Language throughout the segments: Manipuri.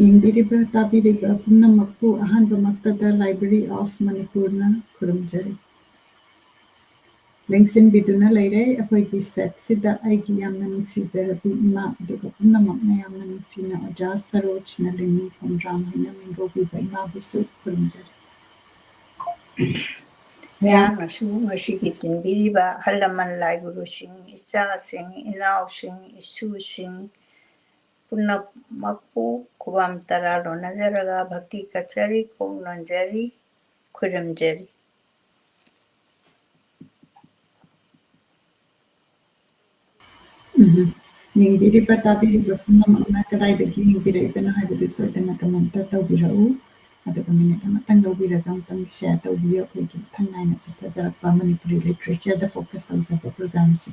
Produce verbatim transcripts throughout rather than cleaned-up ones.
ꯌꯦꯡꯕꯤꯔꯤꯕ, ꯇꯥꯕꯤꯔꯤꯕ ꯄꯨꯝꯅꯃꯛꯄꯨ ꯑꯍꯥꯟꯕꯃꯛꯇꯗ Library of ꯃꯅꯤꯄꯨꯔꯅ ꯈꯨꯔꯨꯝꯖꯔꯤ꯫ ꯂꯦꯡꯁꯤꯟꯕꯤꯗꯨꯅ ꯂꯩꯔꯦ꯫ ꯑꯩꯈꯣꯏꯒꯤ setꯁꯤꯗ ꯑꯩꯒꯤ ꯌꯥꯝꯅ ꯅꯨꯡꯁꯤꯖꯔꯕꯤ ꯏꯃꯥ, ꯑꯗꯨꯒ ꯄꯨꯝꯅꯃꯛꯅ ꯌꯥꯝꯅ ꯅꯨꯡꯁꯤꯅ ꯑꯣꯖꯥ ꯁꯔꯣꯖꯅ ꯂꯤꯡꯅꯤ ꯈꯣꯡꯗ꯭ꯔꯥꯝ ꯍꯥꯏꯅ ꯃꯤꯡꯒꯧꯕꯤꯕ ꯏꯃꯥꯕꯨꯁꯨ ꯈꯨꯔꯨꯝꯖꯔꯤ꯫ ꯃꯌꯥꯝꯅꯁꯨ ꯉꯁꯤꯒꯤ ꯇꯤꯟꯕꯤꯔꯤꯕ ꯑꯍꯜ ꯂꯃꯟ, ꯂꯥꯏ ꯒꯨꯔꯨꯁꯤꯡ, ꯏꯆꯥꯁꯤꯡ, ꯏꯅꯥꯎꯁꯤꯡ, ꯏꯁꯨꯁꯤꯡ ꯄꯨꯝꯅꯃꯛꯄꯨ ꯈꯨꯕꯥꯝ ꯇꯔꯥ ꯂꯣꯟꯅꯖꯔꯒ ꯚꯛꯇꯤ ꯀꯠꯆꯔꯤ, ꯀꯣꯛ ꯅꯣꯟꯖꯔꯤ, ꯈꯨꯔꯨꯝꯖꯔꯤ꯫ ꯎꯝ꯫ ꯌꯦꯡꯕꯤꯔꯤꯕ, ꯇꯥꯕꯤꯔꯤꯕ ꯄꯨꯝꯅꯃꯛꯅ ꯀꯗꯥꯏꯗꯒꯤ ꯌꯦꯡꯕꯤꯔꯛꯏꯕꯅꯣ ꯍꯥꯏꯕꯗꯨ ꯁꯣꯏꯗꯅ comment ꯇꯧꯕꯤꯔꯛꯎ꯫ ꯑꯗꯨꯒ minute ꯑꯃꯇꯪ ꯂꯧꯕꯤꯔꯒ ꯑꯃꯨꯛꯇꯪ share ꯇꯧꯕꯤꯌꯨ꯫ ꯑꯩꯈꯣꯏꯒꯤ ꯃꯊꯪ ꯅꯥꯏꯅ ꯆꯠꯊꯖꯔꯛꯄ ꯃꯅꯤꯄꯨꯔꯤ literature ꯗ focus ꯇꯧꯖꯕ program ꯁꯦ꯫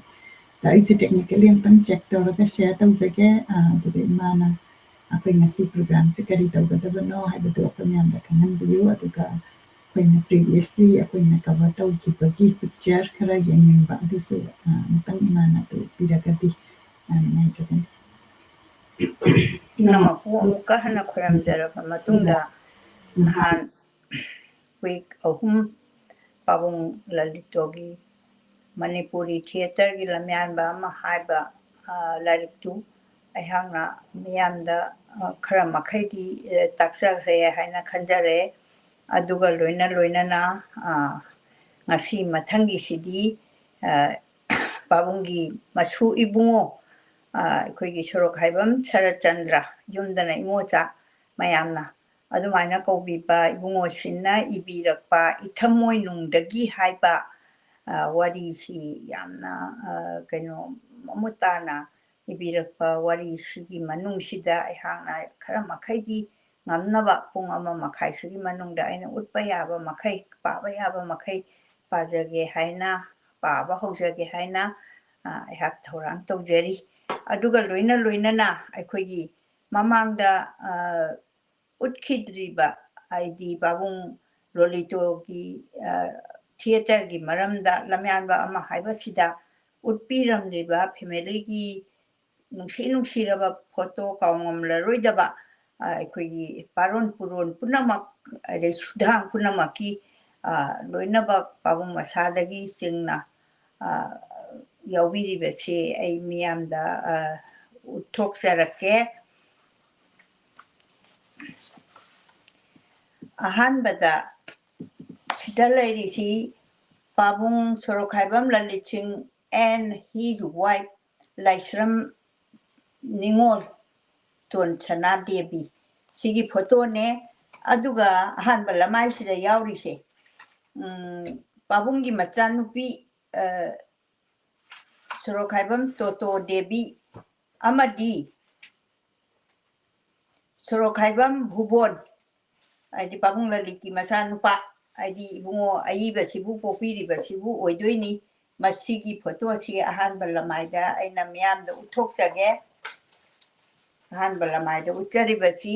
ꯑꯗ ꯑꯩꯁꯦ technically ꯑꯃꯨꯛꯇꯪ check ꯇꯧꯔꯒ share ꯇꯧꯖꯒꯦ꯫ ꯑ, ꯑꯗꯨꯒ ꯏꯃꯥꯅ ꯑꯩꯈꯣꯏ ꯉꯁꯤ program ꯁꯦ ꯀꯔꯤ ꯇꯧꯒꯗꯕꯅꯣ ꯍꯥꯏꯕꯗꯨ ꯑꯩꯈꯣꯏ ꯃꯌꯥꯝꯗ ꯈꯪꯍꯟꯕꯤꯌꯨ꯫ ꯑꯗꯨꯒ ꯑꯩꯈꯣꯏꯅ previously ꯑꯩꯈꯣꯏꯅ cover ꯇꯧꯈꯤꯕꯒꯤ picture ꯈꯔ ꯌꯦꯡꯅꯤꯡꯕ, ꯑꯗꯨꯁꯨ, ꯑ, ꯑꯃꯨꯛꯇꯪ ꯏꯃꯥꯅ ꯑꯗꯨ ꯎꯠꯄꯤꯔꯒꯗꯤ, ꯑ, ꯅꯨꯡꯉꯥꯏꯖꯒꯅꯤ꯫ ꯄꯨꯝꯅꯃꯛꯄꯨ ꯑꯃꯨꯛꯀ ꯍꯟꯅ ꯈꯨꯔꯨꯝꯖꯔꯕ ꯃꯇꯨꯡꯗ, ꯎꯝ꯫ ꯅꯍꯥꯟ week ꯑꯍꯨꯝ ꯄꯥꯕꯨꯡ ꯂꯂꯤꯇꯣꯒꯤ ꯃꯅꯤꯄꯨꯔꯤ theatre ꯒꯤ ꯂꯝꯌꯥꯟꯕ ꯑꯃ ꯍꯥꯏꯕ, ꯑ, ꯂꯥꯏꯔꯤꯛꯇꯨ ꯑꯩꯍꯥꯛꯅ ꯃꯤꯌꯥꯝꯗ, ꯑ, ꯈꯔ ꯃꯈꯩꯗꯤ, ꯑ, ꯇꯥꯛꯆꯈ꯭ꯔꯦ ꯍꯥꯏꯅ ꯈꯟꯖꯔꯦ꯫ ꯑꯗꯨꯒ ꯂꯣꯏꯅ ꯂꯣꯏꯅꯅ, ꯑ, ꯉꯁꯤ ꯃꯊꯪꯒꯤꯁꯤꯗꯤ, ꯑ, ꯄꯥꯕꯨꯡꯒꯤ ꯃꯁꯨ ꯏꯕꯨꯡꯉꯣ, ꯑ, ꯑꯩꯈꯣꯏꯒꯤ ꯁꯣꯔꯣꯛ ꯍꯥꯏꯕꯝ ꯁꯔꯠꯆꯟꯗ꯭ꯔ, ꯌꯨꯝꯗꯅ ꯏꯉꯣꯆꯥ, ꯃꯌꯥꯝꯅ ꯑꯗꯨꯃꯥꯏꯅ ꯀꯧꯕꯤꯕ ꯏꯕꯨꯡꯉꯣꯁꯤꯅ ꯏꯕꯤꯔꯛꯄ ꯏꯊꯝꯃꯣꯏꯅꯨꯡꯗꯒꯤ ꯍꯥꯏꯕ, ꯑ, ꯋꯥꯔꯤꯁꯤ ꯌꯥꯝꯅ, ꯑ, ꯀꯩꯅꯣ, ꯃꯃꯨꯠ ꯇꯥꯅ ꯏꯕꯤꯔꯛꯄ ꯋꯥꯔꯤꯁꯤꯒꯤ ꯃꯅꯨꯡꯁꯤꯗ ꯑꯩꯍꯥꯛꯅ ꯈꯔ ꯃꯈꯩꯗꯤ ꯉꯝꯅꯕ ꯄꯨꯡ ꯑꯃ ꯃꯈꯥꯏꯁꯤꯒꯤ ꯃꯅꯨꯡꯗ ꯑꯩꯅ ꯎꯠꯄ ꯌꯥꯕ ꯃꯈꯩ, ꯄꯥꯕ ꯌꯥꯕ ꯃꯈꯩ ꯄꯥꯖꯒꯦ ꯍꯥꯏꯅ, ꯄꯥꯕ ꯍꯧꯖꯒꯦ ꯍꯥꯏꯅ, ꯑ, ꯑꯩꯍꯥꯛ ꯊꯧꯔꯥꯡ ꯇꯧꯖꯔꯤ꯫ ꯑꯗꯨꯒ ꯂꯣꯏꯅ ꯂꯣꯏꯅꯅ ꯑꯩꯈꯣꯏꯒꯤ ꯃꯃꯥꯡꯗ, ꯑ, ꯎꯠꯈꯤꯗ꯭ꯔꯤꯕ, ꯍꯥꯏꯗꯤ ꯄꯥꯕꯨꯡ ꯂꯣꯂꯤꯇꯣꯒꯤ, ꯑ, theatre ꯒꯤ ꯃꯔꯝꯗ ꯂꯝꯌꯥꯟꯕ ꯑꯃ ꯍꯥꯏꯕꯁꯤꯗ ꯎꯠꯄꯤꯔꯝꯂꯤꯕ family ꯒꯤ ꯅꯨꯡꯁꯤ ꯅꯨꯡꯁꯤꯔꯕ photo, ꯀꯥꯎꯉꯝꯂꯔꯣꯏꯗꯕ, ꯑ, ꯑꯩꯈꯣꯏꯒꯤ ꯄꯥꯔꯣꯟ ꯄꯨꯔꯣꯟ ꯄꯨꯝꯅꯃꯛ, ꯑꯗꯩ ꯁꯨꯗꯥꯡ ꯄꯨꯝꯅꯃꯛꯀꯤ, ꯑ, ꯂꯣꯏꯅꯃꯛ ꯄꯥꯕꯨꯡ ꯃꯁꯥꯗꯒꯤ ꯆꯤꯡꯅ, ꯑ, ꯌꯥꯎꯕꯤꯔꯤꯕꯁꯤ ꯑꯩ ꯃꯤꯌꯥꯝꯗ, ꯑ, ꯎꯠꯊꯣꯛꯆꯔꯛꯀꯦ꯫ ꯑꯍꯥꯟꯕꯗ ꯁꯤꯗ ꯂꯩꯔꯤꯁꯤ ꯄꯥꯕꯨꯡ ꯁꯣꯔꯣꯛꯈꯥꯏꯕꯝ ꯂꯂꯤꯠ ꯁꯤꯡ and his wife ꯂꯥꯏꯁ꯭ꯔꯝ ꯅꯤꯉꯣꯜ ꯇꯣꯟꯁꯅꯥ ꯗꯦꯕꯤ꯫ ꯁꯤꯒꯤ ꯐꯣꯇꯣꯅꯦ꯫ ꯑꯗꯨꯒ ꯑꯍꯥꯟꯕ ꯂꯃꯥꯏꯁꯤꯗ ꯌꯥꯎꯔꯤꯁꯦ, ꯎꯝ, ꯄꯥꯕꯨꯡꯒꯤ ꯃꯆꯥꯅꯨꯄꯤ, ꯑ, ꯁꯣꯔꯣꯛꯈꯥꯏꯕꯝ ꯇꯣꯇꯣ ꯗꯦꯕꯤ ꯑꯃꯗꯤ ꯁꯣꯔꯣꯛꯈꯥꯏꯕꯝ ꯚꯨꯕꯣꯟ, ꯍꯥꯏꯗꯤ ꯄꯥꯕꯨꯡ ꯂꯂꯤꯠꯀꯤ ꯃꯆꯥꯅꯨꯄꯥ, ꯍꯥꯏꯗꯤ ꯏꯕꯨꯡꯉꯣ ꯑꯏꯕꯁꯤꯕꯨ ꯄꯣꯛꯄꯤꯔꯤꯕꯁꯤꯕꯨ ꯑꯣꯏꯗꯣꯏꯅꯤ꯫ ꯃꯁꯤꯒꯤ ꯐꯣꯇꯣꯁꯤ ꯑꯍꯥꯟꯕ ꯂꯃꯥꯏꯗ ꯑꯩꯅ ꯃꯤꯌꯥꯝꯗ ꯎꯠꯊꯣꯛꯆꯒꯦ꯫ ꯑꯍꯥꯟꯕ ꯂꯃꯥꯏꯗ ꯎꯠꯆꯔꯤꯕꯁꯤ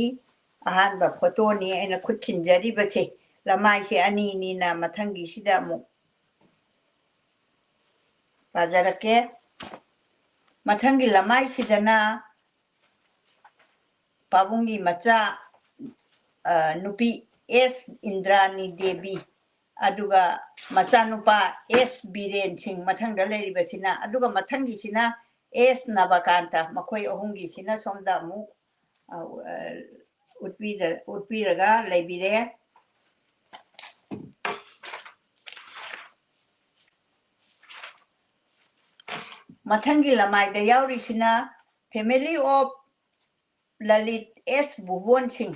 ꯑꯍꯥꯟꯕ ꯐꯣꯇꯣꯅꯤ ꯑꯩꯅ ꯈꯨꯠ ꯈꯤꯟꯖꯔꯤꯕꯁꯦ꯫ ꯂꯃꯥꯏꯁꯦ ꯑꯅꯤꯅꯤꯅ ꯃꯊꯪꯒꯤꯁꯤꯗ ꯑꯃꯨꯛ ꯄꯥꯖꯔꯛꯀꯦ꯫ ꯃꯊꯪꯒꯤ ꯂꯃꯥꯏꯁꯤꯗꯅ ꯄꯥꯕꯨꯡꯒꯤ ꯃꯆꯥ, ꯑ, ꯅꯨꯄꯤ ꯑꯦꯁ ꯏꯟꯗ꯭ꯔꯥꯅꯤ ꯗꯦꯕꯤ, ꯑꯗꯨꯒ ꯃꯆꯥꯅꯨꯄꯥ ꯑꯦꯁ ꯕꯤꯔꯦꯟ ꯁꯤꯡ ꯃꯊꯪꯗ ꯂꯩꯔꯤꯕꯁꯤꯅ, ꯑꯗꯨꯒ ꯃꯊꯪꯒꯤꯁꯤꯅ ꯑꯦꯁ ꯅꯕꯀꯥꯟꯇ, ꯃꯈꯣꯏ ꯑꯍꯨꯝꯒꯤꯁꯤꯅ ꯁꯣꯝꯗ ꯑꯃꯨꯛ, ꯑ, ꯑ, ꯎꯠꯄꯤꯔ-, ꯎꯠꯄꯤꯔꯒ ꯂꯩꯕꯤꯔꯦ꯫ ꯃꯊꯪꯒꯤ ꯂꯃꯥꯏꯗ ꯌꯥꯎꯔꯤꯁꯤꯅ Family of ꯂꯂꯤꯠ ꯑꯦꯁ ꯕꯨꯕꯣꯟ ꯁꯤꯡ,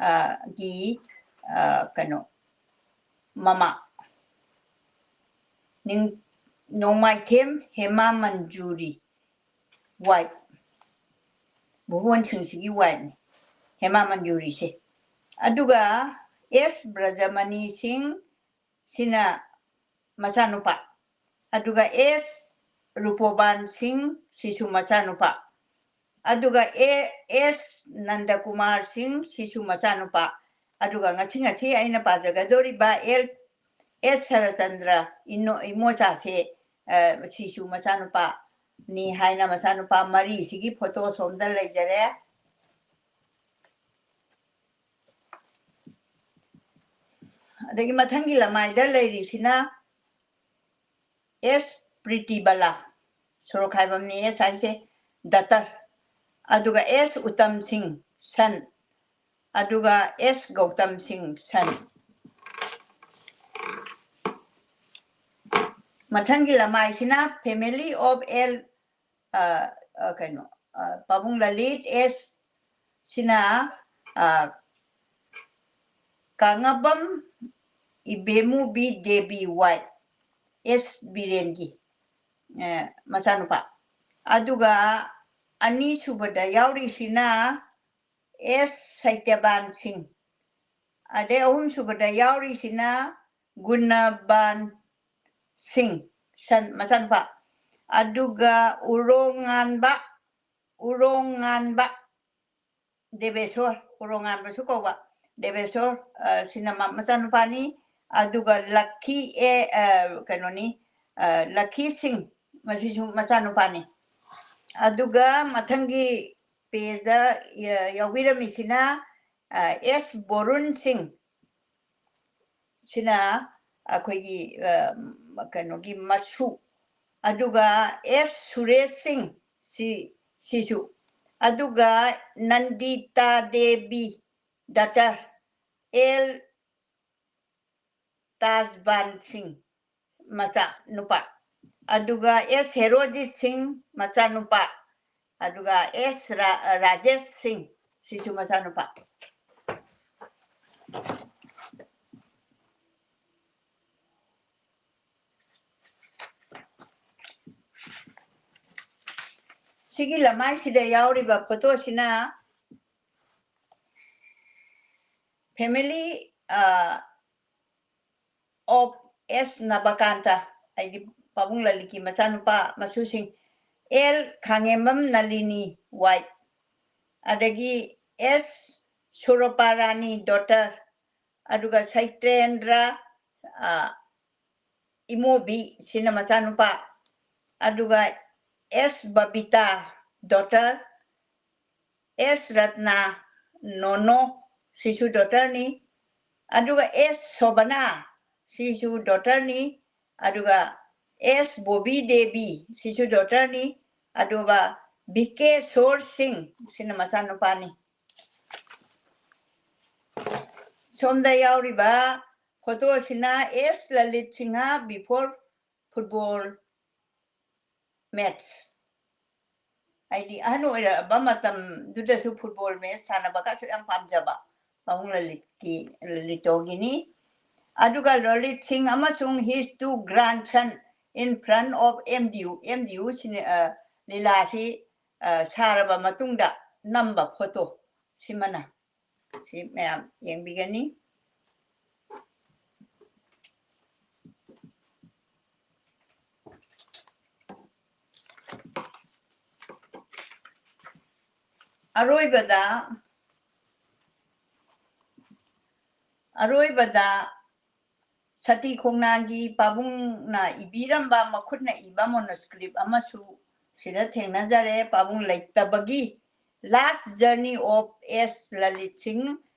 ꯑ, ꯒꯤ, ꯑ, ꯀꯩꯅꯣ, ꯃꯃꯥ ꯅꯤꯡ-, ꯅꯣꯡꯃꯥꯏꯊꯦꯝ ꯍꯦꯃꯥ ꯃꯟꯖꯨꯔꯤ, wife, ꯕꯨꯕꯣꯟ ꯁꯤꯡꯁꯤꯒꯤ wife ꯅꯤ ꯍꯦꯃꯥ ꯃꯟꯖꯨꯔꯤꯁꯦ꯫ ꯑꯗꯨꯒ ꯑꯦꯁ ꯕ꯭ꯔꯖꯃꯅꯤ ꯁꯤꯡ ꯁꯤꯅ ꯃꯆꯥꯅꯨꯄꯥ, ꯑꯗꯨꯒ ꯑꯦꯁ ꯔꯨꯄꯣꯕꯥꯟ ꯁꯤꯡ ꯁꯤꯁꯨ ꯃꯆꯥꯅꯨꯄꯥ, ꯑꯗꯨꯒ ꯑꯦ ꯑꯦꯁ ꯅꯟꯗꯀꯨꯃꯥꯔ ꯁꯤꯡ ꯁꯤꯁꯨ ꯃꯆꯥꯅꯨꯄꯥ, ꯑꯗꯨꯒ ꯉꯁꯤ, ꯉꯁꯤ ꯑꯩꯅ ꯄꯥꯖꯒꯗꯧꯔꯤꯕ ꯑꯦꯜ ꯑꯦꯁ ꯁꯔꯆꯟꯗ꯭ꯔ ꯏꯅꯣ-, ꯏꯃꯣꯆꯥꯁꯦ, ꯑ, ꯁꯤꯁꯨ ꯃꯆꯥꯅꯨꯄꯥꯅꯤ ꯍꯥꯏꯅ ꯃꯆꯥꯅꯨꯄꯥ ꯃꯔꯤꯁꯤꯒꯤ ꯐꯣꯇꯣ ꯁꯣꯝꯗ ꯂꯩꯖꯔꯦ꯫ ꯑꯗꯒꯤ ꯃꯊꯪꯒꯤ ꯂꯃꯥꯏꯗ ꯂꯩꯔꯤꯁꯤꯅ ꯑꯦꯁ ꯄ꯭ꯔꯤꯇꯤꯕꯂꯥ, ꯁꯣꯔꯣꯛꯈꯥꯏꯕꯝꯅꯤ ꯑꯦꯁ ꯍꯥꯏꯁꯦ, ꯗꯇꯔ꯫ ꯑꯗꯨꯒ ꯑꯦꯁ ꯎꯇꯝ ꯁꯤꯡ, ꯁꯟ꯫ ꯑꯗꯨꯒ ꯑꯦꯁ ꯒꯧꯇꯝ ꯁꯤꯡ, ꯁꯟ꯫ ꯃꯊꯪꯒꯤ ꯂꯃꯥꯏꯁꯤꯅ family of L, ꯑ, ꯑ, ꯀꯩꯅꯣ, ꯑ, ꯄꯥꯕꯨꯡ ꯂꯂꯤꯠ ꯑꯦꯁ ꯁꯤꯅ, ꯑ, ꯀꯥꯉꯕꯝ ꯏꯕꯦꯃꯨꯕꯤ ꯗꯦꯕꯤ ꯋꯥꯏ, ꯑꯦꯁ ꯕꯤꯔꯦꯟꯒꯤ, ꯑ, ꯃꯆꯥꯅꯨꯄꯥ꯫ ꯑꯗꯨꯒ ꯑꯅꯤꯁꯨꯕꯗ ꯌꯥꯎꯔꯤꯁꯤꯅ ꯑꯦꯁ ꯁꯇ꯭ꯌꯕꯥꯟ ꯁꯤꯡ꯫ ꯑꯗꯩ ꯑꯍꯨꯝꯁꯨꯕꯗ ꯌꯥꯎꯔꯤꯁꯤꯅ ꯒꯨꯅꯕꯥꯟ ꯁꯤꯡ, ꯁꯟ, ꯃꯆꯥꯅꯨꯄꯥ꯫ ꯑꯗꯨꯒ ꯎꯔꯣꯉꯥꯟꯕ, ꯎꯔꯣꯉꯥꯟꯕ ꯗꯦꯕꯦꯁꯣꯔ, ꯎꯔꯣꯉꯥꯟꯕꯁꯨ ꯀꯧꯕ ꯗꯦꯕꯦꯁꯣꯔ, ꯑ, ꯁꯤꯅ ꯃ-, ꯃꯆꯥꯅꯨꯄꯥꯅꯤ꯫ ꯑꯗꯨꯒ ꯂꯛꯈꯤ ꯑꯦ, ꯑ, ꯀꯩꯅꯣꯅꯤ, ꯑ, ꯂꯛꯈꯤ ꯁꯤꯡ, ꯃꯁꯤꯁꯨ ꯃꯆꯥꯅꯨꯄꯥꯅꯤ꯫ ꯑꯗꯨꯒ ꯃꯊꯪꯒꯤ ꯄꯦꯖꯇ ꯌ-, ꯌꯥꯎꯕꯤꯔꯝꯃꯤꯁꯤꯅ, ꯑ, ꯑꯦꯁ ꯕꯣꯔꯨꯟ ꯁꯤꯡ, ꯁꯤꯅ ꯑꯩꯈꯣꯏꯒꯤ, ꯑ, ꯀꯩꯅꯣꯒꯤ ꯃꯁꯨ꯫ ꯑꯗꯨꯒ ꯑꯦꯁ ꯁꯨꯔꯦꯁ ꯁꯤꯡ, ꯁꯤ, ꯁꯤꯁꯨ꯫ ꯑꯗꯨꯒ ꯅꯟꯗꯤꯇꯥ ꯗꯦꯕꯤ, ꯗꯇꯔ, ꯑꯦꯜ ꯇꯥꯖꯕꯥꯟ ꯁꯤꯡ, ꯃꯆꯥ ꯅꯨꯄꯥ꯫ ꯑꯗꯨꯒ ꯑꯦꯁ ꯍꯦꯔꯣꯖꯤꯠ ꯁꯤꯡ, ꯃꯆꯥ ꯅꯨꯄꯥ꯫ ꯑꯗꯨꯒ ꯑꯦꯁ ꯔꯥ-, ꯔꯥꯖꯦꯁ ꯁꯤꯡ, ꯁꯤꯁꯨ ꯃꯆꯥ ꯅꯨꯄꯥ꯫ ꯁꯤꯒꯤ ꯂꯃꯥꯏꯁꯤꯗ ꯌꯥꯎꯔꯤꯕ ꯐꯣꯇꯣꯁꯤꯅ family, ꯑ, of ꯑꯦꯁ ꯅꯕꯀꯥꯟꯇ, ꯍꯥꯏꯗꯤ ꯄꯥꯕꯨꯡ ꯂꯂꯤꯠꯀꯤ ꯃꯆꯥꯅꯨꯄꯥ ꯃꯁꯨꯁꯤꯡ, ꯑꯦꯜ ꯈꯥꯉꯦꯝꯕꯝ ꯅꯂꯤꯅꯤ ꯋꯥꯏ, ꯑꯗꯒꯤ ꯑꯦꯁ ꯁꯨꯔꯄꯥꯔꯥꯅꯤ ꯗꯣꯇꯔ, ꯑꯗꯨꯒ ꯁꯩꯇ꯭ꯔꯦꯟꯗ꯭ꯔ, ꯑ, ꯏꯃꯣꯕꯤ, ꯁꯤꯅ ꯃꯆꯥꯅꯨꯄꯥ, ꯑꯗꯨꯒ ꯑꯦꯁ ꯕꯕꯤꯇꯥ ꯗꯣꯇꯔ, ꯑꯦꯁ ꯔꯠꯅꯥ ꯅꯣꯅꯣ, ꯁꯤꯁꯨ ꯗꯣꯇꯔꯅꯤ, ꯑꯗꯨꯒ ꯑꯦꯁ ꯁꯣꯕꯅꯥ, ꯁꯤꯁꯨ ꯗꯣꯇꯔꯅꯤ꯫ ꯑꯗꯨꯒ ꯑꯦꯁ ꯕꯣꯕꯤ ꯗꯦꯕꯤ, ꯁꯤꯁꯨ ꯗꯣꯇꯔꯅꯤ꯫ ꯑꯗꯨꯒ ꯕꯤ ꯀꯦ ꯁꯣꯔ ꯁꯤꯡ, ꯁꯤꯅ ꯃꯆꯥꯅꯨꯄꯥꯅꯤ꯫ ꯁꯣꯝꯗ ꯌꯥꯎꯔꯤꯕ ꯐꯣꯇꯣꯁꯤꯅ ꯑꯦꯁ Lalit Singh before football match꯫ ꯍꯥꯏꯗꯤ ꯑꯍꯟ ꯑꯣꯏꯔꯛꯑꯕ ꯃꯇꯝꯗꯨꯗꯁꯨ ꯐꯨꯠꯕꯣꯜ ꯃꯦꯠꯆ ꯁꯥꯟꯅꯕꯒꯁꯨ ꯌꯥꯝ ꯄꯥꯝꯖꯕ ꯄꯥꯕꯨꯡ ꯂꯂꯤꯠꯀꯤ, ꯂꯂꯤꯇꯣꯒꯤꯅꯤ꯫ ꯑꯗꯨꯒ ꯂꯂꯤꯠ ꯁꯤꯡ ꯑꯃꯁꯨꯡ his two grandson in front of M D U, M D U ꯁꯤꯅꯦ, ꯑ, ꯂꯤꯂꯥꯁꯤ, ꯑ, ꯁꯥꯔꯕ ꯃꯇꯨꯡꯗ ꯅꯝꯕ ꯐꯣꯇꯣ ꯁꯤꯃꯅ꯫ ꯁꯤ ꯃꯌꯥꯝ ꯌꯦꯡꯕꯤꯒꯅꯤ꯫ ꯑꯔꯣꯏꯕꯗ, ꯑꯔꯣꯏꯕꯗ ꯁꯇꯤ ꯈꯣꯡꯅꯥꯡꯒꯤ ꯄꯥꯕꯨꯡꯅ ꯏꯕꯤꯔꯝꯕ ꯃꯈꯨꯠꯅ ꯏꯕ ꯃꯣꯅꯣꯁꯀ꯭ꯔꯤꯞ ꯑꯃꯁꯨ ꯁꯤꯗ ꯊꯦꯡꯅꯖꯔꯦ꯫ ꯄꯥꯕꯨꯡ ꯂꯩꯇꯕꯒꯤ Last Journey of S Lalit ꯁꯤꯡ,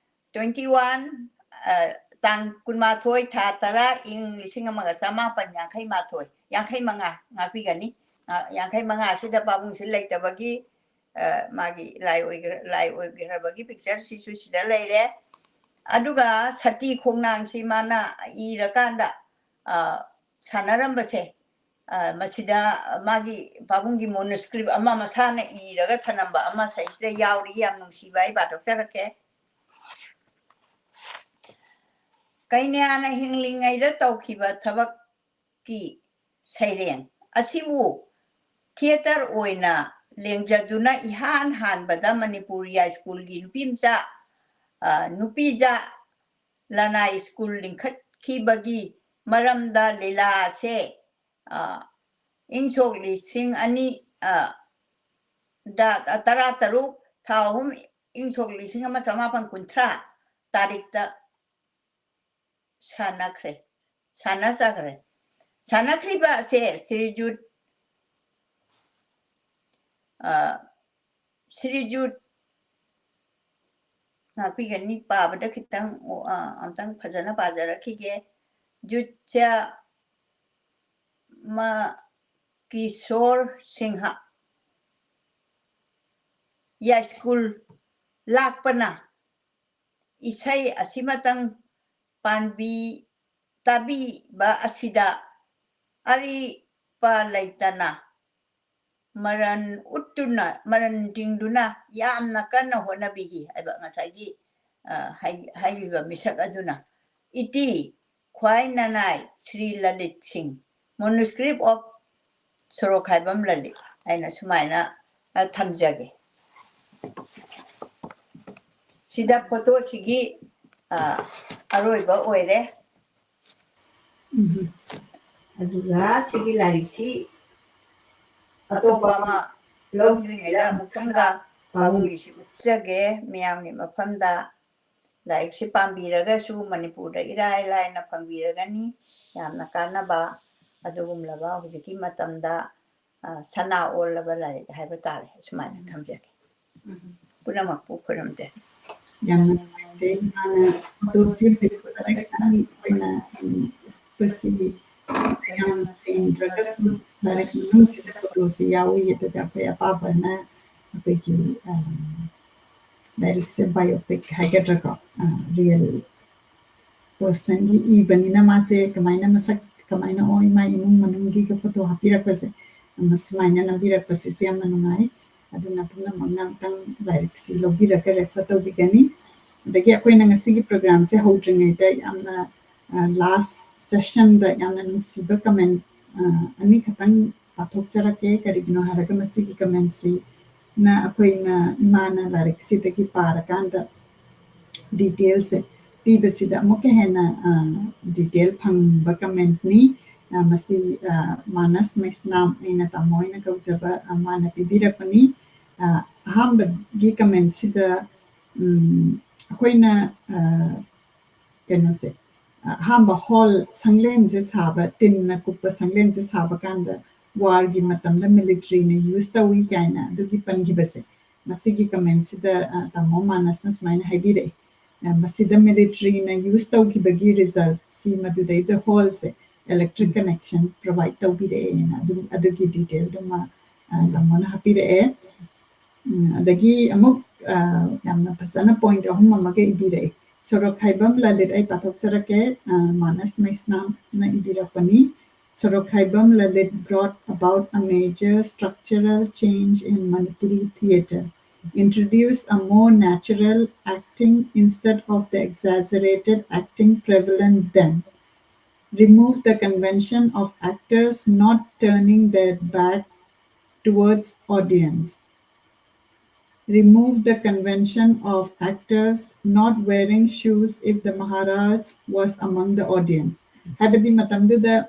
twenty one, ꯑ, ꯇꯥꯡ ꯀꯨꯟꯃꯥꯊꯣꯏ, ꯊꯥ ꯇꯔꯥ, ꯏꯪ ꯂꯤꯁꯤꯡ ꯑꯃꯒ ꯆꯃꯥꯄꯟ ꯌꯥꯡꯈꯩ ꯃꯥꯊꯣꯏ, ꯌꯥꯡꯈꯩ ꯃꯉꯥ, ꯉꯥꯛꯄꯤꯒꯅꯤ꯫ ꯑ, ꯌꯥꯡꯈꯩ ꯃꯉꯥ ꯑꯁꯤꯗ ꯄꯥꯕꯨꯡꯁꯤ ꯂꯩꯇꯕꯒꯤ, ꯑ, ꯃꯥꯒꯤ ꯂꯥꯏ ꯑꯣꯏꯒ꯭ꯔ-, ꯂꯥꯏ ꯑꯣꯏꯈ꯭ꯔꯕꯒꯤ ꯄꯤꯛꯆꯔꯁꯤꯁꯨ ꯁꯤꯗ ꯂꯩꯔꯦ꯫ ꯑꯗꯨꯒ ꯁꯇꯤ ꯈꯣꯡꯅꯥꯡꯁꯤ ꯃꯥꯅ ꯏꯔꯀꯥꯟꯗ, ꯑ, ꯁꯥꯟꯅꯔꯝꯕꯁꯦ, ꯑ, ꯃꯁꯤꯗ ꯃꯥꯒꯤ ꯄꯥꯕꯨꯡꯒꯤ ꯃꯣꯅꯨꯁꯀ꯭ꯔꯤꯞ ꯑꯃ ꯃꯁꯥꯅ ꯏꯔꯒ ꯊꯅꯝꯕ ꯑꯃ ꯁꯤꯗ ꯌꯥꯎꯔꯤ꯫ ꯌꯥꯝ ꯅꯨꯡꯁꯤꯕ, ꯑꯩ ꯄꯥꯊꯣꯛꯆꯔꯛꯀꯦ꯫ ꯀꯩꯅ꯭ꯌꯥꯅ ꯍꯤꯡꯂꯤꯉꯩꯗ ꯇꯧꯈꯤꯕ ꯊꯕꯛꯀꯤ ꯁꯩꯔꯦꯡ ꯑꯁꯤꯕꯨ ꯊꯤꯌꯦꯇꯔ ꯑꯣꯏꯅ ꯂꯦꯡꯖꯗꯨꯅ ꯏꯍꯥꯟ ꯍꯥꯟꯕꯗ ꯃꯅꯤꯄꯨꯔ ꯌꯥꯏꯁ꯭ꯀꯨꯜꯒꯤ ꯅꯨꯄꯤ ꯃꯆꯥ, ꯑ, ꯅꯨꯄꯤꯖꯥ ꯂꯅꯥꯏ ꯁ꯭ꯀꯨꯜ ꯂꯤꯡꯈꯠꯈꯤꯕꯒꯤ ꯃꯔꯝꯗ ꯂꯤꯂꯥ ꯑꯁꯦ, ꯑ, ꯏꯪ ꯁꯣꯛ ꯂꯤꯁꯤꯡ ꯑꯅꯤ, ꯑ, ꯗ, ꯇꯔꯥ ꯇꯔꯨꯛ, ꯊꯥ ꯑꯍꯨꯝ, ꯏꯪ ꯁꯣꯛ ꯂꯤꯁꯤꯡ ꯑꯃ ꯆꯃꯥꯄꯟ ꯀꯨꯟꯊ꯭ꯔꯥ ꯇꯥꯔꯤꯛꯇ ꯁꯥꯟꯅꯈ꯭ꯔꯦ, ꯁꯥꯟꯅꯖꯈ꯭ꯔꯦ꯫ ꯁꯥꯟꯅꯈ꯭ꯔꯤꯕ ꯑꯁꯦ ꯁ꯭ꯔꯤꯖꯨꯠ, ꯑ, ꯁ꯭ꯔꯤꯖꯨꯠ ꯉꯥꯛꯄꯤꯒꯅꯤ꯫ ꯄꯥꯕꯗ ꯈꯤꯇꯪ, ꯑ, ꯑꯝꯇꯪ ꯐꯖꯅ ꯄꯥꯖꯔꯛꯈꯤꯒꯦ꯫ ꯖꯨꯠꯁ꯭ꯌꯥꯃ ꯀꯤꯁꯣꯔ ꯁꯤꯡꯍ, ꯌꯥꯏꯁ꯭ꯀꯨꯜ ꯂꯥꯛꯄꯅ ꯏꯁꯩ ꯑꯁꯤꯃꯇꯪ ꯄꯥꯟꯕꯤ-, ꯇꯥꯕꯤꯕ ꯑꯁꯤꯗ ꯑꯔꯤꯄ ꯂꯩꯇꯅ ꯃꯔꯟ ꯎꯠꯇꯨꯅ, ꯃꯔꯟ ꯇꯤꯡꯗꯨꯅ ꯌꯥꯝꯅ ꯀꯟꯅ ꯍꯣꯠꯅꯕꯤꯈꯤ ꯍꯥꯏꯕ ꯉꯁꯥꯏꯒꯤ, ꯑ, ꯍꯥꯏ-, ꯍꯥꯏꯔꯤꯕ ꯃꯤꯁꯛ ꯑꯗꯨꯅ꯫ ꯏꯇꯤ ꯈ꯭ꯋꯥꯏ ꯅꯅꯥꯏ ꯁ꯭ꯔꯤ ꯂꯂꯤꯠ ꯁꯤꯡ, Manuscript of ꯁꯣꯔꯣꯛꯈꯥꯏꯕꯝ ꯂꯂꯤꯠ ꯍꯥꯏꯅ ꯁꯨꯃꯥꯏꯅ, ꯑ, ꯊꯝꯖꯒꯦ꯫ ꯁꯤꯗ ꯐꯣꯇꯣꯁꯤꯒꯤ, ꯑ, ꯑꯔꯣꯏꯕ ꯑꯣꯏꯔꯦ꯫ ꯎꯝ꯫ ꯑꯗꯨꯒ ꯁꯤꯒꯤ ꯂꯥꯏꯔꯤꯛꯁꯤ ꯑꯇꯣꯞꯄ ꯑꯃ ꯂꯧꯗ꯭ꯔꯤꯉꯩꯗ ꯑꯃꯨꯛꯇꯪꯒ ꯄꯥꯕꯨꯡꯒꯤꯁꯤ ꯎꯠꯆꯒꯦ ꯃꯌꯥꯝꯒꯤ ꯃꯐꯝꯗ꯫ ꯂꯥꯏꯔꯤꯛꯁꯤ ꯄꯥꯝꯕꯤꯔꯒꯁꯨ ꯃꯅꯤꯄꯨꯔꯗ ꯏꯔꯥꯏ ꯂꯥꯏꯅ ꯐꯪꯕꯤꯔꯒꯅꯤ꯫ ꯌꯥꯝꯅ ꯀꯥꯟꯅꯕ ꯑꯗꯨꯒꯨꯝꯂꯕ ꯍꯧꯖꯤꯛꯀꯤ ꯃꯇꯝꯗ, ꯑ, ꯁꯅꯥ ꯑꯣꯜꯂꯕ ꯂꯥꯏꯔꯤꯛ ꯍꯥꯏꯕ ꯇꯥꯔꯦ꯫ ꯁꯨꯃꯥꯏꯅ ꯊꯝꯖꯒꯦ꯫ ꯎꯝ꯫ ꯄꯨꯝꯅꯃꯛꯄꯨ ꯈꯨꯔꯨꯝꯖꯔꯤ꯫ ꯌꯥꯝꯅ ꯅꯨꯡꯉꯥꯏꯖꯩ꯫ ꯏꯃꯥꯅ ꯐꯣꯇꯣꯁꯤ ꯍꯧꯖꯤꯛ ꯈꯛꯇꯪ ꯑꯩꯈꯣꯏꯅ, ꯎꯝ, ꯎꯠꯄꯁꯤ ꯌꯥꯝ ꯁꯦꯡꯗ꯭ꯔꯒꯁꯨ ꯂꯥꯏꯔꯤꯛ ꯃꯅꯨꯡꯁꯤꯗ ꯐꯣꯇꯣꯁꯤ ꯌꯥꯎꯏ꯫ ꯑꯗꯨꯒ ꯑꯩꯈꯣꯏ ꯑꯄꯥꯕꯅ ꯑꯩꯈꯣꯏꯒꯤ, ꯑ, ꯂꯥꯏꯔꯤꯛꯁꯦ biopic ꯍꯥꯏꯒꯗ꯭ꯔꯥꯀꯣ, ꯑ, real personꯒꯤ ꯏꯕꯅꯤꯅ ꯃꯥꯁꯦ ꯀꯃꯥꯏꯅ ꯃꯁꯛ ꯀꯃꯥꯏꯅ ꯑꯣꯏ, ꯃꯥꯏ ꯏꯃꯨꯡ ꯃꯅꯨꯡꯒꯤꯒ ꯐꯣꯇꯣ ꯍꯥꯞꯄꯤꯔꯛꯄꯁꯦ, ꯑꯃ ꯁꯨꯃꯥꯏꯅ ꯅꯝꯕꯤꯔꯛꯄꯁꯤꯁꯨ ꯌꯥꯝꯅ ꯅꯨꯡꯉꯥꯏ꯫ ꯑꯗꯨꯅ ꯄꯨꯝꯅꯃꯛꯅ ꯑꯃꯨꯛꯇꯪ ꯂꯥꯏꯔꯤꯛꯁꯤ ꯂꯧꯕꯤꯔꯒ refer ꯇꯧꯕꯤꯒꯅꯤ꯫ ꯑꯗꯒꯤ ꯑꯩꯈꯣꯏꯅ ꯉꯁꯤꯒꯤ programꯁꯦ ꯍꯧꯗ꯭ꯔꯤꯉꯩꯗ ꯌꯥꯝꯅ, ꯑ, last sessionꯗ ꯌꯥꯝꯅ ꯅꯨꯡꯁꯤꯕ comment, ꯑ, ꯑꯅꯤꯈꯛꯇꯪ ꯄꯥꯊꯣꯛꯆꯔꯛꯀꯦ꯫ ꯀꯔꯤꯒꯤꯅꯣ ꯍꯥꯏꯔꯒ ꯃꯁꯤꯒꯤ commentꯁꯤꯅ ꯑꯩꯈꯣꯏꯅ, ꯏꯃꯥꯅ ꯂꯥꯏꯔꯤꯛꯁꯤꯗꯒꯤ ꯄꯥꯔꯀꯥꯟꯗ detailꯁꯦ ꯄꯤꯕꯁꯤꯗ ꯑꯃꯨꯛꯀ ꯍꯦꯟꯅ, ꯑ, detail ꯐꯪꯕ commentꯅꯤ꯫ ꯑ, ꯃꯁꯤ, ꯑ, ꯃꯥꯅꯁ ꯃꯩꯁꯅꯥꯝ, ꯑꯩꯅ ꯇꯥꯃꯣ ꯑꯣꯏꯅ ꯀꯧꯖꯕ, ꯑ, ꯃꯥꯅ ꯄꯤꯕꯤꯔꯛꯄꯅꯤ꯫ ꯑ, ꯑꯍꯥꯟꯕꯒꯤ commentꯁꯤꯗ, ꯎꯝ, ꯑꯩꯈꯣꯏꯅ, ꯑ, ꯀꯩꯅꯣꯁꯦ, ꯑ, ꯑꯍꯥꯟꯕ hall ꯁꯪꯂꯦꯟꯁꯦ ꯁꯥꯕ, ꯇꯤꯟꯅ ꯀꯨꯞꯄ ꯁꯪꯂꯦꯟꯁꯦ ꯁꯥꯕ ꯀꯥꯟꯗ warꯒꯤ ꯃꯇꯝꯗ militaryꯅ use ꯇꯧꯏ ꯀꯥꯏꯅ ꯑꯗꯨꯒꯤ ꯄꯟꯈꯤꯕꯁꯦ, ꯃꯁꯤꯒꯤ ꯀꯃꯦꯟꯁꯤꯗ, ꯑ, ꯇꯥꯃꯣ ꯃꯥꯅꯁꯅ ꯁꯨꯃꯥꯏꯅ ꯍꯥꯏꯕꯤꯔꯛꯑꯦ, ꯑ, "ꯃꯁꯤꯗ ꯃꯤꯂꯤꯇꯔꯤꯅ ꯌꯨꯁ ꯇꯧꯈꯤꯕꯒꯤ ꯔꯤꯖꯜꯠꯁꯤ ꯃꯗꯨꯗꯩꯗ ꯍꯣꯜꯁꯦ ꯏꯂꯦꯛꯇ꯭ꯔꯤꯛ ꯎꯝ꯫ ꯀꯅꯦꯛꯁꯟ ꯄ꯭ꯔꯣꯚꯥꯏꯗ ꯇꯧꯕꯤꯔꯛꯑꯦꯅ ꯑꯗꯨꯝ, ꯑꯗꯨꯒꯤ ꯗꯤꯇꯦꯜꯗꯨꯃ, ꯑ, ꯎꯝ꯫ ꯇꯥꯃꯣꯅ ꯍꯥꯞꯄꯤꯔꯛꯑꯦ꯫ ꯎꯝ, ꯑꯗꯒꯤ ꯑꯃꯨꯛ, ꯑ, ꯌꯥꯝꯅ ꯐꯖꯅ ꯄꯣꯏꯟꯠ ꯑꯍꯨꯝ ꯑꯃꯒ ꯏꯕꯤꯔꯛꯑꯦ꯫ ꯁꯣꯔꯣꯛꯈꯥꯏꯕꯝ ꯂꯂꯤꯠ ꯑꯩ ꯄꯥꯊꯣꯛꯆꯔꯛꯀꯦ, ꯑ, ꯃꯥꯅꯁ ꯃꯩꯁꯅꯥꯝꯅ ꯏꯕꯤꯔꯛꯄꯅꯤ꯫ Sorokhaibam Lalit brought about a major structural change in Manipuri theatre, introduced a more natural acting instead of the exaggerated acting prevalent then, removed the convention of actors not turning their back towards audience, removed the convention of actors not wearing shoes if the Maharaj was among the audience." ꯍꯥꯏꯕꯗꯤ ꯃꯇꯝꯗꯨꯗ,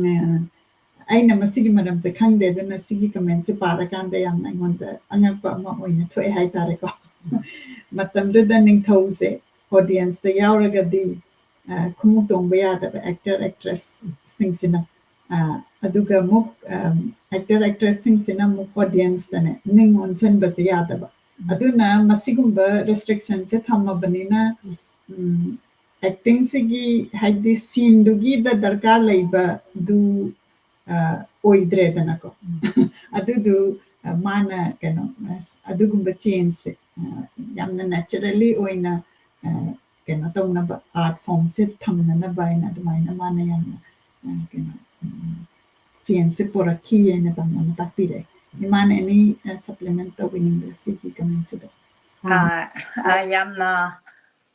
ꯑ, ꯑꯩꯅ ꯃꯁꯤꯒꯤ ꯃꯔꯝꯁꯦ ꯈꯪꯗꯦ, ꯑꯗꯨꯅ ꯁꯤꯒꯤ ꯀꯃꯦꯟꯁꯦ ꯄꯥꯔꯀꯥꯟꯗ ꯌꯥꯝꯅ ꯑꯩꯉꯣꯟꯗ ꯑꯉꯛꯄ ꯑꯃ ꯑꯣꯏꯅ ꯊꯣꯛꯑꯦ ꯍꯥꯏꯇꯥꯔꯦꯀꯣ꯫ ꯃꯇꯝꯗꯨꯗ ꯅꯤꯡꯊꯧꯁꯦ ꯑꯣꯗꯤꯌꯦꯟꯁꯇ ꯌꯥꯎꯔꯒꯗꯤ, ꯑ, ꯈꯣꯡꯎꯞ ꯇꯣꯡꯕ ꯌꯥꯗꯕ ꯑꯦꯛꯇꯔ ꯑꯦꯛꯇ꯭ꯔꯦꯁꯁꯤꯡꯁꯤꯅ, ꯑ, ꯑꯗꯨꯒ ꯑꯃꯨꯛ, ꯑ, ꯑꯦꯛꯇꯔ ꯑꯦꯛꯇ꯭ꯔꯦꯁꯁꯤꯡꯁꯤꯅ ꯑꯃꯨꯛ ꯑꯣꯗꯤꯌꯦꯟꯁꯇꯅꯦ ꯅꯤꯡ ꯑꯣꯟꯁꯤꯟꯕꯁꯦ ꯌꯥꯗꯕ꯫ ꯎꯝ꯫ ꯑꯗꯨꯅ ꯃꯁꯤꯒꯨꯝꯕ ꯔꯦꯁꯇ꯭ꯔꯤꯛꯁꯟꯁꯦ ꯊꯝꯃꯕꯅꯤꯅ, ꯎꯝ, ꯑꯦꯛꯇꯤꯡꯁꯤꯒꯤ ꯍꯥꯏꯗꯤ ꯁꯤꯟꯗꯨꯒꯤꯗ ꯗꯔꯀꯥꯔ ꯂꯩꯕꯗꯨ, ꯑ, ꯑꯣꯏꯗ꯭ꯔꯦꯗꯅꯀꯣ꯫ ꯎꯝ꯫ ꯑꯗꯨꯗꯨ, ꯑ, ꯃꯥꯅ ꯀꯩꯅꯣ, ꯑ, ꯑꯗꯨꯒꯨꯝꯕ ꯆꯦꯟꯖꯁꯦ, ꯑ, ꯌꯥꯝꯅ ꯅꯦꯆꯔꯦꯜꯂꯤ ꯑꯣꯏꯅ, ꯑ, ꯀꯩꯅꯣ ꯇꯧꯅꯕ, ꯑꯥꯔꯠ ꯐꯣꯝꯁꯦ ꯊꯝꯅꯅꯕ ꯍꯥꯏꯅ ꯑꯗꯨꯃꯥꯏꯅ ꯃꯥꯅ ꯌꯥꯝꯅ, ꯑ, ꯀꯩꯅꯣ, ꯎꯝ, ꯆꯦꯟꯖꯁꯦ ꯄꯣꯔꯛꯈꯤ ꯍꯥꯏꯅ ꯇꯥꯃꯣꯅ ꯇꯥꯛꯄꯤꯔꯛꯑꯦ꯫ ꯏꯃꯥꯅ ꯑꯦꯅꯤ, ꯑ, ꯁꯄ꯭ꯂꯤꯃꯦꯟ ꯇꯧꯕꯤꯅꯤꯡꯕ꯭ꯔꯥ ꯁꯤꯒꯤ ꯀꯃꯦꯟꯁꯤꯗ? ꯑꯥ, ꯑꯥ, ꯌꯥꯝꯅ,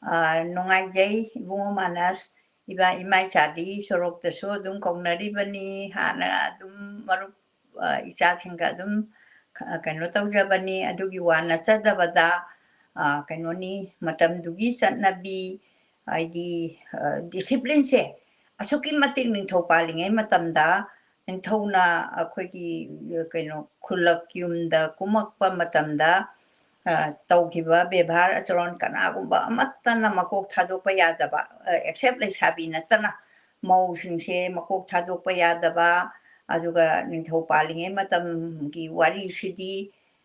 ꯑꯥ, ꯅꯨꯡꯉꯥꯏꯖꯩ ꯏꯕꯨꯡꯉꯣ ꯃꯥꯅꯁ꯫ ꯏꯕꯥ-, ꯏꯃꯥ ꯏꯆꯥꯗꯤ ꯁꯣꯔꯣꯛꯇꯁꯨ ꯑꯗꯨꯝ ꯀꯧꯅꯔꯤꯕꯅꯤ, ꯍꯥꯟꯅ ꯑꯗꯨꯝ ꯃꯔꯨꯞ, ꯑꯥ, ꯏꯆꯥꯁꯤꯡꯒ ꯑꯗꯨꯝ ꯈ-, ꯀꯩꯅꯣ ꯇꯧꯖꯕꯅꯤ꯫ ꯑꯗꯨꯒꯤ ꯋꯥ ꯅꯠꯆꯗꯕꯗ, ꯑꯥ, ꯀꯩꯅꯣꯅꯤ, ꯃꯇꯝꯗꯨꯒꯤ ꯆꯠꯅꯕꯤ, ꯍꯥꯏꯗꯤ, ꯑꯥ, ꯗꯤꯁꯤꯄ꯭ꯂꯤꯟꯁꯦ ꯑꯁꯨꯛꯀꯤ ꯃꯇꯤꯛ ꯅꯤꯡꯊꯧ ꯄꯥꯜꯂꯤꯉꯩ ꯃꯇꯝꯗ ꯅꯤꯡꯊꯧꯅ ꯑꯩꯈꯣꯏꯒꯤ, ꯀꯩꯅꯣ, ꯈꯨꯜꯂꯛ ꯌꯨꯝꯗ ꯀꯨꯝꯃꯛꯄ ꯃꯇꯝꯗ, ꯑ, ꯇꯧꯈꯤꯕ ꯕꯦꯕꯥꯔ ꯑꯆꯔꯣꯟ ꯀꯅꯥꯒꯨꯝꯕ ꯑꯃꯠꯇꯅ ꯃꯀꯣꯛ ꯊꯥꯗꯣꯛꯄ ꯌꯥꯗꯕ, ꯑ, ꯑꯦꯛꯁꯦꯞ ꯂꯩꯁꯥꯕꯤ ꯅꯠꯇꯅ ꯃꯧꯁꯤꯡꯁꯦ ꯃꯀꯣꯛ ꯊꯥꯗꯣꯛꯄ ꯌꯥꯗꯕ, ꯑꯗꯨꯒ ꯅꯤꯡꯊꯧ ꯄꯥꯜꯂꯤꯉꯩ ꯃꯇꯝꯒꯤ ꯋꯥꯔꯤꯁꯤꯗꯤ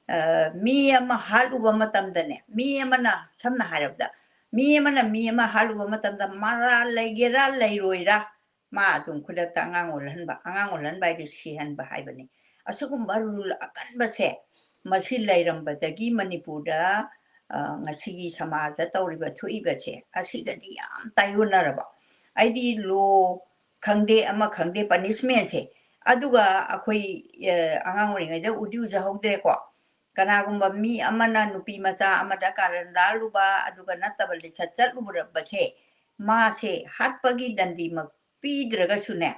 ꯑ, ꯃꯤ ꯑꯃ ꯍꯥꯠꯂꯨꯕ ꯃꯇꯝꯗꯅꯦ, ꯃꯤ ꯑꯃꯅ, ꯁꯝꯅ ꯍꯥꯏꯔꯕꯗ, ꯃꯤ ꯑꯃꯅ ꯃꯤ ꯑꯃ ꯍꯥꯠꯂꯨꯕ ꯃꯇꯝꯗ, ꯃꯔꯥꯜ ꯂꯩꯒꯦꯔꯥ ꯂꯩꯔꯣꯏꯔꯥ, ꯃꯥ ꯑꯗꯨꯝ ꯈꯨꯗꯛꯇ ꯑꯉꯥꯡ ꯑꯣꯜꯍꯟꯕ, ꯑꯉꯥꯡ ꯑꯣꯜꯍꯟꯕ ꯍꯥꯏꯗꯤ ꯁꯤꯍꯟꯕ ꯍꯥꯏꯕꯅꯤ꯫ ꯑꯁꯤꯒꯨꯝꯕ rule ꯑꯀꯟꯕꯁꯦ, ꯃꯁꯤ ꯂꯩꯔꯝꯕꯗꯒꯤ ꯃꯅꯤꯄꯨꯔꯗ, ꯑ, ꯉꯁꯤꯒꯤ ꯁꯃꯥꯖꯗ ꯇꯧꯔꯤꯕ ꯊꯣꯛꯏꯕꯁꯦ, ꯑꯁꯤꯒꯗꯤ ꯌꯥꯝ ꯇꯥꯏꯑꯣꯟꯅꯔꯕ꯫ ꯑꯩꯗꯤ law ꯈꯪꯗꯦ, ꯑꯃ ꯈꯪꯗꯦ, punishmentꯁꯦ꯫ ꯑꯗꯨꯒ ꯑꯩꯈꯣꯏ, ꯑ, ꯑꯉꯥꯡ ꯑꯣꯏꯔꯤꯉꯩꯗ ꯎꯗꯤ ꯎꯖꯍꯧꯗ꯭ꯔꯦꯀꯣ꯫ ꯀꯅꯥꯒꯨꯝꯕ ꯃꯤ ꯑꯃꯅ ꯅꯨꯄꯤ ꯃꯆꯥ ꯑꯃꯗ ꯀꯥꯔꯟ ꯂꯥꯜꯂꯨꯕ, ꯑꯗꯨꯒ ꯅꯠꯇꯕ ꯂꯤꯆꯠ ꯆꯠꯂꯨꯔꯕꯁꯦ, ꯃꯥꯁꯦ ꯍꯥꯠꯄꯒꯤ ꯗꯟꯗꯤꯃꯛ ꯄꯤꯗ꯭ꯔꯒꯁꯨꯅꯦ,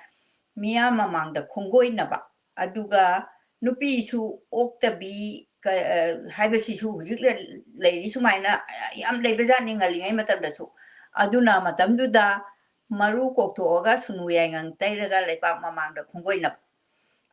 ꯃꯤꯌꯥꯝ ꯃꯃꯥꯡꯗ ꯈꯣꯡꯒꯣꯏꯅꯕ, ꯑꯗꯨꯒ ꯅꯨꯄꯤꯁꯨ ꯑꯣꯛꯇꯕꯤ ꯀ-, ꯑ, ꯍꯥꯏꯕꯁꯤꯁꯨ ꯍꯧꯖꯤꯛ ꯂ-, ꯂꯩꯔꯤ ꯁꯨꯃꯥꯏꯅ ꯌꯥꯝ ꯂꯩꯕꯖꯥꯠꯅꯤ ꯉꯜꯂꯤꯉꯩ ꯃꯇꯝꯗꯁꯨ꯫ ꯑꯗꯨꯅ ꯃꯇꯝꯗꯨꯗ ꯃꯔꯨ ꯀꯣꯛꯊꯣꯛꯑꯒ ꯁꯨꯅꯨ ꯌꯥꯏꯉꯪ ꯇꯩꯔꯒ ꯂꯩꯄꯥꯛ ꯃꯃꯥꯡꯗ ꯈꯣꯡꯒꯣꯏꯅꯕ꯫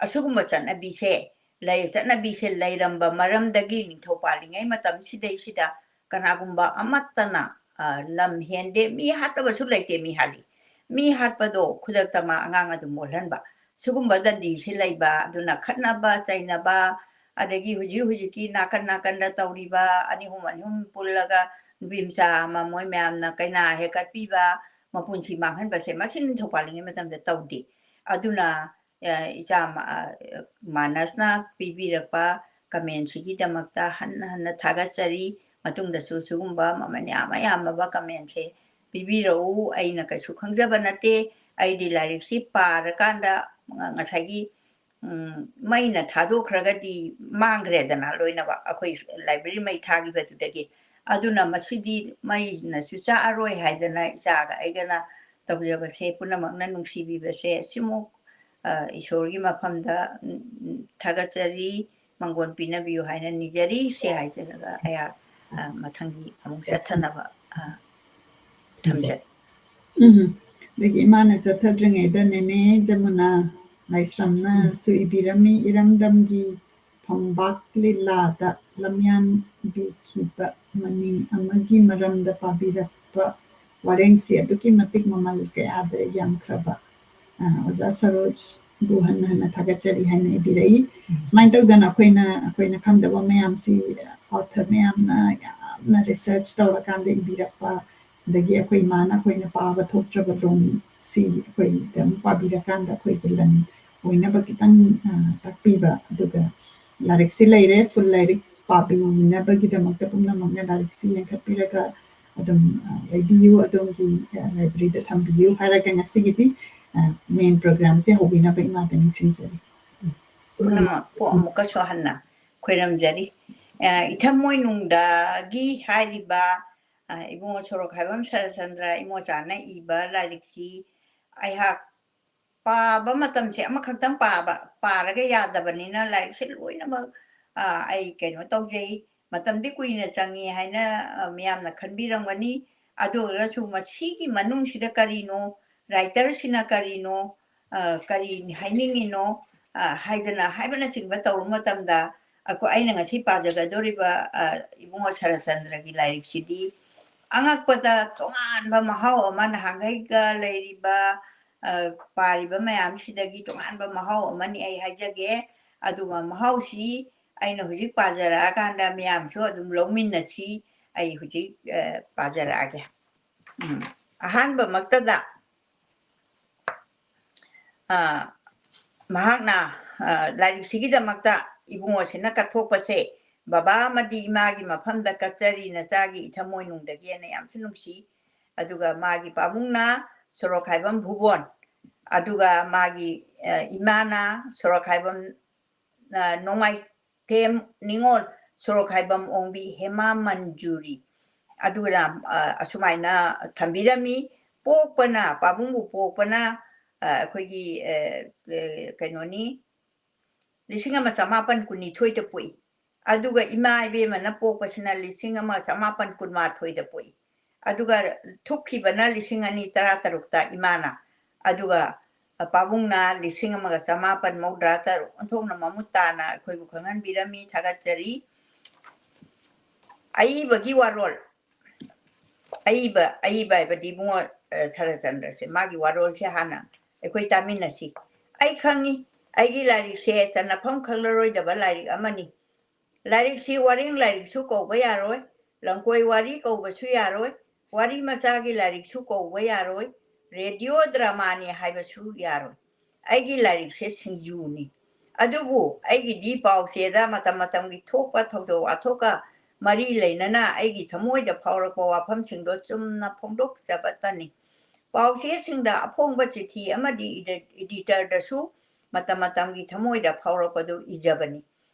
ꯑꯁꯤꯒꯨꯝꯕ ꯆꯠꯅꯕꯤꯁꯦ ꯂꯩ-, ꯆꯠꯅꯕꯤꯁꯦ ꯂꯩꯔꯝꯕ ꯃꯔꯝꯗꯒꯤ ꯅꯤꯡꯊꯧ ꯄꯥꯜꯂꯤꯉꯩ ꯃꯇꯝꯁꯤꯗꯩꯁꯤꯗ ꯀꯅꯥꯒꯨꯝꯕ ꯑꯃꯠꯇꯅ, ꯑ, ꯂꯝ ꯍꯦꯟꯗꯦ, ꯃꯤ ꯍꯥꯠꯇꯕꯁꯨ ꯂꯩꯇꯦ, ꯃꯤ ꯍꯥꯠꯂꯤ꯫ ꯃꯤ ꯍꯥꯠꯄꯗꯣ ꯈꯨꯗꯛꯇ ꯃꯥ ꯑꯉꯥꯡ ꯑꯗꯨꯝ ꯑꯣꯜꯍꯟꯕ꯫ ꯁꯤꯒꯨꯝꯕ ꯗꯟꯗꯤꯁꯤ ꯂꯩꯕ, ꯑꯗꯨꯅ ꯈꯠꯅꯕ ꯆꯩꯅꯕ, ꯑꯗꯒꯤ ꯍꯧꯖꯤꯛ ꯍꯧꯖꯤꯛꯀꯤ ꯅꯥꯀꯟ ꯅꯥꯀꯟꯗ ꯇꯧꯔꯤꯕ ꯑꯅꯤ ꯑꯍꯨꯝ, ꯑꯅꯤ ꯑꯍꯨꯝ ꯄꯨꯜꯂꯒ ꯅꯨꯄꯤ ꯃꯆꯥ ꯑꯃ ꯃꯣꯏ ꯃꯌꯥꯝꯅ ꯀꯩꯅꯥ ꯍꯦꯛ ꯀꯠꯄꯤꯕ, ꯃꯄꯨꯟꯁꯤ ꯃꯥꯡꯍꯟꯕꯁꯦ ꯃꯁꯤ ꯅꯤꯡꯊꯧ ꯄꯥꯜꯂꯤꯉꯩ ꯃꯇꯝꯗ ꯇꯧꯗꯦ꯫ ꯑꯗꯨꯅ, ꯑ, ꯏꯆꯥ ꯃ-, ꯑ, ꯃꯥꯅꯁꯅ ꯄꯤꯕꯤꯔꯛꯄ commentꯁꯤꯒꯤꯗꯃꯛꯇ ꯍꯟꯅ ꯍꯟꯅ ꯊꯥꯒꯠꯆꯔꯤ꯫ ꯃꯇꯨꯡꯗꯁꯨ ꯁꯤꯒꯨꯝꯕ ꯃꯃꯜ ꯌꯥꯝ ꯌꯥꯝꯃꯕ commentꯁꯦ ꯄꯤꯕꯤꯔꯛꯎ꯫ ꯑꯩꯅ ꯀꯩꯁꯨ ꯈꯪꯖꯕ ꯅꯠꯇꯦ꯫ ꯑꯩꯗꯤ ꯂꯥꯏꯔꯤꯛꯁꯤ ꯄꯥꯔꯀꯥꯟꯗ ꯉ-, ꯉꯁꯥꯏꯒꯤ, ꯎꯝ, ꯃꯩꯅ ꯊꯥꯗꯣꯛꯈ꯭ꯔꯒꯗꯤ ꯃꯥꯡꯈ꯭ꯔꯦꯗꯅ ꯂꯣꯏꯅꯃꯛ, ꯑꯩꯈꯣꯏ library ꯃꯩ ꯊꯥꯈꯤꯕꯗꯨꯗꯒꯤ꯫ ꯑꯗꯨꯅ ꯃꯁꯤꯗꯤ ꯃꯩꯅꯁꯨ ꯆꯥꯛꯑꯔꯣꯏ ꯍꯥꯏꯗꯅ ꯏꯆꯥꯒ ꯑꯩꯒꯅ ꯇꯧꯖꯕꯁꯦ, ꯄꯨꯝꯅꯃꯛꯅ ꯅꯨꯡꯁꯤꯕꯤꯕꯁꯦ, ꯁꯤꯃꯨꯛ, ꯑ, ꯏꯁꯣꯔꯒꯤ ꯃꯐꯝꯗ, ꯎꯝ, ꯎꯝ, ꯊꯥꯒꯠꯆꯔꯤ꯫ ꯃꯪꯒꯣꯟ ꯄꯤꯅꯕꯤꯌꯨ ꯍꯥꯏꯅ ꯅꯤꯖꯔꯤ꯫ ꯁꯤ ꯍꯥꯏꯖꯔꯒ ꯑꯩꯍꯥꯛ, ꯑ, ꯃꯊꯪꯒꯤ ꯑꯃꯨꯛ ꯆꯠꯊꯅꯕ, ꯑ, ꯊꯝꯖꯔꯤ꯫ ꯎꯝ꯫ ꯑꯗꯒꯤ ꯏꯃꯥꯅ ꯆꯠꯊꯗ꯭ꯔꯤꯉꯩꯗ ꯅꯦꯅꯦ ꯖꯃꯨꯅꯥ ꯂꯥꯏꯁ꯭ꯔꯝꯅꯁꯨ ꯏꯕꯤꯔꯝꯃꯤ, ꯏꯔꯝꯗꯝꯒꯤ ꯐꯝꯕꯥꯛ ꯂꯤꯂꯥꯗ ꯂꯝꯌꯥꯟꯕꯤꯈꯤꯕ ꯃꯅꯤ ꯑꯃꯒꯤ ꯃꯔꯝꯗ ꯄꯥꯕꯤꯔꯛꯄ ꯋꯥꯔꯦꯡꯁꯤ ꯑꯗꯨꯛꯀꯤ ꯃꯇꯤꯛ ꯃꯃꯜ ꯀꯌꯥꯗ ꯌꯥꯝꯈ꯭ꯔꯕ, ꯑ, ꯑꯣꯖꯥ ꯁꯔꯣꯖ ꯕꯨ ꯍꯟꯅ ꯍꯟꯅ ꯊꯥꯒꯠꯆꯔꯤ ꯍꯥꯏꯅ ꯏꯕꯤꯔꯛꯏ꯫ ꯁꯨꯃꯥꯏꯅ ꯇꯧꯗꯅ ꯑꯩꯈꯣꯏꯅ, ꯑꯩꯈꯣꯏꯅ ꯈꯪꯗꯕ ꯃꯌꯥꯝꯁꯤ author ꯃꯌꯥꯝꯅ ꯌꯥꯝꯅ research ꯇꯧꯔꯀꯥꯟꯗ ꯏꯕꯤꯔꯛꯄ, ꯑꯗꯒꯤ ꯑꯩꯈꯣꯏ ꯏꯃꯥꯅ ꯑꯩꯈꯣꯏꯅ ꯄꯥꯕ ꯊꯣꯛꯇ꯭ꯔꯕ ꯂꯣꯟꯁꯤ ꯑꯩꯈꯣꯏꯗ ꯑꯃꯨꯛ ꯄꯥꯕꯤꯔꯀꯥꯟꯗ ꯑꯩꯈꯣꯏꯒꯤ ꯂꯟ ꯑꯣꯏꯅꯕ ꯈꯤꯇꯪ, ꯑ, ꯇꯥꯛꯄꯤꯕ꯫ ꯑꯗꯨꯒ ꯂꯥꯏꯔꯤꯛꯁꯤ ꯂꯩꯔꯦ, full ꯂꯥꯏꯔꯤꯛ ꯄꯥꯕꯤꯅꯕꯒꯤꯗꯃꯛꯇ ꯄꯨꯝꯅꯃꯛꯅ ꯂꯥꯏꯔꯤꯛꯁꯤ ꯌꯦꯡꯈꯠꯄꯤꯔꯒ ꯑꯗꯨꯝ, ꯑ, ꯂꯩꯕꯤꯌꯨ, ꯑꯗꯣꯝꯒꯤ, ꯑ, library ꯗ ꯊꯝꯕꯤꯌꯨ ꯍꯥꯏꯔꯒ ꯉꯁꯤꯒꯤꯗꯤ, ꯑ, main program ꯁꯦ ꯍꯧꯕꯤꯅꯕ ꯏꯃꯥꯗ ꯅꯤꯡꯁꯤꯡꯖꯔꯤ꯫ ꯄꯨꯝꯅꯃꯛꯄꯨ ꯑꯃꯨꯛꯀꯁꯨ ꯍꯟꯅ ꯈꯣꯏꯔꯝꯖꯔꯤ꯫ ꯑ, ꯏꯊꯝ ꯃꯣꯏꯅꯨꯡꯗꯒꯤ ꯍꯥꯏꯔꯤꯕ, ꯑ, ꯏꯕꯨꯡꯉꯣ ꯁꯣꯔꯣꯛꯈꯥꯏꯕꯝ ꯁꯔꯆꯟꯗ꯭ꯔ ꯏꯃꯣꯆꯥꯅ ꯏꯕ ꯂꯥꯏꯔꯤꯛꯁꯤ ꯑꯩꯍꯥꯛ ꯄꯥꯕ ꯃꯇꯝꯁꯦ ꯑꯃꯈꯛꯇꯪ ꯄꯥꯕ, ꯄꯥꯔꯒ ꯌꯥꯗꯕꯅꯤꯅ ꯂꯥꯏꯔꯤꯛꯁꯦ ꯂꯣꯏꯅꯃꯛ, ꯑ, ꯑꯩ ꯀꯩꯅꯣ ꯇꯧꯖꯩ꯫ ꯃꯇꯝꯗꯤ ꯀꯨꯏꯅ ꯆꯪꯉꯤ ꯍꯥꯏꯅ, ꯑ, ꯃꯤꯌꯥꯝꯅ ꯈꯟꯕꯤꯔꯝꯒꯅꯤ꯫ ꯑꯗꯨ ꯑꯣꯏꯔꯒꯁꯨ ꯃꯁꯤꯒꯤ ꯃꯅꯨꯡꯁꯤꯗ ꯀꯔꯤꯅꯣ, writer ꯁꯤꯅ ꯀꯔꯤꯅꯣ, ꯑ, ꯀꯔꯤ ꯍꯥꯏꯅꯤꯡꯉꯤꯅꯣ, ꯑ, ꯍꯥꯏꯗꯅ ꯍꯥꯏꯕꯅꯆꯤꯡꯕ ꯇꯧꯕ ꯃꯇꯝꯗ, ꯑꯩꯈꯣꯏ, ꯑꯩꯅ ꯉꯁꯤ ꯄꯥꯖꯒꯗꯧꯔꯤꯕ, ꯑ, ꯏꯕꯨꯡꯉꯣ ꯁꯔꯆꯟꯗ꯭ꯔꯒꯤ ꯂꯥꯏꯔꯤꯛꯁꯤꯗꯤ ꯑꯉꯛꯄꯗ ꯇꯣꯉꯥꯟꯕ ꯃꯍꯥꯎ ꯑꯃ, ꯅꯍꯥꯟꯈꯩꯒ ꯂꯩꯔꯤꯕ, ꯑ, ꯄꯥꯔꯤꯕ ꯃꯌꯥꯝꯁꯤꯗꯒꯤ ꯇꯣꯉꯥꯟꯕ ꯃꯍꯥꯎ ꯑꯃꯅꯤ ꯑꯩ ꯍꯥꯏꯖꯒꯦ꯫ ꯑꯗꯨꯒ ꯃꯍꯥꯎꯁꯤ ꯑꯩꯅ ꯍꯧꯖꯤꯛ ꯄꯥꯖꯔꯛꯑꯀꯥꯟꯗ ꯃꯌꯥꯝꯁꯨ ꯑꯗꯨꯝ ꯂꯧꯃꯤꯟꯅꯁꯤ꯫ ꯑꯩ ꯍꯧꯖꯤꯛ, ꯑ, ꯄꯥꯖꯔꯛꯑꯒꯦ꯫ ꯎꯝ, ꯑꯍꯥꯟꯕꯃꯛꯇꯗ, ꯑ, ꯃꯍꯥꯛꯅ, ꯑ, ꯂꯥꯏꯔꯤꯛꯁꯤꯒꯤꯗꯃꯛꯇ ꯏꯕꯨꯡꯉꯣꯁꯤꯅ ꯀꯠꯊꯣꯛꯄꯁꯦ, "ꯕꯕꯥ ꯑꯃꯗꯤ ꯏꯃꯥꯒꯤ ꯃꯐꯝꯗ ꯀꯠꯆꯔꯤ, ꯅꯆꯥꯒꯤ ꯏꯊꯝ ꯃꯣꯏꯅꯨꯡꯗꯒꯤ" ꯑꯅ ꯌꯥꯝꯁꯨ ꯅꯨꯡꯁꯤ꯫ ꯑꯗꯨꯒ ꯃꯥꯒꯤ ꯄꯥꯕꯨꯡꯅ ꯁꯣꯔꯣꯛꯈꯥꯏꯕꯝ ꯚꯨꯕꯣꯟ, ꯑꯗꯨꯒ ꯃꯥꯒꯤ, ꯑ, ꯏꯃꯥꯅ ꯁꯣꯔꯣꯛꯈꯥꯏꯕꯝ, ꯑ, ꯅꯣꯡꯃꯥꯏꯊꯦꯝ ꯅꯤꯉꯣꯜ, ꯁꯣꯔꯣꯛꯈꯥꯏꯕꯝ ꯑꯣꯡꯕꯤ ꯍꯦꯃꯥ ꯃꯟꯖꯨꯔꯤ꯫ ꯑꯗꯨꯅ, ꯑ, ꯑꯁꯨꯃꯥꯏꯅ ꯊꯝꯕꯤꯔꯝꯃꯤ꯫ ꯄꯣꯛꯄꯅ, ꯄꯥꯕꯨꯡꯕꯨ ꯄꯣꯛꯄꯅ, ꯑ, ꯑꯩꯈꯣꯏꯒꯤ, ꯑ, ꯑ, ꯀꯩꯅꯣꯅꯤ, ꯂꯤꯁꯤꯡ ꯑꯃ ꯆꯃꯥꯄꯟ ꯀꯨꯟꯅꯤꯊꯣꯏꯗ ꯄꯣꯛꯏ꯫ ꯑꯗꯨꯒ ꯏꯃꯥ ꯏꯕꯦꯝꯃꯅ ꯄꯣꯛꯄꯁꯤꯅ ꯂꯤꯁꯤꯡ ꯑꯃ ꯆꯃꯥꯄꯟ ꯀꯨꯟꯃꯥꯊꯣꯏꯗ ꯄꯣꯛꯏ꯫ ꯑꯗꯨꯒ ꯊꯨꯞꯈꯤꯕꯅ ꯂꯤꯁꯤꯡ ꯑꯅꯤ ꯇꯔꯥꯇꯔꯨꯛꯇ ꯏꯃꯥꯅ, ꯑꯗꯨꯒ ꯄꯥꯕꯨꯡꯅ ꯂꯤꯁꯤꯡ ꯑꯃꯒ ꯆꯃꯥꯄꯟ ꯃꯧꯗ꯭ꯔꯥ ꯇꯔꯨꯛ꯫ ꯑꯣꯟꯊꯣꯛꯅ ꯃꯃꯨꯠ ꯇꯥꯅ ꯑꯩꯈꯣꯏꯕꯨ ꯈꯪꯍꯟꯕꯤꯔꯝꯃꯤ, ꯊꯥꯒꯠꯆꯔꯤ꯫ ꯑꯏꯕꯒꯤ ꯋꯥꯔꯣꯜ꯫ ꯑꯏꯕ, ꯑꯏꯕ ꯍꯥꯏꯕꯗꯤ ꯏꯕꯨꯡꯉꯣ, ꯑ, ꯁꯔꯆꯟꯗ꯭ꯔꯁꯦ, ꯃꯥꯒꯤ ꯋꯥꯔꯣꯜꯁꯦ ꯍꯥꯟꯅ ꯑꯩꯈꯣꯏ ꯇꯥꯃꯤꯟꯅꯁꯤ꯫ ꯑꯩ ꯈꯪꯉꯤ, ꯑꯩꯒꯤ ꯂꯥꯏꯔꯤꯛꯁꯦ ꯆꯟꯅꯐꯝ ꯈꯪꯂꯔꯣꯏꯗꯕ ꯂꯥꯏꯔꯤꯛ ꯑꯃꯅꯤ꯫ ꯂꯥꯏꯔꯤꯛꯁꯤ ꯋꯥꯔꯦꯡ ꯂꯥꯏꯔꯤꯛꯁꯨ ꯀꯧꯕ ꯌꯥꯔꯣꯏ, ꯂꯝꯀꯣꯏ ꯋꯥꯔꯤ ꯀꯧꯕꯁꯨ ꯌꯥꯔꯣꯏ, ꯋꯥꯔꯤ ꯃꯆꯥꯒꯤ ꯂꯥꯏꯔꯤꯛꯁꯨ ꯀꯧꯕ ꯌꯥꯔꯣꯏ, ꯔꯦꯗꯤꯑꯣ ꯗ꯭ꯔꯃꯥꯅꯤ ꯍꯥꯏꯕꯁꯨ ꯌꯥꯔꯣꯏ꯫ ꯑꯩꯒꯤ ꯂꯥꯏꯔꯤꯛꯁꯦ ꯁꯤꯡꯖꯨꯅꯤ꯫ ꯑꯗꯨꯕꯨ ꯑꯩꯒꯤꯗꯤ ꯄꯥꯎꯆꯦꯗ ꯃꯇꯝ ꯃꯇꯝꯒꯤ ꯊꯣꯛꯄ ꯊꯧꯗꯣꯛ ꯋꯥꯊꯣꯛꯀ ꯃꯔꯤ ꯂꯩꯅꯅ ꯑꯩꯒꯤ ꯊꯃꯣꯏꯗ ꯐꯥꯎꯔꯛꯄ ꯋꯥꯐꯝꯁꯤꯡꯗꯣ ꯆꯨꯝꯅ ꯐꯣꯡꯗꯣꯛꯆꯕꯇꯅꯤ꯫ ꯄꯥꯎꯆꯦꯁꯤꯡꯗ ꯑꯐꯣꯡꯕ ꯆꯤꯊꯤ ꯑꯃꯗꯤ ꯏꯗꯤ-, ꯏꯗꯤꯇꯔꯗꯁꯨ ꯃꯇꯝ ꯃꯇꯝꯒꯤ ꯊꯃꯣꯏꯗ ꯐꯥꯎꯔꯛꯄꯗꯨ ꯏꯖꯕꯅꯤ꯫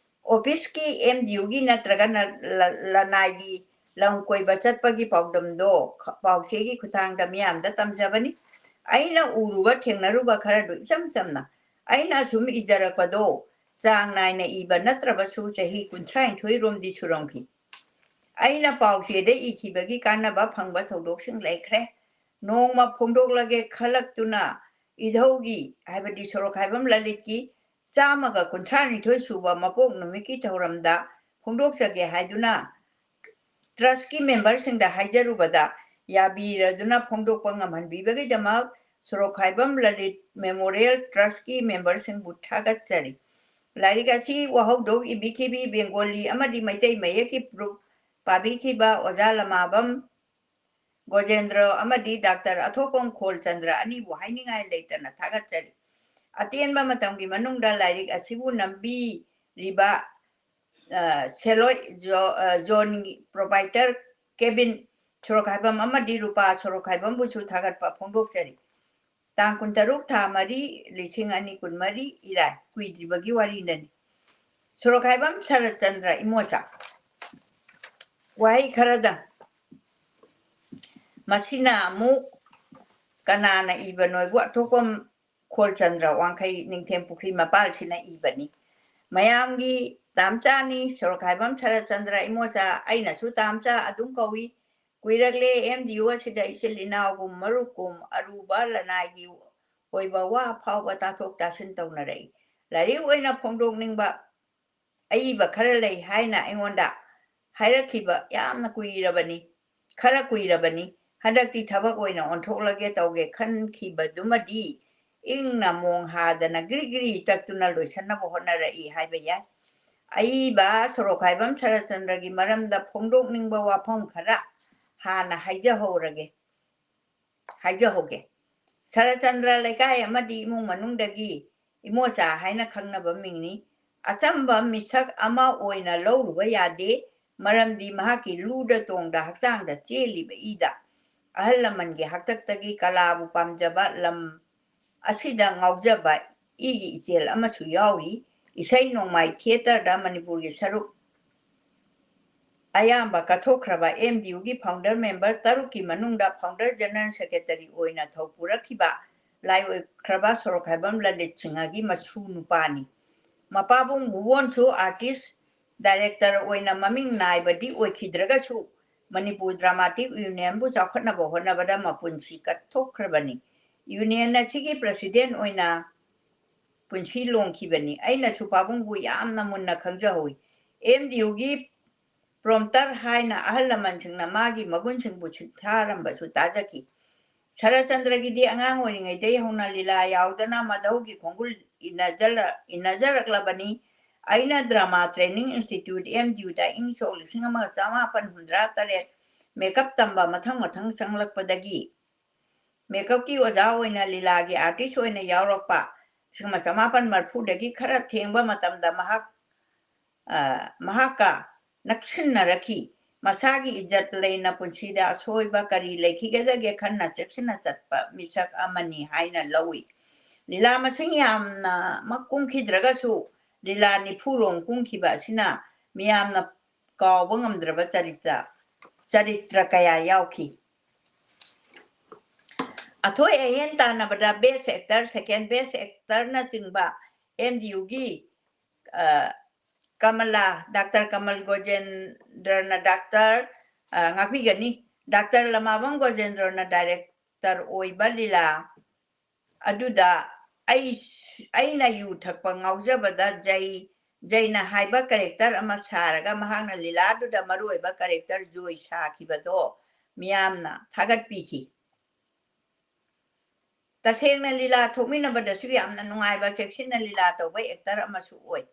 ꯑꯣꯐꯤꯁꯀꯤ, ꯑꯦꯝ ꯗꯤ ꯌꯨꯒꯤ ꯅꯠꯇ꯭ꯔꯒꯅ ꯂ-, ꯂꯅꯥꯏꯒꯤ ꯂꯝ ꯀꯣꯏꯕ ꯆꯠꯄꯒꯤ ꯄꯥꯎꯗꯝꯗꯣ ꯈ-, ꯄꯥꯎꯆꯦꯒꯤ ꯈꯨꯠꯊꯥꯡꯗ ꯃꯤꯌꯥꯝꯗ ꯇꯝꯖꯕꯅꯤ꯫ ꯑꯩꯅ ꯎꯔꯨꯕ ꯊꯦꯡꯅꯔꯨꯕ ꯈꯔꯗꯨ ꯏꯆꯝ ꯆꯝꯅ ꯑꯩꯅ ꯑꯁꯨꯝ ꯏꯖꯔꯛꯄꯗꯣ ꯆꯥꯡ ꯅꯥꯏꯅ ꯏꯕ ꯅꯠꯇ꯭ꯔꯕꯁꯨ ꯆꯍꯤ ꯀꯨꯟꯊ꯭ꯔꯥꯅꯤꯊꯣꯏ ꯔꯣꯝꯗꯤ ꯁꯨꯔꯝꯈꯤ꯫ ꯑꯩꯅ ꯄꯥꯎꯆꯦꯗ ꯏꯈꯤꯕꯒꯤ ꯀꯥꯟꯅꯕ ꯐꯪꯕ ꯊꯧꯗꯣꯛꯁꯤꯡ ꯂꯩꯈ꯭ꯔꯦ꯫ ꯅꯣꯡꯃ ꯐꯣꯡꯗꯣꯛꯂꯒꯦ ꯈꯜꯂꯛꯇꯨꯅ ꯏꯙꯧꯒꯤ, ꯍꯥꯏꯕꯗꯤ ꯁꯣꯔꯣꯛꯈꯥꯏꯕꯝ ꯂꯂꯤꯠꯀꯤ ꯆꯥꯝꯃꯒ ꯀꯨꯟꯊ꯭ꯔꯥꯅꯤꯊꯣꯏ ꯁꯨꯕ ꯃꯄꯣꯛ ꯅꯨꯃꯤꯠꯀꯤ ꯊꯧꯔꯝꯗ ꯐꯣꯡꯗꯣꯛꯆꯒꯦ ꯍꯥꯏꯗꯨꯅ ꯇ꯭ꯔꯁꯀꯤ ꯃꯦꯝꯕꯔꯁꯤꯡꯗ ꯍꯥꯏꯖꯔꯨꯕꯗ ꯌꯥꯕꯤꯔꯗꯨꯅ ꯐꯣꯡꯗꯣꯛꯄ ꯉꯝꯍꯟꯕꯤꯕꯒꯤꯗꯃꯛ ꯁꯣꯔꯣꯛꯈꯥꯏꯕꯝ ꯂꯂꯤꯠ ꯃꯦꯃꯣꯔꯤꯌꯦꯜ ꯇ꯭ꯔꯁꯀꯤ ꯃꯦꯝꯕꯔꯁꯤꯡꯕꯨ ꯊꯥꯒꯠꯆꯔꯤ꯫ ꯂꯥꯏꯔꯤꯛ ꯑꯁꯤ ꯋꯥꯍꯧꯗꯣꯛ ꯏꯕꯤꯈꯤꯕꯤ ꯕꯦꯡꯒꯣꯂꯤ ꯑꯃꯗꯤ ꯃꯩꯇꯩ ꯃꯌꯦꯛꯀꯤ ꯄ꯭ꯔꯨꯐ ꯄꯥꯕꯤꯈꯤꯕ ꯑꯣꯖꯥ ꯂꯃꯥꯕꯝ ꯒꯣꯖꯦꯟꯗ꯭ꯔ ꯑꯃꯗꯤ ꯗꯥꯛꯇꯔ ꯑꯊꯣꯛꯄꯝ ꯈꯣꯜꯆꯟꯗ꯭ꯔ ꯑꯅꯤꯕꯨ ꯍꯥꯏꯅꯤꯡꯉꯥꯏ ꯂꯩꯇꯅ ꯊꯥꯒꯠꯆꯔꯤ꯫ ꯑꯇꯦꯟꯕ ꯃꯇꯝꯒꯤ ꯃꯅꯨꯡꯗ ꯂꯥꯏꯔꯤꯛ ꯑꯁꯤꯕꯨ ꯅꯝꯕꯤꯔꯤꯕ, ꯑ, ꯁꯦꯂꯣꯏ ꯖꯣ-, ꯑ, ꯖꯣꯟꯒꯤ ꯄ꯭ꯔꯣꯄꯥꯏꯇꯔ ꯀꯦꯕꯤꯟ ꯁꯣꯔꯣꯛꯈꯥꯏꯕꯝ ꯑꯃꯗꯤ ꯔꯨꯄꯥ ꯁꯣꯔꯣꯛꯈꯥꯏꯕꯝꯕꯨꯁꯨ ꯊꯥꯒꯠꯄ ꯐꯣꯡꯗꯣꯛꯆꯔꯤ꯫ ꯇꯥꯡ ꯀꯨꯟꯇꯔꯨꯛ ꯊꯥ ꯃꯔꯤ ꯂꯤꯁꯤꯡ ꯑꯅꯤ ꯀꯨꯟꯃꯔꯤ ꯏꯔꯥꯏ, ꯀꯨꯏꯗ꯭ꯔꯤꯕꯒꯤ ꯋꯥꯔꯤꯅꯅꯤ꯫ ꯁꯣꯔꯣꯛꯈꯥꯏꯕꯝ ꯁꯔꯠꯆꯟꯗ꯭ꯔ ꯏꯃꯣꯆꯥ꯫ ꯋꯥꯍꯩ ꯈꯔꯗꯪ꯫ ꯃꯁꯤꯅ ꯑꯃꯨꯛ ꯀꯅꯥꯅ ꯏꯕꯅꯣꯏꯕꯨ ꯑꯊꯣꯛꯄꯝ ꯈꯣꯜꯆꯟꯗ꯭ꯔ ꯋꯥꯡꯈꯩ ꯅꯤꯡꯊꯦꯝ ꯄꯨꯈ꯭ꯔꯤ ꯃꯄꯥꯜꯁꯤꯅ ꯏꯕꯅꯤ꯫ ꯃꯌꯥꯝꯒꯤ ꯇꯥꯝꯆꯥꯅꯤ, ꯁꯣꯔꯣꯛꯈꯥꯏꯕꯝ ꯁꯔꯠꯆꯟꯗ꯭ꯔ ꯏꯃꯣꯆꯥ, ꯑꯩꯅꯁꯨ ꯇꯥꯝꯆꯥ ꯑꯗꯨꯝ ꯀꯧꯏ꯫ ꯀꯨꯏꯔꯛꯂꯦ ꯑꯦꯝ ꯗꯤ ꯌꯨ ꯑꯁꯤꯗ ꯏꯆꯤꯜ ꯏꯅꯥꯎꯒꯨꯝ ꯃꯔꯨꯞꯀꯨꯝ ꯑꯔꯨꯕ ꯂꯅꯥꯏꯒꯤ ꯑꯣꯏꯕ ꯋꯥ ꯐꯥꯎꯕ ꯇꯥꯊꯣꯛ ꯇꯥꯁꯤꯟ ꯇꯧꯅꯔꯛꯏ꯫ ꯂꯥꯏꯔꯤꯛ ꯑꯣꯏꯅ ꯐꯣꯡꯗꯣꯛꯅꯤꯡꯕ ꯑꯏꯕ ꯈꯔ ꯂꯩ ꯍꯥꯏꯅ ꯑꯩꯉꯣꯟꯗ ꯍꯥꯏꯔꯛꯈꯤꯕ ꯌꯥꯝꯅ ꯀꯨꯏꯔꯕꯅꯤ, ꯈꯔ ꯀꯨꯏꯔꯕꯅꯤ꯫ ꯍꯟꯗꯛꯇꯤ ꯊꯕꯛ ꯑꯣꯏꯅ ꯑꯣꯟꯊꯣꯛꯂꯒꯦ ꯇꯧꯒꯦ ꯈꯟꯈꯤꯕꯗꯨꯃꯗꯤ ꯏꯪꯅ ꯃꯣꯡ ꯍꯥꯗꯅ ꯒ꯭ꯔꯤ ꯒ꯭ꯔꯤ ꯇꯛꯇꯨꯅ ꯂꯣꯏꯁꯤꯟꯅꯕ ꯍꯣꯠꯅꯔꯛꯏ ꯍꯥꯏꯕ ꯌꯥꯏ꯫ ꯑꯏꯕ ꯁꯣꯔꯣꯛꯈꯥꯏꯕꯝ ꯁꯔꯠꯆꯟꯗ꯭ꯔꯒꯤ ꯃꯔꯝꯗ ꯐꯣꯡꯗꯣꯛꯅꯤꯡꯕ ꯋꯥꯐꯝ ꯈꯔ ꯍꯥꯟꯅ ꯍꯥꯏꯖꯍꯧꯔꯒꯦ, ꯍꯥꯏꯖꯍꯧꯒꯦ꯫ ꯁꯔꯠꯆꯟꯗ꯭ꯔ ꯂꯩꯀꯥꯏ ꯑꯃꯗꯤ ꯏꯃꯨꯡ ꯃꯅꯨꯡꯗꯒꯤ ꯏꯃꯣꯆꯥ ꯍꯥꯏꯅ ꯈꯪꯅꯕ ꯃꯤꯡꯅꯤ꯫ ꯑꯆꯝꯕ ꯃꯤꯁꯛ ꯑꯃ ꯑꯣꯏꯅ ꯂꯧꯔꯨꯕ ꯌꯥꯗꯦ, ꯃꯔꯝꯗꯤ ꯃꯍꯥꯛꯀꯤ ꯂꯨꯗ ꯇꯣꯡꯗ ꯍꯛꯆꯥꯡꯗ ꯆꯦꯜꯂꯤꯕ ꯏꯗ ꯑꯍꯜ ꯂꯃꯟꯒꯤ ꯍꯥꯛꯇꯛꯇꯒꯤ ꯀꯂꯥꯕꯨ ꯄꯥꯝꯖꯕ ꯂꯝ ꯑꯁꯤꯗ ꯉꯥꯎꯖꯕ ꯏꯒꯤ ꯏꯆꯦꯜ ꯑꯃꯁꯨ ꯌꯥꯎꯔꯤ꯫ ꯏꯁꯩ ꯅꯣꯡꯃꯥꯏ ꯊꯤꯌꯦꯇꯔꯗ ꯃꯅꯤꯄꯨꯔꯒꯤ ꯁꯔꯨꯛ ꯑꯌꯥꯝꯕ ꯀꯠꯊꯣꯛꯈ꯭ꯔꯕ ꯑꯦꯝ ꯗꯤ ꯌꯨꯒꯤ founder member ꯇꯔꯨꯛꯀꯤ ꯃꯅꯨꯡꯗ founder general secretary ꯑꯣꯏꯅ ꯊꯧ ꯄꯨꯔꯛꯈꯤꯕ ꯂꯥꯏ ꯑꯣꯏꯈ꯭ꯔꯕ ꯁꯣꯔꯣꯛꯈꯥꯏꯕꯝ ꯂꯂꯤꯠ ꯁꯤꯡꯍꯒꯤ ꯃꯁꯨ ꯅꯨꯄꯥꯅꯤ꯫ ꯃꯄꯥꯕꯨꯡ ꯚꯨꯕꯣꯟꯁꯨ artist director ꯑꯣꯏꯅ ꯃꯃꯤꯡ ꯅꯥꯏꯕꯗꯤ ꯑꯣꯏꯈꯤꯗ꯭ꯔꯒꯁꯨ, ꯃꯅꯤꯄꯨꯔ ꯗ꯭ꯔꯃꯥꯇꯤꯛ ꯌꯨꯅꯤꯌꯟꯕꯨ ꯆꯥꯎꯈꯠꯅꯕ ꯍꯣꯠꯅꯕꯗ ꯃꯄꯨꯟꯁꯤ ꯀꯠꯊꯣꯛꯈ꯭ꯔꯕꯅꯤ꯫ ꯌꯨꯅꯤꯌꯟ ꯑꯁꯤꯒꯤ president ꯑꯣꯏꯅ ꯄꯨꯟꯁꯤ ꯂꯣꯡꯈꯤꯕꯅꯤ꯫ ꯑꯩꯅꯁꯨ ꯄꯥꯕꯨꯡꯕꯨ ꯌꯥꯝꯅ ꯃꯨꯟꯅ ꯈꯪꯖꯍꯧꯏ꯫ ꯑꯦꯝ ꯗꯤ ꯌꯨꯒꯤ promoter ꯍꯥꯏꯅ ꯑꯍꯜ ꯂꯃꯟꯁꯤꯡꯅ ꯃꯥꯒꯤ ꯃꯒꯨꯟꯁꯤꯡꯕꯨ ꯁꯤꯊꯥꯔꯝꯕꯁꯨ ꯇꯥꯖꯈꯤ꯫ ꯁꯔꯠꯆꯟꯗ꯭ꯔꯒꯤꯗꯤ ꯑꯉꯥꯡ ꯑꯣꯏꯔꯤꯉꯩꯗꯒꯤ ꯍꯧꯅ ꯂꯤꯂꯥ ꯌꯥꯎꯗꯅ ꯃꯙꯧꯒꯤ ꯈꯣꯡꯒꯨꯜ ꯏꯟꯅꯖꯜꯂ-, ꯏꯟꯅꯖꯔꯛꯂꯕꯅꯤ꯫ ꯑꯩꯅ drama training institute, M D ꯌꯨꯗ ꯏꯪ ꯁꯣꯛ ꯂꯤꯁꯤꯡ ꯑꯃꯒ ꯆꯃꯥꯄꯟ ꯍꯨꯝꯗ꯭ꯔꯥ ꯇꯔꯦꯠ makeup ꯇꯝꯕ ꯃꯊꯪ ꯃꯊꯪ ꯆꯪꯂꯛꯄꯗꯒꯤ makeupꯀꯤ ꯑꯣꯖꯥ ꯑꯣꯏꯅ, ꯂꯤꯂꯥꯒꯤ artist ꯑꯣꯏꯅ ꯌꯥꯎꯔꯛꯄ ꯂꯤꯁꯤꯡ ꯑꯃ ꯆꯃꯥꯄꯟ ꯃꯔꯤꯐꯨꯗꯒꯤ ꯈꯔ ꯊꯦꯡꯕ ꯃꯇꯝꯗ ꯃꯍꯥꯛ, ꯑ, ꯃꯍꯥꯛꯀ ꯅꯛꯁꯤꯟꯅꯔꯛꯈꯤ꯫ ꯃꯁꯥꯒꯤ ꯏꯖꯠ ꯂꯩꯅ ꯄꯨꯟꯁꯤꯗ ꯑꯁꯣꯏꯕ ꯀꯔꯤ ꯂꯩꯈꯤꯒꯗꯒꯦ ꯈꯟꯅ ꯆꯦꯛꯁꯤꯟꯅ ꯆꯠꯄ ꯃꯤꯁꯛ ꯑꯃꯅꯤ ꯍꯥꯏꯅ ꯂꯧꯏ꯫ ꯂꯤꯂꯥ ꯃꯁꯤꯡ ꯌꯥꯝꯅꯃꯛ ꯀꯨꯝꯈꯤꯗ꯭ꯔꯒꯁꯨ, ꯂꯤꯂꯥ ꯅꯤꯐꯨ ꯔꯣꯝ ꯀꯨꯝꯈꯤꯕ ꯑꯁꯤꯅ ꯃꯤꯌꯥꯝꯅ ꯀꯥꯎꯕ ꯉꯝꯗ꯭ꯔꯕ ꯆꯔꯤꯇ꯭ꯔ, ꯆꯔꯤꯇ꯭ꯔ ꯀꯌꯥ ꯌꯥꯎꯈꯤ꯫ ꯑꯊꯣꯏ ꯑꯍꯦꯟ ꯇꯥꯟꯅꯕꯗ best actor, second best actorꯅꯆꯤꯡꯕ ꯑꯦꯝ ꯗꯤ ꯌꯨꯒꯤ, ꯑ, ꯀꯃꯂꯥ, ꯗꯥꯛꯇꯔ ꯀꯃꯜ ꯒꯣꯖꯦꯟꯗ꯭ꯔꯅ ꯗꯥꯛꯇꯔ, ꯑ, ꯉꯥꯛꯄꯤꯒꯅꯤ, ꯗꯥꯛꯇꯔ ꯂꯃꯥꯕꯝ ꯒꯣꯖꯦꯟꯗ꯭ꯔꯅ director ꯑꯣꯏꯕ ꯂꯤꯂꯥ ꯑꯗꯨꯗ ꯑꯩ, ꯑꯩꯅ ꯌꯨ ꯊꯛꯄ ꯉꯥꯎꯖꯕꯗ ꯖꯩ, ꯖꯩꯅ ꯍꯥꯏꯕ character ꯑꯃ ꯁꯥꯔꯒ ꯃꯍꯥꯛꯅ ꯂꯤꯂꯥꯗꯨꯗ ꯃꯔꯨꯑꯣꯏꯕ character ꯖꯣꯏ ꯁꯥꯈꯤꯕꯗꯣ ꯃꯤꯌꯥꯝꯅ ꯊꯥꯒꯠꯄꯤꯈꯤ꯫ ꯇꯁꯦꯡꯅ ꯂꯤꯂꯥ ꯊꯣꯛꯃꯤꯟꯅꯕꯗꯁꯨ ꯌꯥꯝꯅ ꯅꯨꯡꯉꯥꯏꯕ, ꯆꯦꯛꯁꯤꯟꯅ ꯂꯤꯂꯥ ꯇꯧꯕ actor ꯑꯃꯁꯨ ꯑꯣꯏ꯫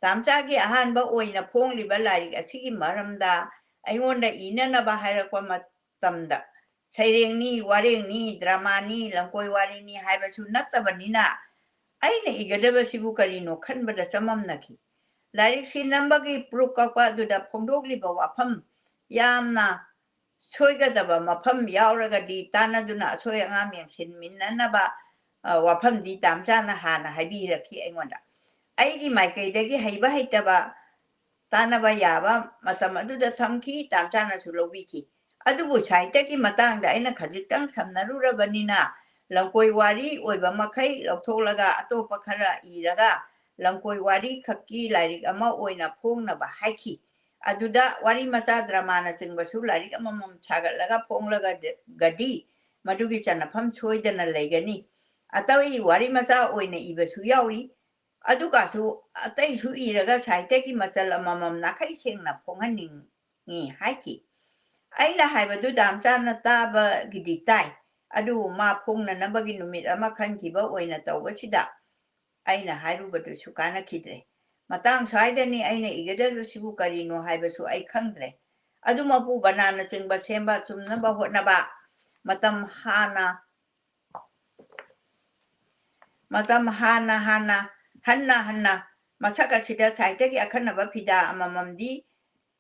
ꯇꯥꯝꯆꯥꯒꯤ ꯑꯍꯥꯟꯕ ꯑꯣꯏꯅ ꯐꯣꯡꯂꯤꯕ ꯂꯥꯏꯔꯤꯛ ꯑꯁꯤꯒꯤ ꯃꯔꯝꯗ ꯑꯩꯉꯣꯟꯗ ꯏꯅꯅꯕ ꯍꯥꯏꯔꯛꯄ ꯃꯇꯝꯗ, ꯁꯩꯔꯦꯡꯅꯤ, ꯋꯥꯔꯦꯡꯅꯤ, dramaꯅꯤ, ꯂꯝꯀꯣꯏ ꯋꯥꯔꯤꯅꯤ ꯍꯥꯏꯕꯁꯨ ꯅꯠꯇꯕꯅꯤꯅ, ꯑꯩꯅ ꯏꯒꯗꯕꯁꯤꯕꯨ ꯀꯔꯤꯅꯣ ꯈꯟꯕꯗ ꯆꯃꯝꯅꯈꯤ꯫ ꯂꯥꯏꯔꯤꯛꯁꯤ ꯅꯝꯕꯒꯤ proof ꯀꯛꯄ ꯑꯗꯨꯗ ꯐꯣꯡꯗꯣꯛꯂꯤꯕ ꯋꯥꯐꯝ ꯌꯥꯝꯅ ꯁꯣꯏꯒꯗꯕ ꯃꯐꯝ ꯌꯥꯎꯔꯒꯗꯤ ꯇꯥꯟꯅꯗꯨꯅ ꯑꯁꯣꯏ ꯑꯉꯥꯝ ꯌꯦꯡꯁꯤꯟꯃꯤꯟꯅꯅꯕ, ꯑ, ꯋꯥꯐꯝꯗꯤ ꯇꯥꯝꯆꯥꯅ ꯍꯥꯟꯅ ꯍꯥꯏꯕꯤꯔꯛꯈꯤ ꯑꯩꯉꯣꯟꯗ꯫ ꯑꯩꯒꯤ ꯃꯥꯏꯀꯩꯗꯒꯤ ꯍꯩꯕ ꯍꯩꯇꯕ ꯇꯥꯟꯅꯕ ꯌꯥꯕ ꯃꯇꯝ ꯑꯗꯨꯗ ꯊꯝꯈꯤ, ꯇꯥꯝꯆꯥꯅꯁꯨ ꯂꯧꯕꯤꯈꯤ꯫ ꯑꯗꯨꯕꯨ ꯁꯥꯍꯤꯇ꯭ꯌꯒꯤ ꯃꯇꯥꯡꯗ ꯑꯩꯅ ꯈꯖꯤꯛꯇꯪ ꯁꯝꯅꯔꯨꯔꯕꯅꯤꯅ, ꯂꯝꯀꯣꯏ ꯋꯥꯔꯤ ꯑꯣꯏꯕ ꯃꯈꯩ ꯂꯧꯊꯣꯛꯂꯒ ꯑꯇꯣꯞꯄ ꯈꯔ ꯏꯔꯒ, ꯂꯝꯀꯣꯏ ꯋꯥꯔꯤ ꯈꯛꯀꯤ ꯂꯥꯏꯔꯤꯛ ꯑꯃ ꯑꯣꯏꯅ ꯐꯣꯡꯅꯕ ꯍꯥꯏꯈꯤ꯫ ꯑꯗꯨꯗ ꯋꯥꯔꯤ ꯃꯆꯥ, dramaꯅꯆꯤꯡꯕꯁꯨ ꯂꯥꯏꯔꯤꯛ ꯑꯃꯃꯝ ꯁꯥꯒꯠꯂꯒ ꯐꯣꯡꯂꯒꯗꯤ ꯃꯗꯨꯒꯤ ꯆꯟꯅꯐꯝ ꯁꯣꯏꯗꯅ ꯂꯩꯒꯅꯤ꯫ ꯑꯇꯩ ꯋꯥꯔꯤ ꯃꯆꯥ ꯑꯣꯏꯅ ꯏꯕꯁꯨ ꯌꯥꯎꯔꯤ꯫ ꯑꯗꯨꯒꯁꯨ ꯑꯇꯩꯁꯨ ꯏꯔꯒ ꯁꯥꯍꯤꯇ꯭ꯌꯒꯤ ꯃꯆꯜ ꯑꯃꯃꯝ ꯅꯥꯈꯩ ꯁꯦꯡꯅ ꯐꯣꯡꯍꯟꯅꯤꯡꯏ ꯍꯥꯏꯈꯤ꯫ ꯑꯩꯅ ꯍꯥꯏꯕꯗꯨ ꯇꯥꯝꯆꯥꯅ ꯇꯥꯕꯒꯤꯗꯤ ꯇꯥꯏ, ꯑꯗꯨꯕꯨ ꯃꯥ ꯐꯣꯡꯅꯅꯕꯒꯤ ꯅꯨꯃꯤꯠ ꯑꯃ ꯈꯟꯈꯤꯕ ꯑꯣꯏꯅ ꯇꯧꯕꯁꯤꯗ ꯑꯩꯅ ꯍꯥꯏꯔꯨꯕꯗꯨꯁꯨ ꯀꯥꯟꯅꯈꯤꯗ꯭ꯔꯦ꯫ ꯃꯇꯥꯡ ꯁ꯭ꯋꯥꯏꯗꯅꯤ ꯑꯩꯅ ꯏꯒꯗꯧꯔꯤꯕꯁꯤꯕꯨ ꯀꯔꯤꯅꯣ ꯍꯥꯏꯕꯁꯨ ꯑꯩ ꯈꯪꯗ꯭ꯔꯦ꯫ ꯑꯗꯨꯃꯛꯄꯨ ꯕꯅꯥꯟꯅꯆꯤꯡꯕ ꯁꯦꯝꯕ ꯆꯨꯝꯅꯕ ꯍꯣꯠꯅꯕ, ꯃꯇꯝ ꯍꯥꯟꯅ, ꯃꯇꯝ ꯍꯥꯟꯅ ꯍꯥꯟꯅ, ꯍꯟꯅ ꯍꯟꯅ ꯃꯁꯛ ꯑꯁꯤꯗ ꯁꯥꯍꯤꯇ꯭ꯌꯒꯤ ꯑꯈꯟꯅꯕ ꯐꯤꯗꯥ ꯑꯃꯃꯝꯗꯤ,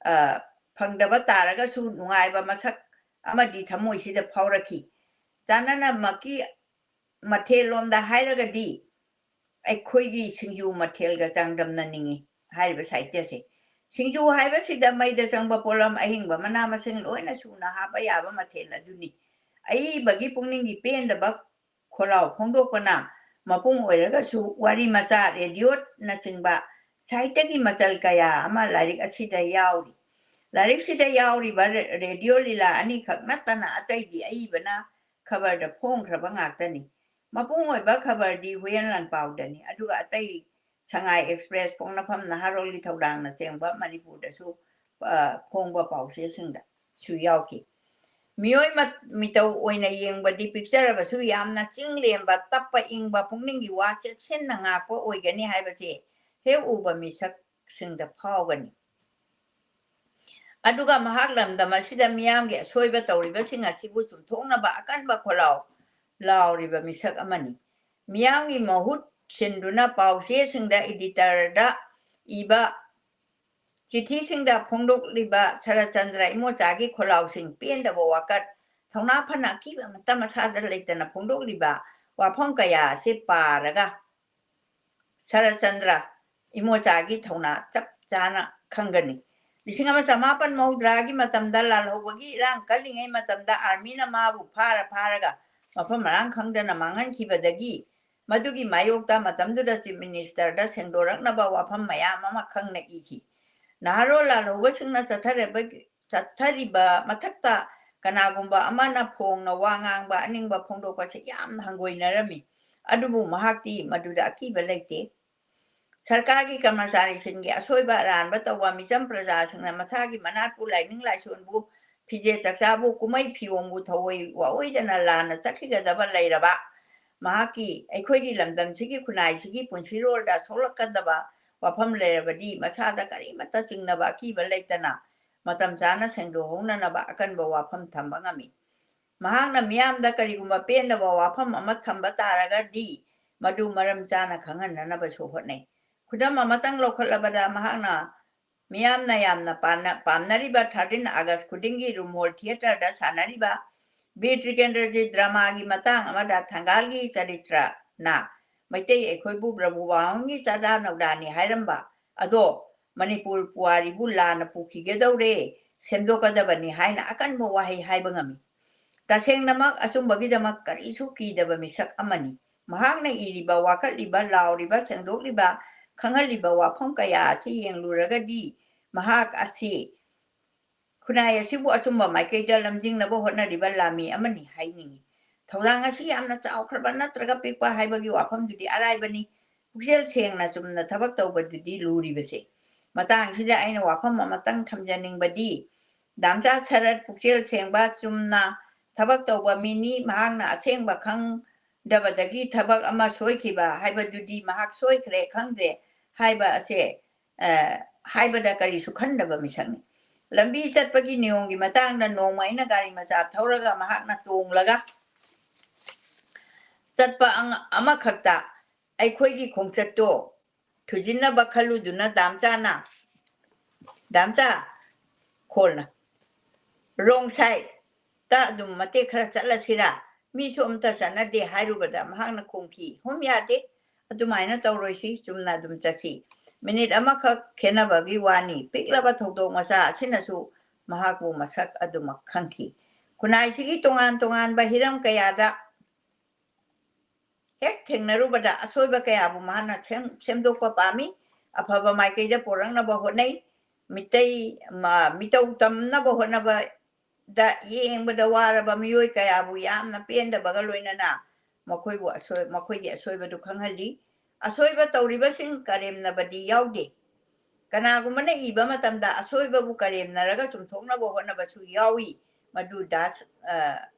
ꯑ, ꯐꯪꯗꯕ ꯇꯥꯔꯒꯁꯨ ꯅꯨꯡꯉꯥꯏꯕ ꯃꯁꯛ ꯑꯃꯗꯤ ꯊꯃꯣꯏꯁꯤꯗ ꯐꯥꯎꯔꯛꯈꯤ꯫ ꯆꯥꯅꯅꯃꯛꯀꯤ ꯃꯊꯦꯜꯂꯣꯝꯗ ꯍꯥꯏꯔꯒꯗꯤ ꯑꯩꯈꯣꯏꯒꯤ ꯁꯤꯡꯖꯨ ꯃꯊꯦꯜꯒ ꯆꯥꯡꯗꯝꯅꯅꯤꯡꯏ ꯍꯥꯏꯔꯤꯕ ꯁꯥꯍꯤꯇ꯭ꯌꯁꯦ꯫ ꯁꯤꯡꯖꯨ ꯍꯥꯏꯕꯁꯤꯗ ꯃꯩꯗ ꯆꯪꯕ ꯄꯣꯠꯂꯝ, ꯑꯍꯤꯡꯕ ꯃꯅꯥ ꯃꯁꯤꯡ ꯂꯣꯏꯅ ꯁꯨꯅ ꯍꯥꯞꯄ ꯌꯥꯕ ꯃꯊꯦꯜ ꯑꯗꯨꯅꯤ꯫ ꯑꯏꯕꯒꯤ ꯄꯨꯛꯅꯤꯡꯒꯤ ꯄꯦꯟꯗꯕ ꯈꯣꯜꯂꯥꯎ ꯐꯣꯡꯗꯣꯛꯄꯅ ꯃꯄꯨꯡ ꯑꯣꯏꯔꯒꯁꯨ ꯋꯥꯔꯤ ꯃꯆꯥ, ꯔꯦꯗꯤꯑꯣꯅꯆꯤꯡꯕ ꯁꯥꯍꯤꯇ꯭ꯌꯒꯤ ꯃꯆꯜ ꯀꯌꯥ ꯑꯃ ꯂꯥꯏꯔꯤꯛ ꯑꯁꯤꯗ ꯌꯥꯎꯔꯤ꯫ ꯂꯥꯏꯔꯤꯛꯁꯤꯗ ꯌꯥꯎꯔꯤꯕ ꯔꯦ-, ꯔꯦꯗꯤꯑꯣ ꯂꯤꯂꯥ ꯑꯅꯤꯈꯛ ꯅꯠꯇꯅ ꯑꯇꯩꯗꯤ ꯑꯏꯕꯅ ꯈꯕꯔꯗ ꯐꯣꯡꯈ꯭ꯔꯕ ꯉꯥꯛꯇꯅꯤ꯫ ꯃꯄꯨꯡ ꯑꯣꯏꯕ ꯈꯕꯔꯗꯤ ꯍꯨꯏꯌꯦꯟ ꯂꯥꯟꯄꯥꯎꯗꯅꯤ, ꯑꯗꯨꯒ ꯑꯇꯩ ꯁꯉꯥꯏ ꯑꯦꯛꯁꯄ꯭ꯔꯦꯁ, ꯄꯣꯛꯅꯐꯝ ꯅꯍꯥꯔꯣꯜꯒꯤ ꯊꯧꯗꯥꯡꯅꯆꯤꯡꯕ ꯃꯅꯤꯄꯨꯔꯗꯁꯨ, ꯑ, ꯐꯣꯡꯕ ꯄꯥꯎꯆꯦꯁꯤꯡꯗꯁꯨ ꯌꯥꯎꯈꯤ꯫ ꯃꯤꯑꯣꯏ ꯃꯤꯇꯧ ꯑꯣꯏꯅ ꯌꯦꯡꯕꯗꯤ ꯄꯤꯛꯆꯔꯕꯁꯨ ꯌꯥꯝꯅ ꯆꯤꯡ ꯂꯦꯝꯕ, ꯇꯞꯄ ꯏꯪꯕ, ꯄꯨꯛꯅꯤꯡꯒꯤ ꯋꯥ ꯆꯦꯛꯁꯤꯟꯅ ꯉꯥꯛꯄ ꯑꯣꯏꯒꯅꯤ ꯍꯥꯏꯕꯁꯤ ꯍꯦꯛ ꯎꯕ ꯃꯤꯁꯛꯁꯤꯡꯗ ꯐꯥꯎꯒꯅꯤ꯫ ꯑꯗꯨꯒ ꯃꯍꯥꯛ ꯂꯝꯗꯝ ꯑꯁꯤꯗ ꯃꯤꯌꯥꯝꯒꯤ ꯑꯁꯣꯏꯕ ꯇꯧꯔꯤꯕꯁꯤꯡ ꯑꯁꯤꯕꯨ ꯆꯨꯝꯊꯣꯛꯅꯕ ꯑꯀꯟꯕ ꯈꯣꯜꯂꯥꯎ ꯂꯥꯎꯔꯤꯕ ꯃꯤꯁꯛ ꯑꯃꯅꯤ꯫ ꯃꯤꯌꯥꯝꯒꯤ ꯃꯍꯨꯠ ꯁꯤꯟꯗꯨꯅ ꯄꯥꯎꯆꯦꯁꯤꯡꯗ, ꯏꯗꯤꯇꯔꯗ ꯏꯕ ꯆꯤꯊꯤꯁꯤꯡꯗ ꯐꯣꯡꯗꯣꯛꯂꯤꯕ ꯁꯔꯠꯆꯟꯗ꯭ꯔ ꯏꯃꯣꯆꯥꯒꯤ ꯈꯣꯜꯂꯥꯎꯁꯤꯡ ꯄꯦꯟꯗꯕ ꯋꯥꯀꯠ, ꯊꯧꯅꯥ ꯐꯅ ꯑꯀꯤꯕ ꯑꯃꯠꯇ ꯃꯁꯥꯗ ꯂꯩꯇꯅ ꯐꯣꯡꯗꯣꯛꯂꯤꯕ ꯋꯥꯐꯝ ꯀꯌꯥ ꯑꯁꯤ ꯄꯥꯔꯒ ꯁꯔꯠꯆꯟꯗ꯭ꯔ ꯏꯃꯣꯆꯥꯒꯤ ꯊꯧꯅꯥ ꯆꯞ ꯆꯥꯅ ꯈꯪꯒꯅꯤ꯫ ꯂꯤꯁꯤꯡ ꯑꯃ ꯆꯃꯥꯄꯟ ꯃꯧꯗ꯭ꯔꯥꯒꯤ ꯃꯇꯝꯗ ꯂꯥꯜꯍꯧꯕꯒꯤ ꯏꯔꯥꯡ ꯀꯜꯂꯤꯉꯩ ꯃꯇꯝꯗ ꯑꯥꯔꯃꯤꯅ ꯃꯥꯕꯨ ꯐꯥꯔ ꯐꯥꯔꯒ ꯃꯐꯝ ꯃꯔꯥꯡ ꯈꯪꯗꯅ ꯃꯥꯡꯍꯟꯈꯤꯕꯗꯒꯤ ꯃꯗꯨꯒꯤ ꯃꯥꯌꯣꯛꯇ ꯃꯇꯝꯗꯨꯗ ꯆꯤꯐ ꯃꯤꯅꯤꯁꯇꯔꯗ ꯁꯦꯡꯗꯣꯔꯛꯅꯕ ꯋꯥꯐꯝ ꯃꯌꯥꯝ ꯑꯃ ꯈꯪꯅ ꯏꯈꯤ꯫ ꯅꯍꯥꯔꯣꯜ ꯂꯥꯜꯍꯧꯕꯁꯤꯡꯅ ꯆꯠꯊꯔꯕ-, ꯆꯠꯊꯔꯤꯕ ꯃꯊꯛꯇ ꯀꯅꯥꯒꯨꯝꯕ ꯑꯃꯅ ꯐꯣꯡꯅ ꯋꯥ ꯉꯥꯡꯕ, ꯑꯅꯤꯡꯕ ꯐꯣꯡꯗꯣꯛꯄꯁꯦ ꯌꯥꯝꯅ ꯍꯪꯒꯣꯏꯅꯔꯝꯃꯤ꯫ ꯑꯗꯨꯕꯨ ꯃꯍꯥꯛꯇꯤ ꯃꯗꯨꯗ ꯑꯀꯤꯕ ꯂꯩꯇꯦ꯫ ꯁꯔꯀꯥꯔꯒꯤ ꯀꯔꯃꯆꯥꯔꯤꯁꯤꯡꯒꯤ ꯑꯁꯣꯏꯕ ꯑꯔꯥꯟꯕ ꯇꯧꯕ ꯃꯤꯆꯝ ꯄ꯭ꯔꯖꯥꯁꯤꯡꯅ ꯃꯁꯥꯒꯤ ꯃꯅꯥꯠꯄꯨ, ꯂꯥꯏꯅꯤꯡ ꯂꯥꯏꯁꯣꯟꯕꯨ, ꯐꯤꯖꯦꯠ ꯆꯛꯆꯥꯕꯨ, ꯀꯨꯝꯍꯩ ꯐꯤꯌꯣꯡꯕꯨ ꯊꯑꯣꯏ ꯋꯥꯑꯣꯏꯗꯅ ꯂꯥꯟꯅ ꯆꯠꯈꯤꯒꯗꯕ ꯂꯩꯔꯕ ꯃꯍꯥꯛꯀꯤ, ꯑꯩꯈꯣꯏꯒꯤ ꯂꯝꯗꯝꯁꯤꯒꯤ ꯈꯨꯟꯅꯥꯏꯁꯤꯒꯤ ꯄꯨꯟꯁꯤꯔꯣꯜꯗ ꯁꯣꯛꯂꯛꯀꯗꯕ ꯋꯥꯐꯝ ꯂꯩꯔꯕꯗꯤ ꯃꯁꯥꯗ ꯀꯔꯤꯃꯠꯇ ꯆꯤꯡꯅꯕ ꯑꯀꯤꯕ ꯂꯩꯇꯅ ꯃꯇꯝ ꯆꯥꯅ ꯁꯦꯡꯗꯣꯛꯍꯧꯅꯅꯕ ꯑꯀꯟꯕ ꯋꯥꯐꯝ ꯊꯝꯕ ꯉꯝꯃꯤ꯫ ꯃꯍꯥꯛꯅ ꯃꯤꯌꯥꯝꯗ ꯀꯔꯤꯒꯨꯝꯕ ꯄꯦꯟꯗꯕ ꯋꯥꯐꯝ ꯑꯃ ꯊꯝꯕ ꯇꯥꯔꯒꯗꯤ ꯃꯗꯨ ꯃꯔꯝ ꯆꯥꯅ ꯈꯪꯍꯟꯅꯅꯕꯁꯨ ꯍꯣꯠꯅꯩ꯫ ꯈꯨꯗꯝ ꯑꯃꯇꯪ ꯂꯧꯈꯠꯂꯕꯗ, ꯃꯍꯥꯛꯅ ꯃꯤꯌꯥꯝꯅ ꯌꯥꯝꯅ ꯄꯥꯝꯅ-, ꯄꯥꯝꯅꯔꯤꯕ thirteen August ꯈꯨꯗꯤꯡꯒꯤ ꯔꯨꯃꯣꯜ ꯊꯤꯌꯦꯇꯔꯗ ꯁꯥꯟꯅꯔꯤꯕ ꯕꯤꯔ ꯇ꯭ꯔꯤꯀꯦꯟꯗ꯭ꯔꯖꯤꯠ ꯗ꯭ꯔꯃꯥꯒꯤ ꯃꯇꯥꯡ ꯑꯃꯗ ꯊꯪꯒꯥꯜꯒꯤ ꯆꯔꯤꯇ꯭ꯔꯅ ꯃꯩꯇꯩ ꯑꯩꯈꯣꯏꯕꯨ ꯕ꯭ꯔꯚꯨꯕꯥꯍꯨꯟꯒꯤ ꯆꯥꯗꯥ ꯅꯧꯗꯥꯅꯤ ꯍꯥꯏꯔꯝꯕ ꯑꯗꯣ ꯃꯅꯤꯄꯨꯔ ꯄꯨꯋꯥꯔꯤꯕꯨ ꯂꯥꯟꯅ ꯄꯨꯈꯤꯒꯗꯧꯔꯦ, ꯁꯦꯝꯗꯣꯛꯀꯗꯕꯅꯤ ꯍꯥꯏꯅ ꯑꯀꯟꯕ ꯋꯥꯍꯩ ꯍꯥꯏꯕ ꯉꯝꯃꯤ꯫ ꯇꯁꯦꯡꯅꯃꯛ ꯑꯆꯨꯝꯕꯒꯤꯗꯃꯛ ꯀꯔꯤꯁꯨ ꯀꯤꯗꯕ ꯃꯤꯁꯛ ꯑꯃꯅꯤ꯫ ꯃꯍꯥꯛꯅ ꯏꯔꯤꯕ, ꯋꯥꯀꯠꯂꯤꯕ, ꯂꯥꯎꯔꯤꯕ, ꯁꯦꯡꯗꯣꯛꯂꯤꯕ, ꯈꯪꯍꯜꯂꯤꯕ ꯋꯥꯐꯝ ꯀꯌꯥ ꯑꯁꯤ ꯌꯦꯡꯂꯨꯔꯒꯗꯤ ꯃꯍꯥꯛ ꯑꯁꯤ ꯈꯨꯟꯅꯥꯏ ꯑꯁꯤꯕꯨ ꯑꯆꯨꯝꯕ ꯃꯥꯏꯀꯩꯗ ꯂꯝꯖꯤꯡꯅꯕ ꯍꯣꯠꯅꯔꯤꯕ ꯂꯥꯟꯃꯤ ꯑꯃꯅꯤ ꯍꯥꯏꯅꯤꯡꯏ꯫ ꯊꯧꯗꯥꯡ ꯑꯁꯤ ꯌꯥꯝꯅ ꯆꯥꯎꯈ꯭ꯔꯕ ꯅꯠꯇ꯭ꯔꯒ ꯄꯤꯛꯄ ꯍꯥꯏꯕꯒꯤ ꯋꯥꯐꯝꯗꯨꯗꯤ ꯑꯔꯥꯏꯕꯅꯤ꯫ ꯄꯨꯛꯆꯦꯜ ꯁꯦꯡꯅ ꯆꯨꯝꯅ ꯊꯕꯛ ꯇꯧꯕꯗꯨꯗꯤ ꯂꯨꯔꯤꯕꯁꯦ꯫ ꯃꯇꯥꯡꯁꯤꯗ ꯑꯩꯅ ꯋꯥꯐꯝ ꯑꯃꯇꯪ ꯊꯝꯖꯅꯤꯡꯕꯗꯤ, ꯗꯥꯝꯆꯥ ꯁꯔꯠ ꯄꯨꯛꯆꯦꯜ ꯁꯦꯡꯕ, ꯆꯨꯝꯅ ꯊꯕꯛ ꯇꯧꯕ ꯃꯤꯅꯤ꯫ ꯃꯍꯥꯛꯅ ꯑꯁꯦꯡꯕ ꯈꯪꯗꯕꯗꯒꯤ ꯊꯕꯛ ꯑꯃ ꯁꯣꯏꯈꯤꯕ ꯍꯥꯏꯕꯗꯨꯗꯤ ꯃꯍꯥꯛ ꯁꯣꯏꯈ꯭ꯔꯦ, ꯈꯪꯗ꯭ꯔꯦ ꯍꯥꯏꯕ ꯑꯁꯦ, ꯑ, ꯍꯥꯏꯕꯗ ꯀꯔꯤꯁꯨ ꯈꯟꯗꯕ ꯃꯤꯁꯛꯅꯤ꯫ ꯂꯝꯕꯤ ꯆꯠꯄꯒꯤ ꯅꯤꯌꯣꯝꯒꯤ ꯃꯇꯥꯡꯗ ꯅꯣꯡꯃ ꯑꯩꯅ ꯒꯥꯔꯤ ꯃꯆꯥ ꯊꯧꯔꯒ ꯃꯍꯥꯛꯅ ꯇꯣꯡꯂꯒ ꯆꯠꯄ ꯑꯉ-, ꯑꯃꯈꯛꯇ ꯑꯩꯈꯣꯏꯒꯤ ꯈꯣꯡꯆꯠꯇꯣ ꯊꯨꯖꯤꯟꯅꯕ ꯈꯜꯂꯨꯗꯨꯅ ꯗꯥꯝꯆꯥꯅ, ꯗꯥꯝꯆꯥ, ꯈꯣꯜꯅ, "Wrong side ꯇ ꯑꯗꯨꯝ ꯃꯇꯦꯛ ꯈꯔ ꯆꯠꯂꯁꯤꯔꯥ? ꯃꯤꯁꯨ ꯑꯝꯇ ꯆꯠꯅꯗꯦ" ꯍꯥꯏꯔꯨꯕꯗ ꯃꯍꯥꯛꯅ ꯈꯨꯝꯈꯤ, "ꯍꯨꯝ, ꯌꯥꯗꯦ, ꯑꯗꯨꯃꯥꯏꯅ ꯇꯧꯔꯣꯏꯁꯤ, ꯆꯨꯝꯅ ꯑꯗꯨꯝ ꯆꯠꯁꯤ"꯫ ꯃꯤꯅꯤꯠ ꯑꯃꯈꯛ ꯈꯦꯟꯅꯕꯒꯤ ꯋꯥꯅꯤ, ꯄꯤꯛꯂꯕ ꯊꯧꯗꯣꯛ ꯃꯆꯥ ꯑꯁꯤꯅꯁꯨ ꯃꯍꯥꯛꯄꯨ ꯃꯁꯛ ꯑꯗꯨꯃꯛ ꯈꯪꯈꯤ꯫ ꯈꯨꯟꯅꯥꯏꯁꯤꯒꯤ ꯇꯣꯉꯥꯟ ꯇꯣꯉꯥꯟꯕ ꯍꯤꯔꯝ ꯀꯌꯥꯗ ꯍꯦꯛ ꯊꯦꯡꯅꯔꯨꯕꯗ ꯑꯁꯣꯏꯕ ꯀꯌꯥꯕꯨ ꯃꯍꯥꯛꯅ ꯁꯦꯝ-, ꯁꯦꯝꯗꯣꯛꯄ ꯄꯥꯝꯃꯤ, ꯑꯐꯕ ꯃꯥꯏꯀꯩꯗ ꯄꯨꯔꯛꯅꯕ ꯍꯣꯠꯅꯩ꯫ ꯃꯤꯇꯩ, ꯃ-, ꯃꯤꯇꯧ ꯇꯝꯅꯕ ꯍꯣꯠꯅꯕꯗ ꯌꯦꯡꯕꯗ ꯋꯥꯔꯕ ꯃꯤꯑꯣꯏ ꯀꯌꯥꯕꯨ ꯌꯥꯝꯅ ꯄꯦꯟꯗꯕꯒ ꯂꯣꯏꯅꯅ ꯃꯈꯣꯏꯕꯨ ꯑꯁꯣꯏ-, ꯃꯈꯣꯏꯒꯤ ꯑꯁꯣꯏꯕꯗꯨ ꯈꯪꯍꯜꯂꯤ꯫ ꯑꯁꯣꯏꯕ ꯇꯧꯔꯤꯕꯁꯤꯡ ꯀꯔꯦꯝꯅꯕꯗꯤ ꯌꯥꯎꯗꯦ꯫ ꯀꯅꯥꯒꯨꯝꯕꯅ ꯏꯕ ꯃꯇꯝꯗ ꯑꯁꯣꯏꯕꯕꯨ ꯀꯔꯦꯝꯅꯔꯒ ꯆꯨꯝꯊꯣꯛꯅꯕ ꯍꯣꯠꯅꯕꯁꯨ ꯌꯥꯎꯏ꯫ ꯃꯗꯨ ꯗꯥꯁ, ꯑ,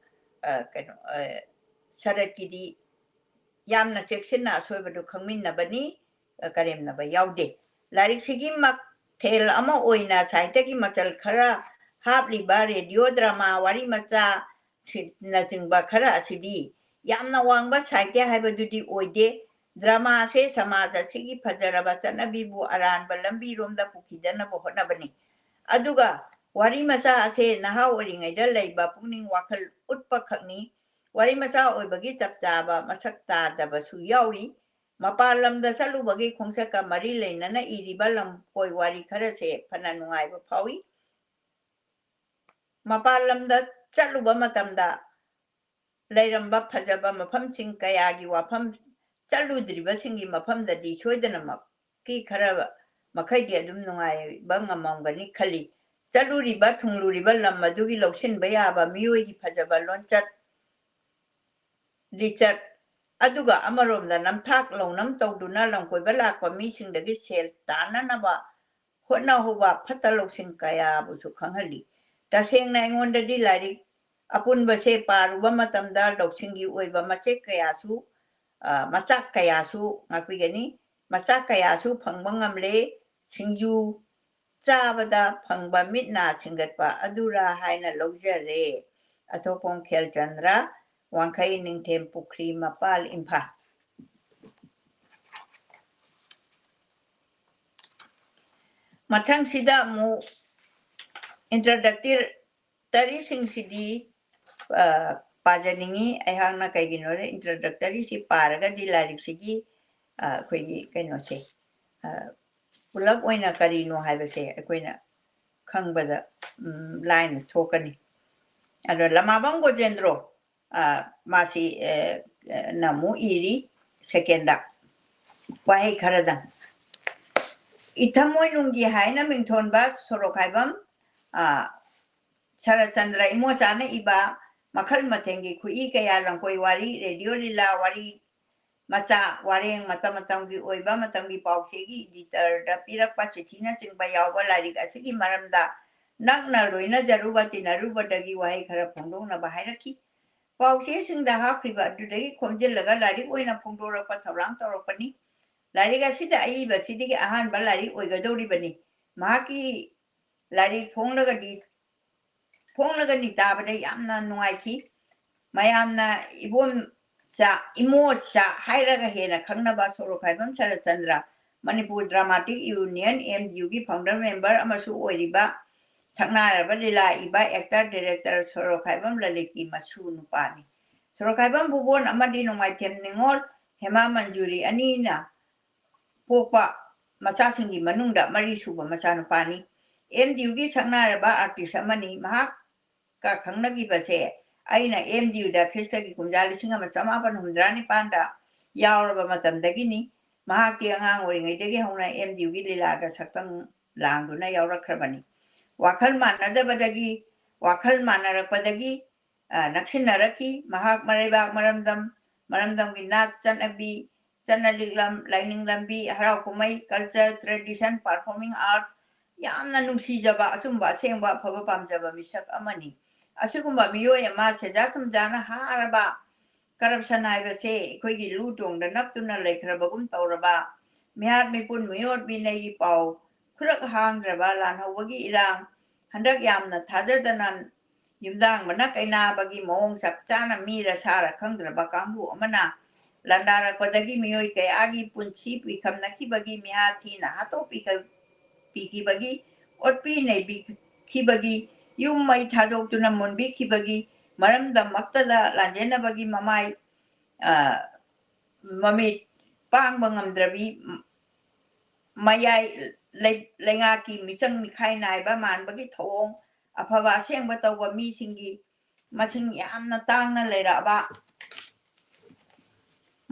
ꯑ, ꯀꯩꯅꯣ, ꯑ, ꯁꯔꯠꯀꯤꯗꯤ ꯌꯥꯝꯅ ꯆꯦꯛꯁꯤꯟꯅ ꯑꯁꯣꯏꯕꯗꯨ ꯈꯪꯃꯤꯟꯅꯕꯅꯤ, ꯑ, ꯀꯔꯦꯝꯅꯕ ꯌꯥꯎꯗꯦ꯫ ꯂꯥꯏꯔꯤꯛꯁꯤꯒꯤ ꯃꯊꯦꯜ ꯑꯃ ꯑꯣꯏꯅ ꯁꯥꯍꯤꯇ꯭ꯌꯒꯤ ꯃꯆꯜ ꯈꯔ ꯍꯥꯞꯂꯤꯕ ꯔꯦꯗꯤꯑꯣ ꯗ꯭ꯔꯃꯥ, ꯋꯥꯔꯤ ꯃꯆꯥ ꯁꯤ-, ꯅꯆꯤꯡꯕ ꯈꯔ ꯑꯁꯤꯗꯤ ꯌꯥꯝꯅ ꯋꯥꯡꯕ ꯁꯥꯍꯤꯇ꯭ꯌ ꯍꯥꯏꯕꯗꯨꯗꯤ ꯑꯣꯏꯗꯦ꯫ ꯗ꯭ꯔꯃꯥꯁꯦ ꯁꯃꯥꯖ ꯑꯁꯤꯒꯤ ꯐꯖꯔꯕ ꯆꯠꯅꯕꯤꯕꯨ ꯑꯔꯥꯟꯕ ꯂꯝꯕꯤꯔꯣꯝꯗ ꯄꯨꯈꯤꯗꯅꯕ ꯍꯣꯠꯅꯕꯅꯤ꯫ ꯑꯗꯨꯒ ꯋꯥꯔꯤ ꯃꯆꯥ ꯑꯁꯦ ꯅꯍꯥ ꯑꯣꯏꯔꯤꯉꯩꯗ ꯂꯩꯕ ꯄꯨꯛꯅꯤꯡ ꯋꯥꯈꯜ ꯎꯠꯄ ꯈꯛꯅꯤ꯫ ꯋꯥꯔꯤ ꯃꯆꯥ ꯑꯣꯏꯕꯒꯤ ꯆꯞ ꯆꯥꯕ ꯃꯁꯛ ꯇꯥꯗꯕꯁꯨ ꯌꯥꯎꯔꯤ꯫ ꯃꯄꯥꯟ ꯂꯝꯗ ꯆꯠꯂꯨꯕꯒꯤ ꯈꯣꯡꯆꯠꯀ ꯃꯔꯤ ꯂꯩꯅꯅ ꯏꯔꯤꯕ ꯂꯝꯀꯣꯏ ꯋꯥꯔꯤ ꯈꯔꯁꯦ ꯐꯅ ꯅꯨꯡꯉꯥꯏꯕ ꯐꯥꯎꯏ꯫ ꯃꯄꯥꯟ ꯂꯝꯗ ꯆꯠꯂꯨꯕ ꯃꯇꯝꯗ ꯂꯩꯔꯝꯕ ꯐꯖꯕ ꯃꯐꯝꯁꯤꯡ ꯀꯌꯥꯒꯤ ꯋꯥꯐꯝ, ꯆꯠꯂꯨꯗ꯭ꯔꯤꯕꯁꯤꯡꯒꯤ ꯃꯐꯝꯗꯗꯤ ꯁꯣꯏꯗꯅꯃꯛꯀꯤ ꯈꯔ ꯃꯈꯩꯗꯤ ꯑꯗꯨꯝ ꯅꯨꯡꯉꯥꯏꯕ ꯉꯝꯃꯝꯒꯅꯤ ꯈꯜꯂꯤ꯫ ꯆꯠꯂꯨꯔꯤꯕ ꯊꯨꯡꯂꯨꯔꯤꯕ ꯂꯝ ꯑꯗꯨꯒꯤ ꯂꯧꯁꯤꯟꯕ ꯌꯥꯕ ꯃꯤꯑꯣꯏꯒꯤ ꯐꯖꯕ ꯂꯣꯟꯆꯠ, ꯂꯤꯆꯠ, ꯑꯗꯨꯒ ꯑꯃꯔꯣꯝꯗ ꯅꯝꯊꯥꯛ ꯂꯧꯅꯝ ꯇꯧꯗꯨꯅ ꯂꯝꯀꯣꯏꯕ ꯂꯥꯛꯄ ꯃꯤꯁꯤꯡꯗꯒꯤ ꯁꯦꯜ ꯇꯥꯟꯅꯅꯕ ꯍꯣꯠꯅꯍꯧꯕ ꯐꯠꯇ ꯂꯧꯁꯤꯡ ꯀꯌꯥꯕꯨꯁꯨ ꯈꯪꯍꯜꯂꯤ꯫ ꯇꯁꯦꯡꯅ ꯑꯩꯉꯣꯟꯗꯗꯤ ꯂꯥꯏꯔꯤꯛ ꯑꯄꯨꯟꯕꯁꯦ ꯄꯥꯔꯨꯕ ꯃꯇꯝꯗ ꯂꯧꯁꯤꯡꯒꯤ ꯑꯣꯏꯕ ꯃꯆꯦꯠ ꯀꯌꯥꯁꯨ, ꯑ, ꯃꯆꯥꯛ ꯀꯌꯥꯁꯨ ꯉꯥꯛꯄꯤꯒꯅꯤ꯫ ꯃꯆꯥꯛ ꯀꯌꯥꯁꯨ ꯐꯪꯕ ꯉꯝꯂꯦ꯫ ꯁꯤꯡꯖꯨ ꯆꯥꯕꯗ ꯐꯪꯕ ꯃꯤꯠ ꯅꯥ ꯁꯤꯡꯒꯠꯄ ꯑꯗꯨꯔꯥ ꯍꯥꯏꯅ ꯂꯧꯖꯔꯦ꯫ ꯑꯊꯣꯛꯄꯝ ꯈꯦꯜꯆꯟꯗ꯭ꯔ, ꯋꯥꯡꯈꯩ ꯅꯤꯡꯊꯦꯝ ꯄꯨꯈ꯭ꯔꯤ ꯃꯄꯥꯜ, ꯏꯝꯐꯥꯜ꯫ ꯃꯊꯪꯁꯤꯗ ꯑꯃꯨꯛ introductory ꯇꯔꯤꯁꯤꯡꯁꯤꯗꯤ, ꯑ, ꯄꯥꯖꯅꯤꯡꯉꯤ꯫ ꯑꯩꯍꯥꯛꯅ ꯀꯩꯒꯤꯅꯣꯗ introductoryꯁꯤ ꯄꯥꯔꯒꯗꯤ ꯂꯥꯏꯔꯤꯛꯁꯤꯒꯤ, ꯑ, ꯑꯩꯈꯣꯏꯒꯤ ꯀꯩꯅꯣꯁꯦ, ꯑ, ꯄꯨꯂꯞ ꯑꯣꯏꯅ ꯀꯔꯤꯅꯣ ꯍꯥꯏꯕꯁꯦ ꯑꯩꯈꯣꯏꯅ ꯈꯪꯕꯗ, ꯎꯝ, ꯂꯥꯏꯅ ꯊꯣꯛꯀꯅꯤ꯫ ꯑꯗꯣ ꯂꯃꯥꯕꯝ ꯒꯣꯖꯦꯟꯗ꯭ꯔꯣ, ꯑ, ꯃꯥꯁꯤ, ꯑ, ꯑ, ꯅ ꯑꯃꯨꯛ ꯏꯔꯤ, secondꯗ ꯋꯥꯍꯩ ꯈꯔꯗꯪ꯫ ꯏꯊꯃꯣꯏꯅꯨꯡꯒꯤ ꯍꯥꯏꯅ ꯃꯤꯡꯊꯣꯟꯕ ꯁꯣꯔꯣꯛꯈꯥꯏꯕꯝ, ꯑ, ꯁꯔꯠꯆꯟꯗ꯭ꯔ ꯏꯃꯣꯆꯥꯅ ꯏꯕ ꯃꯈꯜ ꯃꯊꯦꯜꯒꯤ ꯈꯨꯏ ꯀꯌꯥ, ꯂꯝꯀꯣꯏ ꯋꯥꯔꯤ, ꯔꯦꯗꯤꯑꯣ ꯂꯤꯂꯥ, ꯋꯥꯔꯤ ꯃꯆꯥ, ꯋꯥꯔꯦꯡ, ꯃꯇꯝ ꯃꯇꯝꯒꯤ ꯑꯣꯏꯕ ꯃꯇꯝꯒꯤ ꯄꯥꯎꯆꯦꯒꯤ editorꯗ ꯄꯤꯔꯛꯄ ꯆꯤꯊꯤꯅꯆꯤꯡꯕ ꯌꯥꯎꯕ ꯂꯥꯏꯔꯤꯛ ꯑꯁꯤꯒꯤ ꯃꯔꯝꯗ ꯅꯛꯅ ꯂꯣꯏꯅꯖꯔꯨꯕ ꯇꯤꯟꯅꯔꯨꯕꯗꯒꯤ ꯋꯥꯍꯩ ꯈꯔ ꯐꯣꯡꯗꯣꯛꯅꯕ ꯍꯥꯏꯔꯛꯈꯤ꯫ ꯄꯥꯎꯆꯦꯁꯤꯡꯗ ꯍꯥꯞꯈ꯭ꯔꯤꯕ ꯑꯗꯨꯗꯒꯤ ꯈꯣꯝꯖꯤꯜꯂꯒ ꯂꯥꯏꯔꯤꯛ ꯑꯣꯏꯅ ꯐꯣꯡꯗꯣꯔꯛꯄ ꯊꯧꯔꯥꯡ ꯇꯧꯔꯛꯄꯅꯤ꯫ ꯂꯥꯏꯔꯤꯛ ꯑꯁꯤꯗ ꯑꯏꯕꯁꯤꯗꯒꯤ ꯑꯍꯥꯟꯕ ꯂꯥꯏꯔꯤꯛ ꯑꯣꯏꯒꯗꯧꯔꯤꯕꯅꯤ꯫ ꯃꯍꯥꯛꯀꯤ ꯂꯥꯏꯔꯤꯛ ꯐꯣꯡꯂꯒꯗꯤ, ꯐꯣꯡꯂꯒꯅꯤ ꯇꯥꯕꯗ ꯌꯥꯝꯅ ꯅꯨꯡꯉꯥꯏꯈꯤ꯫ ꯃꯌꯥꯝꯅ ꯏꯕꯣꯝꯆꯥ, ꯏꯃꯣꯆꯥ ꯍꯥꯏꯔꯒ ꯍꯦꯟꯅ ꯈꯪꯅꯕ ꯁꯣꯔꯣꯛꯈꯥꯏꯕꯝ ꯁꯔꯠꯆꯟꯗ꯭ꯔ, ꯃꯅꯤꯄꯨꯔ ꯗ꯭ꯔꯃꯥꯇꯤꯛ ꯌꯨꯅꯤꯌꯟ, MDUꯒꯤ founder member ꯑꯃꯁꯨ ꯑꯣꯏꯔꯤꯕ ꯁꯛꯅꯥꯏꯔꯕ ꯂꯤꯂꯥ ꯏꯕ actor director ꯁꯣꯔꯣꯛꯈꯥꯏꯕꯝ ꯂꯂꯤꯠꯀꯤ ꯃꯁꯨ ꯅꯨꯄꯥꯅꯤ꯫ ꯁꯣꯔꯣꯛꯈꯥꯏꯕꯝ ꯚꯨꯕꯣꯟ ꯑꯃꯗꯤ ꯅꯣꯡꯃꯥꯏꯊꯦꯝ ꯅꯤꯉꯣꯜ ꯍꯦꯃꯥ ꯃꯟꯖꯨꯔꯤ ꯑꯅꯤꯅ ꯄꯣꯛꯄ ꯃꯆꯥꯁꯤꯡꯒꯤ ꯃꯅꯨꯡꯗ ꯃꯔꯤ ꯁꯨꯕ ꯃꯆꯥꯅꯨꯄꯥꯅꯤ꯫ MDUꯒꯤ ꯁꯛꯅꯥꯏꯔꯕ artist ꯑꯃꯅꯤ꯫ ꯃꯍꯥꯛꯀ ꯈꯪꯅꯈꯤꯕꯁꯦ ꯑꯩꯅ MDUꯗ ꯈ꯭ꯔꯤꯁꯇꯒꯤ ꯀꯨꯝꯖꯥ ꯂꯤꯁꯤꯡ ꯑꯃ ꯆꯃꯥꯄꯟ ꯍꯨꯝꯗ꯭ꯔꯥ ꯅꯤꯄꯥꯟꯗ ꯌꯥꯎꯔꯕ ꯃꯇꯝꯗꯒꯤꯅꯤ꯫ ꯃꯍꯥꯛꯇꯤ ꯑꯉꯥꯡ ꯑꯣꯏꯔꯤꯉꯩꯗꯒꯤ ꯍꯧꯅ MDUꯒꯤ ꯂꯤꯂꯥꯗ ꯁꯛꯇꯝ ꯂꯥꯡꯗꯨꯅ ꯌꯥꯎꯔꯛꯈ꯭ꯔꯕꯅꯤ꯫ ꯋꯥꯈꯜ ꯃꯥꯟꯅꯗꯕꯗꯒꯤ, ꯋꯥꯈꯜ ꯃꯥꯟꯅꯔꯛꯄꯗꯒꯤ, ꯑ, ꯅꯛꯁꯤꯟꯅꯔꯛꯈꯤ꯫ ꯃꯍꯥꯛ ꯃꯔꯩꯕꯥꯛ ꯃꯔꯝꯗꯝ, ꯃꯔꯝꯗꯝꯒꯤ ꯅꯥꯠ ꯆꯠꯅꯕꯤ, ꯆꯠꯅ ꯂꯤꯛꯂꯝ, ꯂꯥꯏꯅꯤꯡ ꯂꯝꯕꯤ, ꯍꯔꯥꯎ ꯀꯨꯝꯍꯩ, culture, tradition, performing art, ꯌꯥꯝꯅ ꯅꯨꯡꯁꯤꯖꯕ, ꯑꯆꯨꯝꯕ ꯑꯁꯦꯡꯕ ꯑꯐꯕ ꯄꯥꯝꯖꯕ ꯃꯤꯁꯛ ꯑꯃꯅꯤ꯫ ꯑꯁꯤꯒꯨꯝꯕ ꯃꯤꯑꯣꯏ ꯑꯃ ꯁꯦꯟꯖꯥ ꯊꯨꯝꯖꯥꯅ ꯍꯥꯔꯕ, corruption ꯍꯥꯏꯕꯁꯦ ꯑꯩꯈꯣꯏꯒꯤ ꯂꯨ ꯇꯣꯡꯗ ꯅꯞꯇꯨꯅ ꯂꯩꯈ꯭ꯔꯕꯒꯨꯝ ꯇꯧꯔꯕ, ꯃꯤꯍꯥꯠ ꯃꯤꯄꯨꯟ ꯃꯤꯑꯣꯠ ꯃꯤꯅꯩꯒꯤ ꯄꯥꯎ ꯈꯨꯔꯛ ꯍꯥꯡꯗ꯭ꯔꯕ, ꯂꯥꯟꯍꯧꯕꯒꯤ ꯏꯔꯥꯡ, ꯍꯟꯗꯛ ꯌꯥꯝꯅ ꯊꯥꯖꯗꯅ ꯌꯨꯝꯗꯥꯡꯕꯅ ꯀꯩꯅꯥꯕꯒꯤ ꯃꯑꯣꯡ ꯆꯞ ꯆꯥꯅ ꯃꯤꯔ ꯁꯥꯔ ꯈꯪꯗ꯭ꯔꯕ ꯀꯥꯡꯕꯨ ꯑꯃꯅ ꯂꯥꯟꯗꯥꯔꯛꯄꯗꯒꯤ ꯃꯤꯑꯣꯏ ꯀꯌꯥꯒꯤ ꯄꯨꯟꯁꯤ ꯄꯤꯈꯝꯅꯈꯤꯕꯒꯤ, ꯃꯤꯍꯥꯠ ꯊꯤꯅ ꯍꯥꯠꯇꯣꯛꯄꯤꯈ-, ꯄꯤꯈꯤꯕꯒꯤ, ꯑꯣꯠꯄꯤ ꯅꯩꯕꯤꯈꯤꯕꯒꯤ, ꯌꯨꯝ ꯃꯩ ꯊꯥꯗꯣꯛꯇꯨꯅ ꯃꯨꯟꯕꯤꯈꯤꯕꯒꯤ, ꯃꯔꯝꯗꯝꯃꯛꯇꯗ ꯂꯥꯟꯖꯦꯟꯅꯕꯒꯤ ꯃꯃꯥꯏ, ꯑ, ꯃꯃꯤꯠ ꯄꯥꯡꯕ ꯉꯝꯗ꯭ꯔꯕꯤ, ꯃꯌꯥꯏ ꯂꯩ-, ꯂꯩꯉꯥꯛꯀꯤ ꯃꯤꯆꯪ ꯃꯤꯈꯥꯏ ꯅꯥꯏꯕ ꯃꯥꯟꯕꯒꯤ ꯊꯧꯑꯣꯡ, ꯑꯐꯕ ꯑꯁꯦꯡꯕ ꯇꯧꯕ ꯃꯤꯁꯤꯡꯒꯤ ꯃꯁꯤꯡ ꯌꯥꯝꯅ ꯇꯥꯡꯅ ꯂꯩꯔꯛꯑꯕ,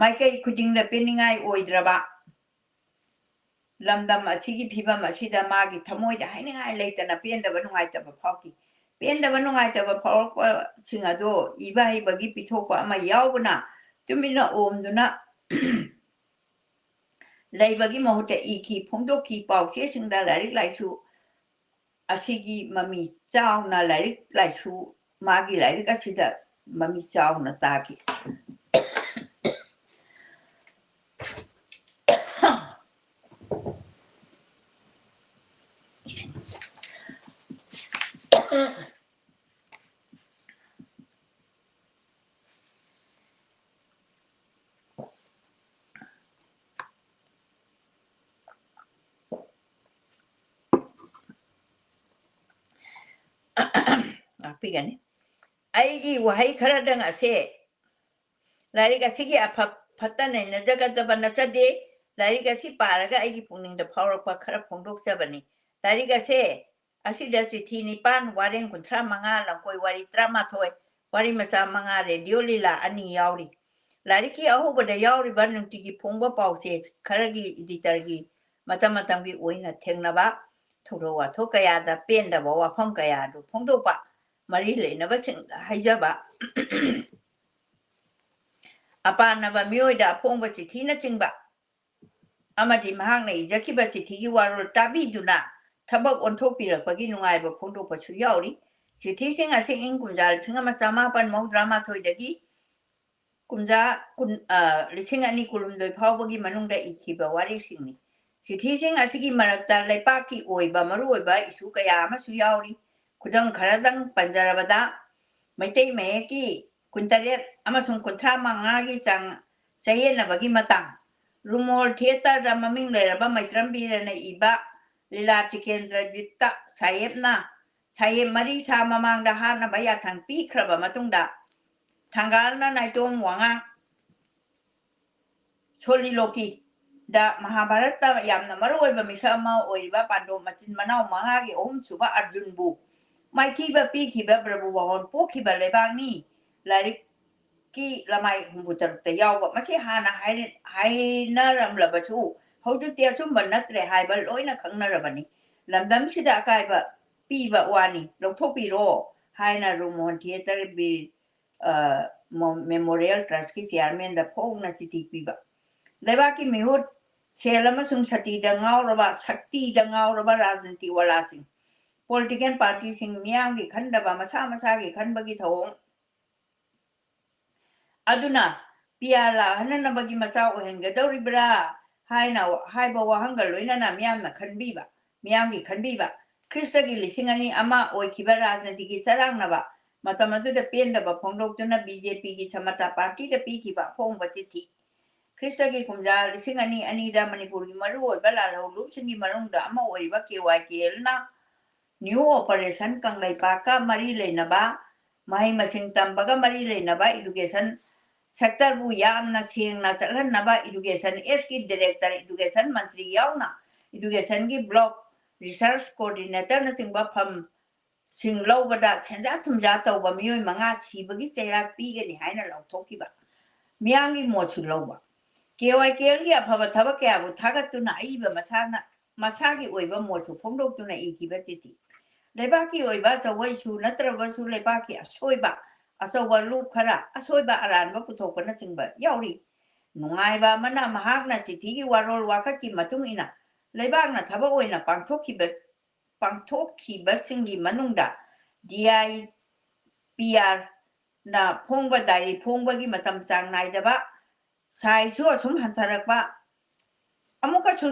ꯃꯥꯏꯀꯩ ꯈꯨꯗꯤꯡꯗ ꯄꯦꯟꯅꯤꯡꯉꯥꯏ ꯑꯣꯏꯗ꯭ꯔꯕ ꯂꯝꯗꯝ ꯑꯁꯤꯒꯤ ꯐꯤꯕꯝ ꯑꯁꯤꯗ ꯃꯥꯒꯤ ꯊꯃꯣꯏꯗ ꯍꯥꯏꯅꯤꯡꯉꯥꯏ ꯂꯩꯇꯅ ꯄꯦꯟꯗꯕ ꯅꯨꯡꯉꯥꯏꯇꯕ ꯐꯥꯎꯈꯤ꯫ ꯄꯦꯟꯗꯕ ꯅꯨꯡꯉꯥꯏꯇꯕ ꯐꯥꯎꯔꯛꯄꯁꯤꯡ ꯑꯗꯣ ꯏꯕ ꯍꯩꯕꯒꯤ ꯄꯤꯊꯣꯛꯄ ꯑꯃ ꯌꯥꯎꯕꯅ ꯇꯨꯃꯤꯟꯅ ꯑꯣꯝꯗꯨꯅ ꯂꯩꯕꯒꯤ ꯃꯍꯨꯠꯇ ꯏꯈꯤ, ꯐꯣꯡꯗꯣꯛꯈꯤ꯫ ꯄꯥꯎꯆꯦꯁꯤꯡꯗ ꯂꯥꯏꯔꯤꯛ ꯂꯥꯏꯁꯨ ꯑꯁꯤꯒꯤ ꯃꯃꯤ ꯆꯥꯎꯅ ꯂꯥꯏꯔꯤꯛ ꯂꯥꯏꯁꯨ, ꯃꯥꯒꯤ ꯂꯥꯏꯔꯤꯛ ꯑꯁꯤꯗ ꯃꯃꯤ ꯆꯥꯎꯅ ꯇꯥꯈꯤ꯫ ꯉꯥꯛꯄꯤꯒꯅꯤ꯫ ꯑꯩꯒꯤ ꯋꯥꯍꯩ ꯈꯔꯗꯪ ꯑꯁꯦ ꯂꯥꯏꯔꯤꯛ ꯑꯁꯤꯒꯤ ꯑꯐ ꯐꯠꯇ ꯅꯩꯅꯖꯒꯗꯕ ꯅꯠꯆꯗꯦ꯫ ꯂꯥꯏꯔꯤꯛ ꯑꯁꯤ ꯄꯥꯔꯒ ꯑꯩꯒꯤ ꯄꯨꯛꯅꯤꯡꯗ ꯐꯥꯎꯔꯛꯄ ꯈꯔ ꯐꯣꯡꯗꯣꯛꯆꯕꯅꯤ꯫ ꯂꯥꯏꯔꯤꯛ ꯑꯁꯦ ꯑꯁꯤꯗ ꯆꯤꯊꯤ ꯅꯤꯄꯥꯟ, ꯋꯥꯔꯦꯡ ꯀꯨꯟꯊ꯭ꯔꯥ ꯃꯉꯥ, ꯂꯝꯀꯣꯏ ꯋꯥꯔꯤ ꯇꯔꯥꯃꯥꯊꯣꯏ, ꯋꯥꯔꯤ ꯃꯆꯥ ꯃꯉꯥ, ꯔꯦꯗꯤꯑꯣ ꯂꯤꯂꯥ ꯑꯅꯤ ꯌꯥꯎꯔꯤ꯫ ꯂꯥꯏꯔꯤꯛꯀꯤ ꯑꯍꯧꯕꯗ ꯌꯥꯎꯔꯤꯕ ꯅꯨꯡꯇꯤꯒꯤ ꯐꯣꯡꯕ ꯄꯥꯎꯆꯦ ꯈꯔꯒꯤ ꯏꯗꯤꯇꯔꯒꯤ ꯃꯇꯝ ꯃꯇꯝꯒꯤ ꯑꯣꯏꯅ ꯊꯦꯡꯅꯕ ꯊꯧꯗꯣꯛ ꯋꯥꯊꯣꯛ ꯀꯌꯥꯗ ꯄꯦꯟꯗꯕ ꯋꯥꯐꯝ ꯀꯌꯥ ꯑꯗꯨ ꯐꯣꯡꯗꯣꯛꯄ, ꯃꯔꯤ ꯂꯩꯅꯕꯁꯤꯡꯗ ꯍꯥꯏꯖꯕ, ꯑꯄꯥꯅꯕ ꯃꯤꯑꯣꯏꯗ ꯑꯐꯣꯡꯕ ꯆꯤꯊꯤꯅꯆꯤꯡꯕ ꯑꯃꯗꯤ ꯃꯍꯥꯛꯅ ꯏꯖꯈꯤꯕ ꯆꯤꯊꯤꯒꯤ ꯋꯥꯔꯣꯜ ꯇꯥꯕꯤꯗꯨꯅ ꯊꯕꯛ ꯑꯣꯟꯊꯣꯛꯄꯤꯔꯛꯄꯒꯤ ꯅꯨꯡꯉꯥꯏꯕ ꯐꯣꯡꯗꯣꯛꯄꯁꯨ ꯌꯥꯎꯔꯤ꯫ ꯆꯤꯊꯤꯁꯤꯡ ꯑꯁꯤ ꯏꯪ ꯀꯨꯝꯖꯥ ꯂꯤꯁꯤꯡ ꯑꯃ ꯆꯥꯃꯥꯄꯟ ꯃꯧꯗ꯭ꯔꯥ ꯃꯥꯊꯣꯏꯗꯒꯤ ꯀꯨꯝꯖꯥ ꯀꯨꯟ, ꯑ, ꯂꯤꯁꯤꯡ ꯑꯅꯤ ꯀꯨꯟꯍꯨꯝꯗꯣꯏ ꯐꯥꯎꯕꯒꯤ ꯃꯅꯨꯡꯗ ꯏꯈꯤꯕ ꯋꯥꯔꯤꯁꯤꯡꯅꯤ꯫ ꯆꯤꯊꯤꯁꯤꯡ ꯑꯁꯤꯒꯤ ꯃꯔꯛꯇ ꯂꯩꯄꯥꯛꯀꯤ ꯑꯣꯏꯕ ꯃꯔꯨꯑꯣꯏꯕ ꯏꯁꯨ ꯀꯌꯥ ꯑꯃꯁꯨ ꯌꯥꯎꯔꯤ꯫ ꯈꯨꯗꯝ ꯈꯔꯗꯪ ꯄꯟꯖꯔꯕꯗ, ꯃꯩꯇꯩ ꯃꯌꯦꯛꯀꯤ ꯀꯨꯟꯇꯔꯦꯠ ꯑꯃꯁꯨꯡ ꯀꯨꯟꯊ꯭ꯔꯥ ꯃꯉꯥꯒꯤ ꯆꯥꯡ ꯆꯌꯦꯠꯅꯕꯒꯤ ꯃꯇꯥꯡ, ꯔꯨꯃꯣꯜ ꯊꯤꯌꯦꯇꯔꯗ ꯃꯃꯤꯡ ꯂꯩꯔꯕ ꯃꯩꯇ꯭ꯔꯝ ꯕꯤꯔꯅ ꯏꯕ ꯂꯤꯂꯥ ꯇꯤꯀꯦꯟꯗ꯭ꯔꯖꯤꯠꯇ ꯁꯥꯍꯦꯕꯅ ꯁꯥꯍꯦꯕ ꯃꯔꯤ ꯁꯥ ꯃꯃꯥꯡꯗ ꯍꯥꯠꯅꯕ ꯌꯥꯊꯪ ꯄꯤꯈ꯭ꯔꯕ ꯃꯇꯨꯡꯗ, ꯊꯪꯒꯥꯜꯅ ꯅꯥꯏꯇꯣꯝ ꯋꯥꯉꯥꯡ ꯁꯣꯂꯤꯂꯣꯀꯤꯗ ꯃꯍꯥꯚꯥꯔꯠꯇ ꯌꯥꯝꯅ ꯃꯔꯨꯑꯣꯏꯕ ꯃꯤꯁꯛ ꯑꯃ ꯑꯣꯏꯔꯤꯕ ꯄꯥꯟꯗꯣꯞ ꯃꯆꯤꯟ ꯃꯅꯥꯎ ꯃꯉꯥꯒꯤ ꯑꯍꯨꯝꯁꯨꯕ ꯑꯔꯖꯨꯟꯕꯨ ꯃꯥꯏꯊꯤꯕ ꯄꯤꯈꯤꯕ ꯕ꯭ꯔꯕꯨꯕꯥꯍꯣꯟ ꯄꯣꯛꯈꯤꯕ ꯂꯩꯕꯥꯛꯅꯤ꯫ ꯂꯥꯏꯔꯤꯛꯀꯤ ꯂꯃꯥꯏ ꯍꯨꯝꯐꯨ ꯇꯔꯨꯛꯇ ꯌꯥꯎꯕ꯫ ꯃꯁꯤ ꯍꯥꯟꯅ ꯍꯥꯏꯔ-, ꯍꯥꯏꯅꯔꯝꯂꯕꯁꯨ, ꯍꯧꯖꯤꯛꯇꯤ ꯑꯆꯨꯝꯕ ꯅꯠꯇ꯭ꯔꯦ ꯍꯥꯏꯕ ꯂꯣꯏꯅ ꯈꯪꯅꯔꯕꯅꯤ꯫ ꯂꯝꯗꯝꯁꯤꯗ ꯑꯀꯥꯏꯕ ꯄꯤꯕ ꯋꯥꯅꯤ, ꯂꯧꯊꯣꯛꯄꯤꯔꯣ ꯍꯥꯏꯅ ꯔꯨꯃꯣꯍꯟ ꯊꯤꯌꯦꯇꯔ ꯕꯤꯔ, ꯑ, ꯃꯣ-, ꯃꯦꯃꯣꯔꯤꯌꯦꯜ ꯇ꯭ꯔꯁꯀꯤ ꯆꯤꯌꯥꯔꯃꯦꯟꯗ ꯐꯣꯡꯅ ꯆꯤꯊꯤ ꯄꯤꯕ꯫ ꯂꯩꯕꯥꯛꯀꯤ ꯃꯤꯍꯨꯠ, ꯁꯦꯜ ꯑꯃꯁꯨꯡ ꯁꯇꯤꯗ ꯉꯥꯎꯔꯕ, ꯁꯛꯇꯤꯗ ꯉꯥꯎꯔꯕ ꯔꯥꯖꯅꯤꯇꯤ ꯋꯥꯂꯥꯁꯤꯡ, ꯄꯣꯂꯤꯇꯤꯀꯦꯜ ꯄꯥꯔꯇꯤꯁꯤꯡ, ꯃꯤꯌꯥꯝꯒꯤ ꯈꯟꯗꯕ, ꯃꯁꯥ ꯃꯁꯥꯒꯤ ꯈꯟꯕꯒꯤ ꯊꯧꯑꯣꯡ ꯑꯗꯨꯅ ꯄꯤꯌꯥ ꯂꯥꯛꯍꯟꯅꯅꯕꯒꯤ ꯃꯆꯥꯛ ꯑꯣꯏꯍꯟꯒꯗꯧꯔꯤꯕ꯭ꯔꯥ ꯍꯥꯏꯅ ꯍꯥꯏꯕ ꯋꯥꯍꯪꯒ ꯂꯣꯏꯅꯅ ꯃꯤꯌꯥꯝꯅ ꯈꯟꯕꯤꯕ, ꯃꯤꯌꯥꯝꯒꯤ ꯈꯟꯕꯤꯕ, ꯈ꯭ꯔꯤꯁꯇꯒꯤ ꯂꯤꯁꯤꯡ ꯑꯅꯤ ꯑꯃ ꯑꯣꯏꯈꯤꯕ ꯔꯥꯖꯅꯤꯇꯤꯒꯤ ꯆꯔꯥꯡꯅꯕ ꯃꯇꯝ ꯑꯗꯨꯗ ꯄꯦꯟꯗꯕ ꯐꯣꯡꯗꯣꯛꯇꯨꯅ ꯕꯤ ꯖꯦ ꯄꯤꯒꯤ ꯁꯃꯇꯥ ꯄꯥꯔꯇꯤꯗ ꯄꯤꯈꯤꯕ ꯑꯐꯣꯡꯕ ꯆꯤꯊꯤ꯫ ꯈ꯭ꯔꯤꯁꯇꯒꯤ ꯀꯨꯝꯖꯥ ꯂꯤꯁꯤꯡ ꯑꯅꯤ ꯑꯅꯤꯗ ꯃꯅꯤꯄꯨꯔꯒꯤ ꯃꯔꯨꯑꯣꯏꯕ ꯂꯥꯜꯍꯧꯂꯨꯞꯁꯤꯡꯒꯤ ꯃꯅꯨꯡꯗ ꯑꯃ ꯑꯣꯏꯔꯤꯕ ꯀꯦ ꯋꯥꯏ ꯀꯦ ꯑꯦꯜꯅ ꯅ꯭ꯌꯨ ꯑꯣꯄꯔꯦꯁꯟ ꯀꯪꯂꯩꯄꯥꯛꯀ ꯃꯔꯤ ꯂꯩꯅꯕ ꯃꯍꯩ ꯃꯁꯤꯡ ꯇꯝꯕꯒ ꯃꯔꯤ ꯂꯩꯅꯕ ꯏꯗꯨꯀꯦꯁꯟ ꯁꯦꯛꯇꯔꯕꯨ ꯌꯥꯝꯅ ꯁꯦꯡꯅ ꯆꯠꯍꯟꯅꯕ ꯏꯗꯨꯀꯦꯁꯟ ꯑꯦꯁꯀꯤ ꯗꯤꯔꯦꯛꯇꯔ, ꯏꯗꯨꯀꯦꯁꯟ ꯃꯟꯇ꯭ꯔꯤ ꯌꯥꯎꯅ ꯏꯗꯨꯀꯦꯁꯟꯒꯤ ꯕ꯭ꯂꯣꯛ ꯔꯤꯁꯔꯁ ꯀꯣꯑꯣꯔꯗꯤꯅꯦꯇꯔꯅꯆꯤꯡꯕ ꯐꯝꯁꯤꯡ ꯂꯧꯕꯗ ꯁꯦꯟꯖꯥ ꯊꯨꯝꯖꯥ ꯇꯧꯕ ꯃꯤꯑꯣꯏ ꯃꯉꯥ ꯁꯤꯕꯒꯤ ꯆꯩꯔꯥꯛ ꯄꯤꯒꯅꯤ ꯍꯥꯏꯅ ꯂꯥꯎꯊꯣꯛꯈꯤꯕ꯫ ꯃꯤꯌꯥꯝꯒꯤ ꯃꯣꯠꯁꯨ ꯂꯧꯕ꯫ ꯀꯦ ꯋꯥꯏ ꯀꯦ ꯑꯦꯜꯒꯤ ꯑꯐꯕ ꯊꯕꯛ ꯀꯌꯥꯕꯨ ꯊꯥꯒꯠꯇꯨꯅ ꯑꯏꯕ ꯃꯁꯥꯅ, ꯃꯁꯥꯒꯤ ꯑꯣꯏꯕ ꯃꯣꯠꯁꯨ ꯐꯣꯡꯗꯣꯛꯇꯨꯅ ꯏꯈꯤꯕ ꯆꯤꯊꯤ꯫ ꯂꯩꯕꯥꯛꯀꯤ ꯑꯣꯏꯕ ꯑꯆꯧꯕ ꯏꯁꯨ ꯅꯠꯇ꯭ꯔꯕꯁꯨ ꯂꯩꯕꯥꯛꯀꯤ ꯑꯁꯣꯏꯕ, ꯑꯆꯧꯕ ꯂꯨꯞ ꯈꯔ, ꯑꯁꯣꯏꯕ ꯑꯔꯥꯟꯕ ꯄꯨꯊꯣꯛꯄꯅꯆꯤꯡꯕ ꯌꯥꯎꯔꯤ꯫ ꯅꯨꯡꯉꯥꯏꯕ ꯑꯃꯅ, ꯃꯍꯥꯛꯅ ꯆꯤꯊꯤꯒꯤ ꯋꯥꯔꯣꯜ ꯋꯥꯀꯠꯀꯤ ꯃꯇꯨꯡ ꯏꯟꯅ ꯂꯩꯕꯥꯛꯅ ꯊꯕꯛ ꯑꯣꯏꯅ ꯄꯥꯡꯊꯣꯛꯈꯤꯕ ꯄꯥꯡꯊꯣꯛꯈꯤꯕꯁꯤꯡꯒꯤ ꯃꯅꯨꯡꯗ ꯗꯤ ꯑꯥꯏ ꯄꯤ ꯑꯥꯔꯅ ꯐꯣꯡꯕ ꯗꯥꯏꯔꯤ ꯐꯣꯡꯕꯒꯤ ꯃꯇꯝ ꯆꯥꯡ ꯅꯥꯏꯗꯕ, ꯁꯥꯏꯖꯁꯨ ꯑꯁꯨꯝ ꯍꯟꯊꯔꯛꯄ, ꯑꯃꯨꯛꯀꯁꯨ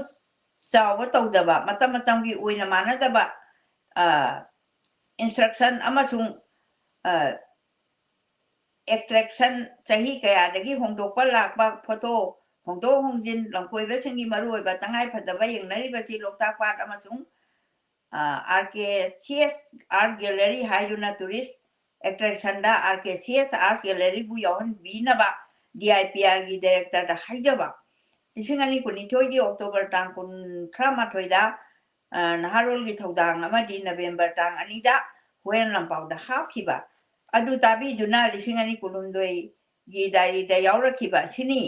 ꯆꯥꯎꯕ ꯇꯧꯗꯕ, ꯃꯇꯝ ꯃꯇꯝꯒꯤ ꯑꯣꯏꯅ ꯃꯥꯟꯅꯗꯕ ꯏꯟꯁꯇ꯭ꯔꯛꯁꯟ ꯑꯃꯁꯨꯡ ꯑꯦꯇ꯭ꯔꯦꯛꯁꯟ, ꯆꯍꯤ ꯀꯌꯥꯗꯒꯤ ꯍꯣꯡꯗꯣꯛꯄ ꯂꯥꯛꯄ ꯐꯣꯇꯣ ꯍꯣꯡꯗꯣꯛ ꯍꯣꯡꯖꯤꯟ, ꯂꯝꯀꯣꯏꯕꯁꯤꯡꯒꯤ ꯃꯔꯨꯑꯣꯏꯕ ꯇꯉꯥꯏꯐꯗꯕ ꯌꯦꯡꯅꯔꯤꯕꯁꯤ ꯂꯣꯛꯇꯥꯛ ꯄꯥꯠ ꯑꯃꯁꯨꯡ R K C S art gallery ꯍꯥꯏꯗꯨꯅ ꯇꯨꯔꯤꯁ ꯑꯦꯇ꯭ꯔꯦꯛꯁꯟꯗ R K C S art ꯒꯦꯂꯔꯤꯕꯨ ꯌꯥꯎꯍꯟꯕꯤꯅꯕ D I P ꯑꯥꯔꯒꯤ ꯗꯥꯏꯔꯦꯛꯇꯔꯗ ꯍꯥꯏꯖꯕ꯫ ꯂꯤꯁꯤꯡ ꯑꯅꯤ ꯀꯨꯟꯅꯤꯊꯣꯏꯒꯤ ꯑꯣꯛꯇꯣꯕꯔ ꯇꯥꯡ ꯀꯨꯟꯊ꯭ꯔꯥ ꯃꯥꯊꯣꯏꯗ ꯅꯍꯥꯔꯣꯜꯒꯤ ꯊꯧꯗꯥꯡ ꯑꯃꯗꯤ ꯅꯕꯦꯝꯕꯔ ꯇꯥꯡ ꯑꯅꯤꯗ ꯍꯨꯏꯌꯦꯟ ꯂꯥꯟꯄꯥꯎꯗ ꯍꯥꯞꯈꯤꯕ ꯑꯗꯨ ꯇꯥꯕꯤꯗꯨꯅ ꯂꯤꯁꯤꯡ ꯑꯅꯤ ꯀꯨꯟꯍꯨꯝꯗꯣꯏꯒꯤ ꯗꯥꯏꯔꯤꯗ ꯌꯥꯎꯔꯛꯈꯤꯕ ꯑꯁꯤꯅꯤ꯫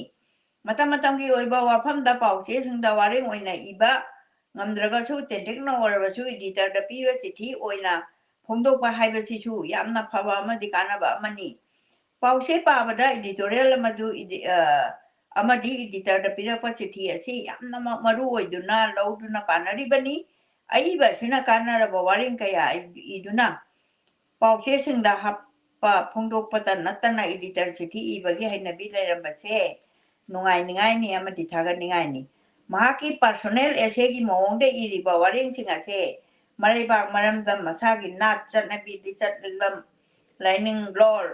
ꯃꯇꯝ ꯃꯇꯝꯒꯤ ꯑꯣꯏꯕ ꯋꯥꯐꯝꯗ ꯄꯥꯎꯆꯦꯁꯤꯡꯗ ꯋꯥꯔꯦꯡ ꯑꯣꯏꯅ ꯏꯕ ꯉꯝꯗ꯭ꯔꯒꯁꯨ, ꯇꯦꯟꯇꯛꯅ ꯑꯣꯏꯔꯕꯁꯨ ꯏꯗꯤꯇꯔꯗ ꯄꯤꯕ ꯆꯤꯊꯤ ꯑꯣꯏꯅ ꯐꯣꯡꯗꯣꯛꯄ ꯍꯥꯏꯕꯁꯤꯁꯨ ꯌꯥꯝꯅ ꯐꯕ ꯑꯃꯗꯤ ꯀꯥꯟꯅꯕ ꯑꯃꯅꯤ꯫ ꯄꯥꯎꯆꯦ ꯄꯥꯕꯗ ꯏꯗꯤꯇꯣꯔꯤꯌꯦꯜ ꯑꯃꯗꯨ ꯏꯗꯤ-, ꯑ, ꯑꯃꯗꯤ ꯏꯗꯤꯇꯔꯗ ꯄꯤꯔꯛꯄ ꯆꯤꯊꯤ ꯑꯁꯤ ꯌꯥꯝꯅꯃꯛ ꯃꯔꯨ ꯑꯣꯏꯗꯨꯅ ꯂꯧꯗꯨꯅ ꯄꯥꯅꯔꯤꯕꯅꯤ꯫ ꯑꯏꯕ ꯑꯁꯤꯅ ꯀꯥꯟꯅꯔꯕ ꯋꯥꯔꯦꯡ ꯀꯌꯥ ꯏꯗꯨꯅ ꯄꯥꯎꯆꯦꯁꯤꯡꯗ ꯍꯥꯞꯄ ꯐꯣꯡꯗꯣꯛꯄꯇ ꯅꯠꯇꯅ ꯏꯗꯤꯇꯔ ꯆꯤꯊꯤ ꯏꯕꯒꯤ ꯍꯩꯅꯕꯤ ꯂꯩꯔꯝꯕꯁꯦ ꯅꯨꯡꯉꯥꯏꯅꯤꯡꯉꯥꯏꯅꯤ ꯑꯃꯗꯤ ꯊꯥꯒꯠꯅꯤꯡꯉꯥꯏꯅꯤ꯫ ꯃꯍꯥꯛꯀꯤ ꯄꯥꯔꯁꯣꯅꯦꯜ ꯑꯦꯁꯦꯒꯤ ꯃꯑꯣꯡꯗ ꯏꯔꯤꯕ ꯋꯥꯔꯦꯡꯁꯤꯡ ꯑꯁꯦ ꯃꯔꯩꯕꯥꯛ ꯃꯔꯝꯗꯝ, ꯃꯁꯥꯒꯤ ꯅꯥꯠ, ꯆꯠꯅꯕꯤ, ꯂꯤꯆꯠ ꯂꯤꯛꯂꯝ, ꯂꯥꯏꯅꯤꯡ ꯂꯣꯜ,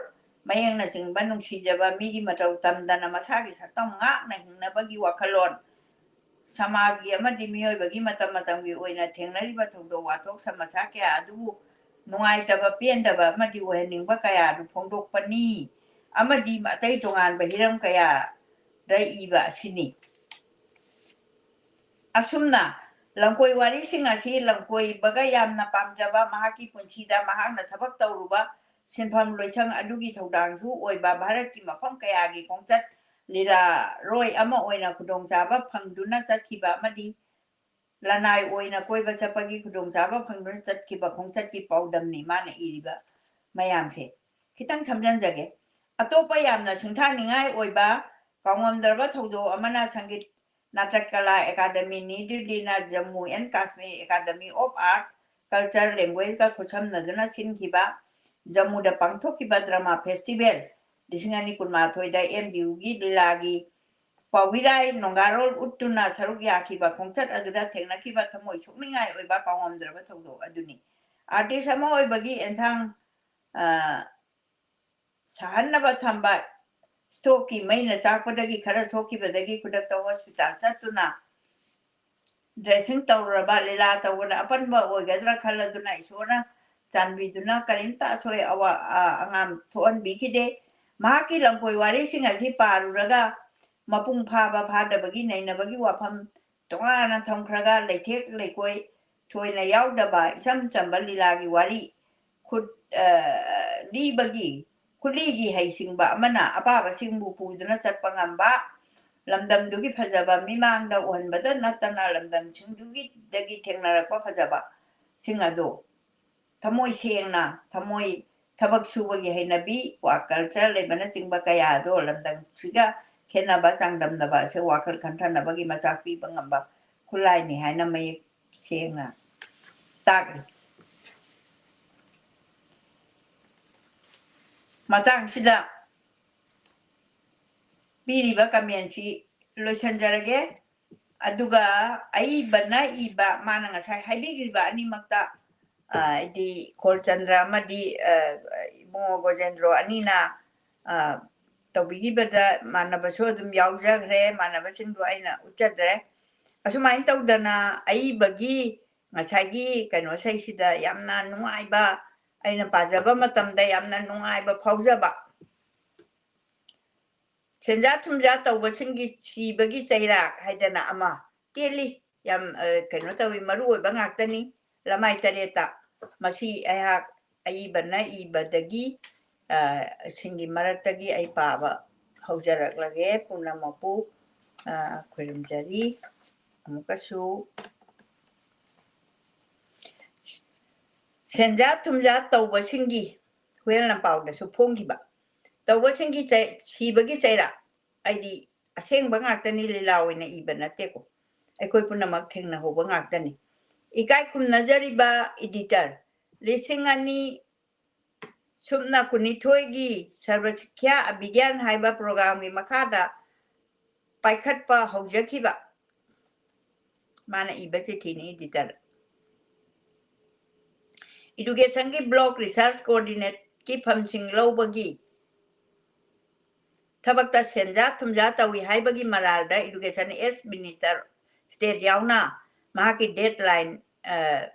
ꯃꯌꯦꯡꯅꯆꯤꯡꯕ ꯅꯨꯡꯁꯤꯖꯕ, ꯃꯤꯒꯤ ꯃꯇꯧ ꯇꯝꯗꯅ ꯃꯁꯥꯒꯤ ꯁꯛꯇꯝ ꯉꯥꯛꯅ ꯍꯤꯡꯅꯕꯒꯤ ꯋꯥꯈꯜꯂꯣꯟ, ꯁꯃꯥꯖꯒꯤ ꯑꯃꯗꯤ ꯃꯤꯑꯣꯏꯕꯒꯤ ꯃꯇꯝ ꯃꯇꯝꯒꯤ ꯑꯣꯏꯅ ꯊꯦꯡꯅꯔꯤꯕ ꯊꯧꯗꯣꯛ ꯋꯥꯊꯣꯛ ꯁꯃꯁ꯭ꯌꯥ ꯀꯌꯥ ꯑꯗꯨꯕꯨ ꯅꯨꯡꯉꯥꯏꯇꯕ, ꯄꯦꯟꯗꯕ ꯑꯃꯗꯤ ꯑꯣꯏꯍꯟꯅꯤꯡꯕ ꯀꯌꯥ ꯑꯗꯨ ꯐꯣꯡꯗꯣꯛꯄꯅꯤ ꯑꯃꯗꯤ ꯑꯇꯩ ꯇꯣꯉꯥꯟꯕ ꯍꯤꯔꯝ ꯀꯌꯥꯗ ꯏꯕ ꯑꯁꯤꯅꯤ꯫ ꯑꯁꯨꯝꯅ ꯂꯝꯀꯣꯏ ꯋꯥꯔꯤꯁꯤꯡ ꯑꯁꯤ ꯂꯝꯀꯣꯏꯕꯒ ꯌꯥꯝꯅ ꯄꯥꯝꯖꯕ, ꯃꯍꯥꯛꯀꯤ ꯄꯨꯟꯁꯤꯗ ꯃꯍꯥꯛꯅ ꯊꯕꯛ ꯇꯧꯔꯨꯕ ꯁꯤꯟꯐꯝ ꯂꯣꯏꯁꯪ ꯑꯗꯨꯒꯤ ꯊꯧꯗꯥꯡꯁꯨ ꯑꯣꯏꯕ, ꯚꯥꯔꯠꯀꯤ ꯃꯐꯝ ꯀꯌꯥꯒꯤ ꯈꯣꯡꯆꯠ ꯂꯤꯂꯥꯔꯣꯏ ꯑꯃ ꯑꯣꯏꯅ ꯈꯨꯗꯣꯡꯆꯥꯕ ꯐꯪꯗꯨꯅ ꯆꯠꯈꯤꯕ ꯑꯃꯗꯤ ꯂꯅꯥꯏ ꯑꯣꯏꯅ ꯀꯣꯏꯕ ꯆꯠꯄꯒꯤ ꯈꯨꯗꯣꯡꯆꯥꯕ ꯐꯪꯗꯨꯅ ꯆꯠꯈꯤꯕ ꯈꯣꯡꯆꯠꯀꯤ ꯄꯥꯎꯗꯝꯅꯤ ꯃꯥꯅ ꯏꯔꯤꯕ ꯃꯌꯥꯝꯁꯦ꯫ ꯈꯤꯇꯪ ꯁꯝꯖꯤꯟꯖꯒꯦ꯫ ꯑꯇꯣꯞꯄ ꯌꯥꯝꯅ ꯁꯤꯡꯊꯥꯅꯤꯡꯉꯥꯏ ꯑꯣꯏꯕ ꯀꯥꯎꯉꯝꯗ꯭ꯔꯕ ꯊꯧꯗꯣꯛ ꯑꯃꯅ ꯁꯪꯒꯤꯠ ꯅꯥꯇꯛ ꯀꯂꯥ ꯑꯦꯀꯥꯗꯃꯤ, ꯅ꯭ꯌꯨ ꯗꯤꯜꯂꯤꯅ Jammu and Kashmir academy of art, culture, language ꯀ ꯈꯨꯠꯁꯝꯅꯗꯨꯅ ꯁꯤꯟꯈꯤꯕ ꯖꯝꯃꯨꯗ ꯄꯥꯡꯊꯣꯛꯈꯤꯕ drama festival ꯂꯤꯁꯤꯡ ꯑꯅꯤ ꯀꯨꯟꯃꯥꯊꯣꯏꯗ ꯑꯦꯝ ꯗꯤ ꯌꯨꯒꯤ ꯂꯤꯂꯥꯒꯤ ꯄꯥꯎꯕꯤꯔꯥꯏ ꯅꯣꯡꯒꯥꯔꯣꯜ ꯎꯠꯇꯨꯅ ꯁꯔꯨꯛ ꯌꯥꯈꯤꯕ ꯈꯣꯡꯆꯠ ꯑꯗꯨꯗ ꯊꯦꯡꯅꯈꯤꯕ ꯊꯃꯣꯏ ꯁꯣꯛꯅꯤꯡꯉꯥꯏ ꯑꯣꯏꯕ ꯀꯥꯎꯉꯝꯗ꯭ꯔꯕ ꯊꯧꯗꯣꯛ ꯑꯗꯨꯅꯤ꯫ Artist ꯑꯃ ꯑꯣꯏꯕꯒꯤ ꯑꯦꯟꯁꯥꯡ, ꯑ, ꯁꯥꯍꯟꯅꯕ ꯊꯝꯕ stoveꯀꯤ ꯃꯩꯅ ꯆꯥꯛꯄꯗꯒꯤ ꯈꯔ ꯁꯣꯛꯈꯤꯕꯗꯒꯤ ꯈꯨꯗꯛꯇ hospital ꯆꯠꯇꯨꯅ dressing ꯇꯧꯔꯨꯔꯕ ꯂꯤꯂꯥ ꯇꯧꯕꯗ ꯑꯄꯟꯕ ꯑꯣꯏꯒꯗ꯭ꯔꯥ ꯈꯜꯂꯗꯨꯅ ꯏꯁꯣꯔꯅ ꯆꯥꯟꯕꯤꯗꯨꯅ ꯀꯔꯤꯝꯇ ꯑꯁꯣꯏ ꯑꯋꯥ-, ꯑ-, ꯑꯉꯥꯝ ꯊꯣꯛꯍꯟꯕꯤꯈꯤꯗꯦ꯫ ꯃꯍꯥꯛꯀꯤ ꯂꯝꯀꯣꯏ ꯋꯥꯔꯤꯁꯤꯡ ꯑꯁꯤ ꯄꯥꯔꯨꯔꯒ ꯃꯄꯨꯡ ꯐꯥꯕ ꯐꯥꯗꯕꯒꯤ ꯅꯩꯅꯕꯒꯤ ꯋꯥꯐꯝ ꯇꯣꯉꯥꯟꯅ ꯊꯝꯈ꯭ꯔꯒ ꯂꯩꯊꯦꯛ ꯂꯩꯀꯣꯏ ꯊꯣꯏꯅ ꯌꯥꯎꯗꯕ ꯏꯆꯝ ꯆꯝꯕ ꯂꯤꯂꯥꯒꯤ ꯋꯥꯔꯤ ꯈꯨꯠ-, ꯑ, ꯂꯤꯕꯒꯤ, ꯈꯨꯠꯂꯤꯒꯤ ꯍꯩꯁꯤꯡꯕ ꯑꯃꯅ ꯑꯄꯥꯕꯁꯤꯡꯕꯨ ꯄꯨꯗꯨꯅ ꯆꯠꯄ ꯉꯝꯕ, ꯂꯝꯗꯝꯗꯨꯒꯤ ꯐꯖꯕ ꯃꯤꯃꯥꯡꯗ ꯎꯍꯟꯕꯗ ꯅꯠꯇꯅ ꯂꯝꯗꯝꯁꯤꯡꯗꯨꯒꯤꯗꯒꯤ ꯊꯦꯡꯅꯔꯛꯄ ꯐꯖꯕꯁꯤꯡ ꯑꯗꯣ ꯊꯃꯣꯏ ꯁꯦꯡꯅ, ꯊꯃꯣꯏ, ꯊꯕꯛ ꯁꯨꯕꯒꯤ ꯍꯩꯅꯕꯤ, work culture ꯂꯩꯕꯅꯆꯤꯡꯕ ꯀꯌꯥ ꯑꯗꯣ ꯂꯝꯗꯝꯁꯤꯒ ꯈꯦꯠꯅꯕ ꯆꯥꯡꯗꯝꯅꯕ ꯑꯁꯤ ꯋꯥꯈꯜ ꯈꯟꯊꯅꯕꯒꯤ ꯃꯆꯥꯛ ꯄꯤꯕ ꯉꯝꯕ ꯈꯨꯠꯂꯥꯏꯅꯤ ꯍꯥꯏꯅ ꯃꯌꯦꯛ ꯁꯦꯡꯅ ꯇꯥꯛꯂꯤ꯫ ꯃꯇꯥꯡꯁꯤꯗ ꯄꯤꯔꯤꯕ commentꯁꯤ ꯂꯣꯏꯁꯤꯟꯖꯔꯒꯦ꯫ ꯑꯗꯨꯒ ꯑꯏꯕꯅ ꯏꯕ, ꯃꯥꯅ ꯉꯁꯥꯏ ꯍꯥꯏꯕꯤꯈ꯭ꯔꯤꯕ ꯑꯅꯤꯃꯛꯇ, ꯑ, ꯍꯥꯏꯗꯤ ꯈꯣꯜꯆꯟꯗ꯭ꯔ ꯑꯃꯗꯤ, ꯑ, ꯏꯕꯨꯡꯉꯣ ꯒꯣꯖꯦꯟꯗ꯭ꯔꯣ ꯑꯅꯤꯅ, ꯑ, ꯇꯧꯕꯤꯈꯤꯕꯗ ꯃꯥꯟꯅꯕꯁꯨ ꯑꯗꯨꯝ ꯌꯥꯎꯖꯈ꯭ꯔꯦ꯫ ꯃꯥꯟꯅꯕꯁꯤꯡꯗꯣ ꯑꯩꯅ ꯎꯠꯆꯗ꯭ꯔꯦ꯫ ꯑꯁꯨꯃꯥꯏꯅ ꯇꯧꯗꯅ ꯑꯏꯕꯒꯤ ꯉꯁꯥꯏꯒꯤ ꯀꯩꯅꯣꯁꯩꯁꯤꯗ ꯌꯥꯝꯅ ꯅꯨꯡꯉꯥꯏꯕ, ꯑꯩꯅ ꯄꯥꯖꯕ ꯃꯇꯝꯗ ꯌꯥꯝꯅ ꯅꯨꯡꯉꯥꯏꯕ ꯐꯥꯎꯖꯕ꯫ ꯁꯦꯟꯖꯥ ꯊꯨꯝꯖꯥ ꯇꯧꯕꯁꯤꯡꯒꯤ ꯁꯤꯕꯒꯤ ꯆꯩꯔꯥꯛ ꯍꯥꯏꯗꯅ ꯑꯃ ꯇꯦꯜꯂꯤ꯫ ꯌꯥꯝ, ꯑ, ꯀꯩꯅꯣ ꯇꯧꯏ, ꯃꯔꯨ ꯑꯣꯏꯕ ꯉꯥꯛꯇꯅꯤ꯫ ꯂꯃꯥꯏ ꯇꯔꯦꯠꯇ꯫ ꯃꯁꯤ ꯑꯩꯍꯥꯛ ꯑꯏꯕꯅ ꯏꯕꯗꯒꯤ, ꯑ, ꯁꯤꯡꯒꯤ ꯃꯔꯛꯇꯒꯤ ꯑꯩ ꯄꯥꯕ ꯍꯧꯖꯔꯛꯂꯒꯦ꯫ ꯄꯨꯝꯅꯃꯛꯄꯨ, ꯑ, ꯈꯣꯏꯔꯨꯝꯖꯔꯤ꯫ ꯑꯃꯨꯛꯀꯁꯨ ꯁꯦꯟꯖꯥ ꯊꯨꯝꯖꯥ ꯇꯧꯕꯁꯤꯡꯒꯤ ꯍꯨꯌꯦꯜ ꯂꯝꯄꯥꯎꯗꯁꯨ ꯐꯣꯡꯈꯤꯕ ꯇꯧꯕꯁꯤꯡꯒꯤ ꯆꯩ-, ꯁꯤꯕꯒꯤ ꯆꯩꯔꯥꯛ, ꯑꯩꯗꯤ ꯑꯁꯦꯡꯕ ꯉꯥꯛꯇꯅꯤ, ꯂꯤꯂꯥ ꯑꯣꯏꯅ ꯏꯕ ꯅꯠꯇꯦꯀꯣ, ꯑꯩꯈꯣꯏ ꯄꯨꯝꯅꯃꯛ ꯊꯦꯡꯅꯍꯧꯕ ꯉꯥꯛꯇꯅꯤ꯫ ꯏꯀꯥꯏ ꯈꯨꯝꯅꯖꯔꯤꯕ editor, ꯂꯤꯁꯤꯡ ꯑꯅꯤ ꯁꯨꯞꯅ ꯀꯨꯟꯅꯤꯊꯣꯏꯒꯤ ꯁꯔꯕ ꯁꯤꯛꯈ꯭ꯌꯥ ꯑꯚꯤꯒ꯭ꯌꯥꯟ ꯍꯥꯏꯕ programꯒꯤ ꯃꯈꯥꯗ ꯄꯥꯏꯈꯠꯄ ꯍꯧꯖꯈꯤꯕ꯫ ꯃꯥꯅ ꯏꯕ ꯆꯤꯊꯤꯅꯤ editor꯫ Educationꯒꯤ block research coordinateꯀꯤ ꯐꯝꯁꯤꯡ ꯂꯧꯕꯒꯤ ꯊꯕꯛꯇ ꯁꯦꯟꯖꯥ ꯊꯨꯝꯖꯥ ꯇꯧꯏ ꯍꯥꯏꯕꯒꯤ ꯃꯔꯥꯜꯗ education ex minister state ꯌꯥꯎꯅ ꯃꯍꯥꯛꯀꯤ deadline, ꯑ,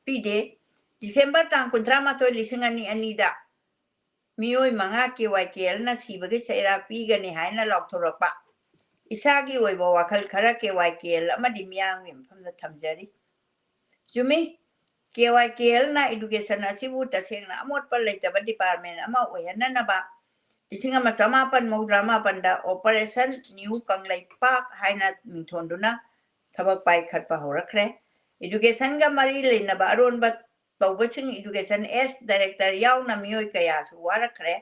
ꯄꯤꯗꯦ꯫ ꯗꯤꯁꯦꯝꯕꯔ ꯇꯥꯡ ꯀꯨꯟꯊ꯭ꯔꯥ ꯃꯥꯊꯣꯏ, ꯂꯤꯁꯤꯡ ꯑꯅꯤ ꯑꯅꯤꯗ ꯃꯤꯑꯣꯏ ꯃꯉꯥ KYKLꯅ ꯁꯤꯕꯒꯤ ꯆꯩꯔꯥꯛ ꯄꯤꯒꯅꯤ ꯍꯥꯏꯅ ꯂꯥꯎꯊꯣꯔꯛꯄ꯫ ꯏꯁꯥꯒꯤ ꯑꯣꯏꯕ ꯋꯥꯈꯜ ꯈꯔ KYKL ꯑꯃꯗꯤ ꯃꯤꯌꯥꯝꯒꯤ ꯃꯐꯝꯗ ꯊꯝꯖꯔꯤ꯫ ꯆꯨꯝꯃꯤ, KYKLꯅ education ꯑꯁꯤꯕꯨ ꯇꯁꯦꯡꯅ ꯑꯃꯣꯠꯄ ꯂꯩꯇꯕ department ꯑꯃ ꯑꯣꯏꯍꯟꯅꯅꯕ ꯂꯤꯁꯤꯡ ꯑꯃ ꯆꯃꯥꯄꯟ ꯃꯧꯗ꯭ꯔꯥ ꯃꯥꯄꯟꯗ Operation New ꯀꯪꯂꯩꯄꯥꯛ ꯍꯥꯏꯅ ꯃꯤꯡꯊꯣꯟꯗꯨꯅ ꯊꯕꯛ ꯄꯥꯏꯈꯠꯄ ꯍꯧꯔꯛꯈ꯭ꯔꯦ꯫ Educationꯒ ꯃꯔꯤ ꯂꯩꯅꯕ ꯑꯔꯣꯟꯕ ꯇꯧꯕꯁꯤꯡ education ex director ꯌꯥꯎꯅ ꯃꯤꯑꯣꯏ ꯀꯌꯥꯁꯨ ꯋꯥꯔꯛꯈ꯭ꯔꯦ꯫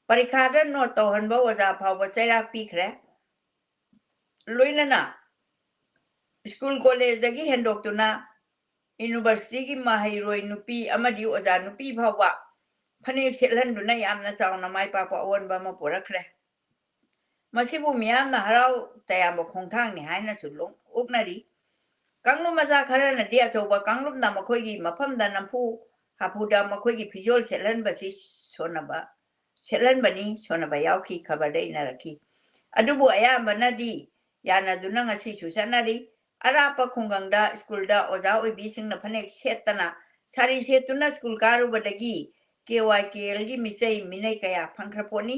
ꯄꯔꯤꯈꯥꯗ note ꯇꯧꯍꯟꯕ ꯑꯣꯖꯥ ꯐꯥꯎꯕ ꯆꯩꯔꯥꯛ ꯄꯤꯈ꯭ꯔꯦ꯫ ꯂꯣꯏꯅꯅ school collegeꯗꯒꯤ ꯍꯦꯟꯗꯣꯛꯇꯨꯅ universityꯒꯤ ꯃꯍꯩꯔꯣꯏ ꯅꯨꯄꯤ ꯑꯃꯗꯤ ꯑꯣꯖꯥ ꯅꯨꯄꯤ ꯐꯥꯎꯕ ꯐꯅꯦꯛ ꯁꯦꯠꯍꯟꯗꯨꯅ ꯌꯥꯝꯅ ꯆꯥꯎꯅ ꯃꯥꯏ ꯄꯥꯛꯄ ꯑꯑꯣꯟꯕ ꯑꯃ ꯄꯨꯔꯛꯈ꯭ꯔꯦ꯫ ꯃꯁꯤꯕꯨ ꯃꯤꯌꯥꯝꯅ ꯍꯔꯥꯎ ꯇꯌꯥꯝꯕ ꯈꯣꯡꯊꯥꯡꯅꯤ ꯍꯥꯏꯅꯁꯨ ꯂꯣ-, ꯑꯣꯛꯅꯔꯤ꯫ ꯀꯥꯡꯂꯨꯞ ꯃꯆꯥ ꯈꯔꯅꯗꯤ ꯑꯆꯧꯕ ꯀꯥꯡꯂꯨꯞꯅ ꯃꯈꯣꯏꯒꯤ ꯃꯐꯝꯗ ꯅꯝꯐꯨ ꯍꯥꯐꯨꯗ ꯃꯈꯣꯏꯒꯤ ꯐꯤꯖꯣꯜ ꯁꯦꯠꯍꯟꯕꯁꯤ ꯁꯣꯟꯅꯕ, ꯁꯦꯠꯍꯟꯕꯅꯤ ꯁꯣꯟꯅꯕ ꯌꯥꯎꯈꯤ, ꯈꯕꯔꯗ ꯏꯅꯔꯛꯈꯤ꯫ ꯑꯗꯨꯕꯨ ꯑꯌꯥꯝꯕꯅꯗꯤ ꯌꯥꯅꯗꯨꯅ ꯉꯁꯤꯁꯨ ꯆꯠꯅꯔꯤ꯫ ꯑꯔꯥꯞꯄ ꯈꯨꯡꯒꯪꯗ schoolꯗ ꯑꯣꯖꯥ ꯑꯣꯏꯕꯤꯁꯤꯡꯅ ꯐꯅꯦꯛ ꯁꯦꯠꯇꯅ, ꯁꯥꯔꯤ ꯁꯦꯠꯇꯨꯅ school ꯀꯥꯔꯨꯕꯗꯒꯤ KYKLꯒꯤ ꯃꯤꯆꯩ ꯃꯤꯅꯩ ꯀꯌꯥ ꯐꯪꯈ꯭ꯔ ꯄꯣꯠꯅꯤ꯫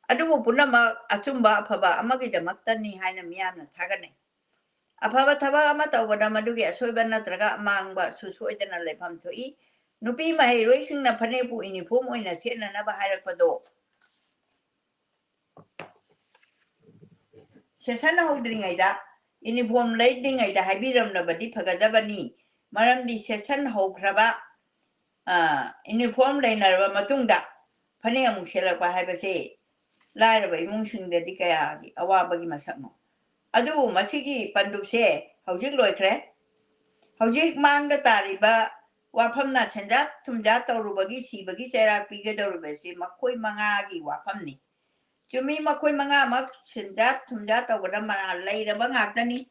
ꯑꯗꯨꯕꯨ ꯄꯨꯝꯅꯃꯛ ꯑꯆꯨꯝꯕ ꯑꯐꯕ ꯑꯃꯒꯤꯗꯃꯛꯇꯅꯤ ꯍꯥꯏꯅ ꯃꯤꯌꯥꯝꯅ ꯊꯥꯒꯠꯅꯩ꯫ ꯑꯐꯕ ꯊꯕꯛ ꯑꯃ ꯇꯧꯕꯗ ꯃꯗꯨꯒꯤ ꯑꯁꯣꯏꯕ ꯅꯠꯇ꯭ꯔꯒ ꯑꯃꯥꯡꯕꯁꯨ ꯁꯣꯏꯗꯅ ꯂꯩꯐꯝ ꯊꯣꯛꯏ꯫ ꯅꯨꯄꯤ ꯃꯍꯩꯔꯣꯏꯁꯤꯡꯅ ꯐꯅꯦꯛꯄꯨ uniform ꯑꯣꯏꯅ ꯁꯦꯠꯅꯅꯕ ꯍꯥꯏꯔꯛꯄꯗꯣ session ꯍꯧꯗ꯭ꯔꯤꯉꯩꯗ, uniform ꯂꯩꯗ꯭ꯔꯤꯉꯩꯗ ꯍꯥꯏꯕꯤꯔꯝꯂꯕꯗꯤ ꯐꯒꯗꯕꯅꯤ꯫ ꯃꯔꯝꯗꯤ session ꯍꯧꯈ꯭ꯔꯕ, ꯑ, uniform ꯂꯩꯅꯔꯕ ꯃꯇꯨꯡꯗ ꯐꯅꯦꯛ ꯑꯃꯨꯛ ꯁꯦꯠꯂꯛꯄ ꯍꯥꯏꯕꯁꯦ ꯂꯥꯏꯔꯕ ꯏꯃꯨꯡꯁꯤꯡꯗꯗꯤ ꯀꯌꯥꯒꯤ ꯑꯋꯥꯕꯒꯤ ꯃꯁꯛꯅꯣ꯫ ꯑꯗꯨꯕꯨ ꯃꯁꯤꯒꯤ ꯄꯟꯗꯨꯞꯁꯦ ꯍꯧꯖꯤꯛ ꯂꯣꯏꯈ꯭ꯔꯦ꯫ ꯍꯧꯖꯤꯛ ꯃꯥꯡꯗ ꯇꯥꯔꯤꯕ ꯋꯥꯐꯝꯅ ꯁꯦꯟꯖꯥ ꯊꯨꯝꯖꯥ ꯇꯧꯔꯨꯕꯒꯤ ꯁꯤꯕꯒꯤ ꯆꯩꯔꯥꯛ ꯄꯤꯒꯗꯧꯔꯤꯕꯁꯤ ꯃꯈꯣꯏ ꯃꯉꯥꯒꯤ ꯋꯥꯐꯝꯅꯤ꯫ ꯆꯨꯝꯃꯤ, ꯃꯈꯣꯏ ꯃꯉꯥꯃꯛ ꯁꯦꯟꯖꯥ ꯊꯨꯝꯖꯥ ꯇꯧꯕꯗ ꯃꯔꯥꯜ ꯂꯩꯔꯕ ꯉꯥꯛꯇꯅꯤ꯫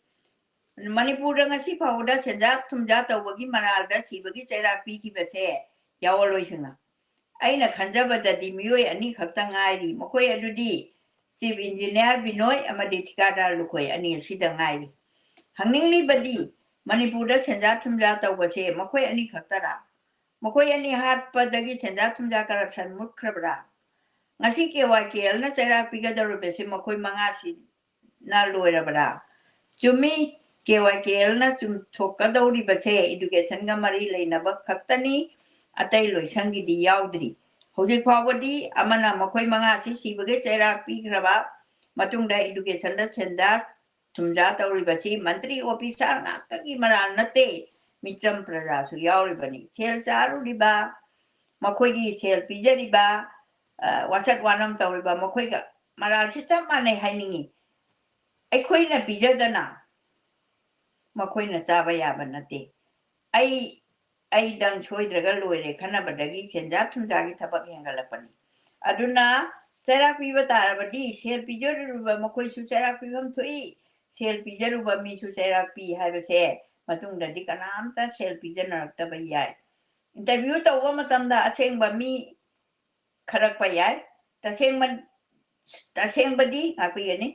ꯃꯅꯤꯄꯨꯔꯗ ꯉꯁꯤ ꯐꯥꯎꯕꯗ ꯁꯦꯟꯖꯥ ꯊꯨꯝꯖꯥ ꯇꯧꯕꯒꯤ ꯃꯔꯥꯜꯗ ꯁꯤꯕꯒꯤ ꯆꯩꯔꯥꯛ ꯄꯤꯈꯤꯕꯁꯦ ꯌꯥꯑꯣꯟꯂꯣꯏꯁꯤꯡꯅ꯫ ꯑꯩꯅ ꯈꯟꯖꯕꯗꯗꯤ ꯃꯤꯑꯣꯏ ꯑꯅꯤ ꯈꯛꯇ ꯉꯥꯏꯔꯤ꯫ ꯃꯈꯣꯏ ꯑꯗꯨꯗꯤ ꯆꯤꯐ ꯏꯟꯖꯤꯅꯤꯌꯥꯔ ꯕꯤꯅꯣꯏ ꯑꯃꯗꯤ ꯊꯤꯀꯥꯗꯥꯔ ꯂꯨꯈꯣꯏ ꯑꯅꯤ ꯑꯁꯤꯗ ꯉꯥꯏꯔꯤ꯫ ꯍꯪꯅꯤꯡꯂꯤꯕꯗꯤ, ꯃꯅꯤꯄꯨꯔꯗ ꯁꯦꯟꯖꯥ ꯊꯨꯝꯖꯥ ꯇꯧꯕꯁꯦ ꯃꯈꯣꯏ ꯑꯅꯤ ꯈꯛꯇꯔꯥ? ꯃꯈꯣꯏ ꯑꯅꯤ ꯍꯥꯠꯄꯗꯒꯤ ꯁꯦꯟꯖꯥ ꯊꯨꯝꯖꯥ ꯀꯔꯞꯁꯟ ꯃꯨꯠꯈ꯭ꯔꯕ꯭ꯔꯥ? ꯉꯁꯤ ꯀꯦ ꯋꯥꯏ ꯀꯦ ꯑꯦꯜꯅ ꯆꯩꯔꯥꯛ ꯄꯤꯒꯗꯧꯔꯤꯕꯁꯤ ꯃꯈꯣꯏ ꯃꯉꯥꯁꯤꯅ ꯂꯣꯏꯔꯕ꯭ꯔꯥ? ꯆꯨꯝꯃꯤ, ꯀꯦ ꯋꯥꯏ ꯀꯦ ꯑꯦꯜꯅ ꯆꯨꯝꯊꯣꯛꯀꯗꯧꯔꯤꯕꯁꯦ ꯏꯗꯨꯀꯦꯁꯟꯒ ꯃꯔꯤ ꯂꯩꯅꯕ ꯈꯛꯇꯅꯤ, ꯑꯇꯩ ꯂꯣꯏꯁꯪꯒꯤꯗꯤ ꯌꯥꯎꯗ꯭ꯔꯤ꯫ ꯍꯧꯖꯤꯛ ꯐꯥꯎꯕꯗꯤ ꯑꯃꯅ ꯃꯈꯣꯏ ꯃꯉꯥꯁꯤ ꯁꯤꯕꯒꯤ ꯆꯩꯔꯥꯛ ꯄꯤꯈ꯭ꯔꯕ ꯃꯇꯨꯡꯗ ꯏꯗꯨꯀꯦꯁꯟꯗ ꯁꯦꯟꯖꯥ ꯊꯨꯝꯖꯥ ꯇꯧꯔꯤꯕꯁꯤ ꯃꯟꯇ꯭ꯔꯤ ꯑꯣꯐꯤꯁꯥꯔ ꯉꯥꯛꯇꯒꯤ ꯃꯔꯥꯜ ꯅꯠꯇꯦ, ꯃꯤꯆꯝ ꯄ꯭ꯔꯖꯥꯁꯨ ꯌꯥꯎꯔꯤꯕꯅꯤ꯫ ꯁꯦꯜ ꯆꯥꯔꯨꯔꯤꯕ, ꯃꯈꯣꯏꯒꯤ ꯁꯦꯜ ꯄꯤꯖꯔꯤꯕ, ꯑ, ꯋꯥꯁꯛ ꯋꯥꯅꯝ ꯇꯧꯔꯤꯕ ꯃꯈꯣꯏꯒ ꯃꯔꯥꯜꯁꯤ ꯆꯞ ꯃꯥꯟꯅꯩ ꯍꯥꯏꯅꯤꯡꯉꯤ꯫ ꯑꯩꯈꯣꯏꯅ ꯄꯤꯖꯗꯅ ꯃꯈꯣꯏꯅ ꯆꯥꯕ ꯌꯥꯕ ꯅꯠꯇꯦ꯫ ꯑꯩ, ꯑꯩꯗꯪ ꯁꯣꯏꯗ꯭ꯔꯒ ꯂꯣꯏꯔꯦ ꯈꯟꯅꯕꯗꯒꯤ ꯁꯦꯟꯖꯥ ꯊꯨꯝꯖꯥꯒꯤ ꯊꯕꯛ ꯍꯦꯟꯒꯠꯂꯛꯄꯅꯤ꯫ ꯑꯗꯨꯅ ꯆꯩꯔꯥꯛ ꯄꯤꯕ ꯇꯥꯔꯕꯗꯤ ꯁꯦꯜ ꯄꯤꯖꯔꯨꯔꯤꯕ ꯃꯈꯣꯏꯁꯨ ꯆꯩꯔꯥꯛ ꯄꯤꯐꯝ ꯊꯣꯛꯏ, ꯁꯦꯜ ꯄꯤꯖꯔꯨꯕ ꯃꯤꯁꯨ ꯆꯩꯔꯥꯛ ꯄꯤ ꯍꯥꯏꯕꯁꯦ ꯃꯇꯨꯡꯗꯗꯤ ꯀꯅꯥꯝꯇ ꯁꯦꯜ ꯄꯤꯖꯅꯔꯛꯇꯕ ꯌꯥꯏ꯫ ꯏꯟꯇꯔꯚ꯭ꯌꯨ ꯇꯧꯕ ꯃꯇꯝꯗ ꯑꯁꯦꯡꯕ ꯃꯤ ꯈꯔꯛꯄ ꯌꯥꯏ꯫ ꯇꯁꯦꯡꯕ, ꯇꯁꯦꯡꯕꯗꯤ ꯉꯥꯛꯄꯤꯒꯅꯤ꯫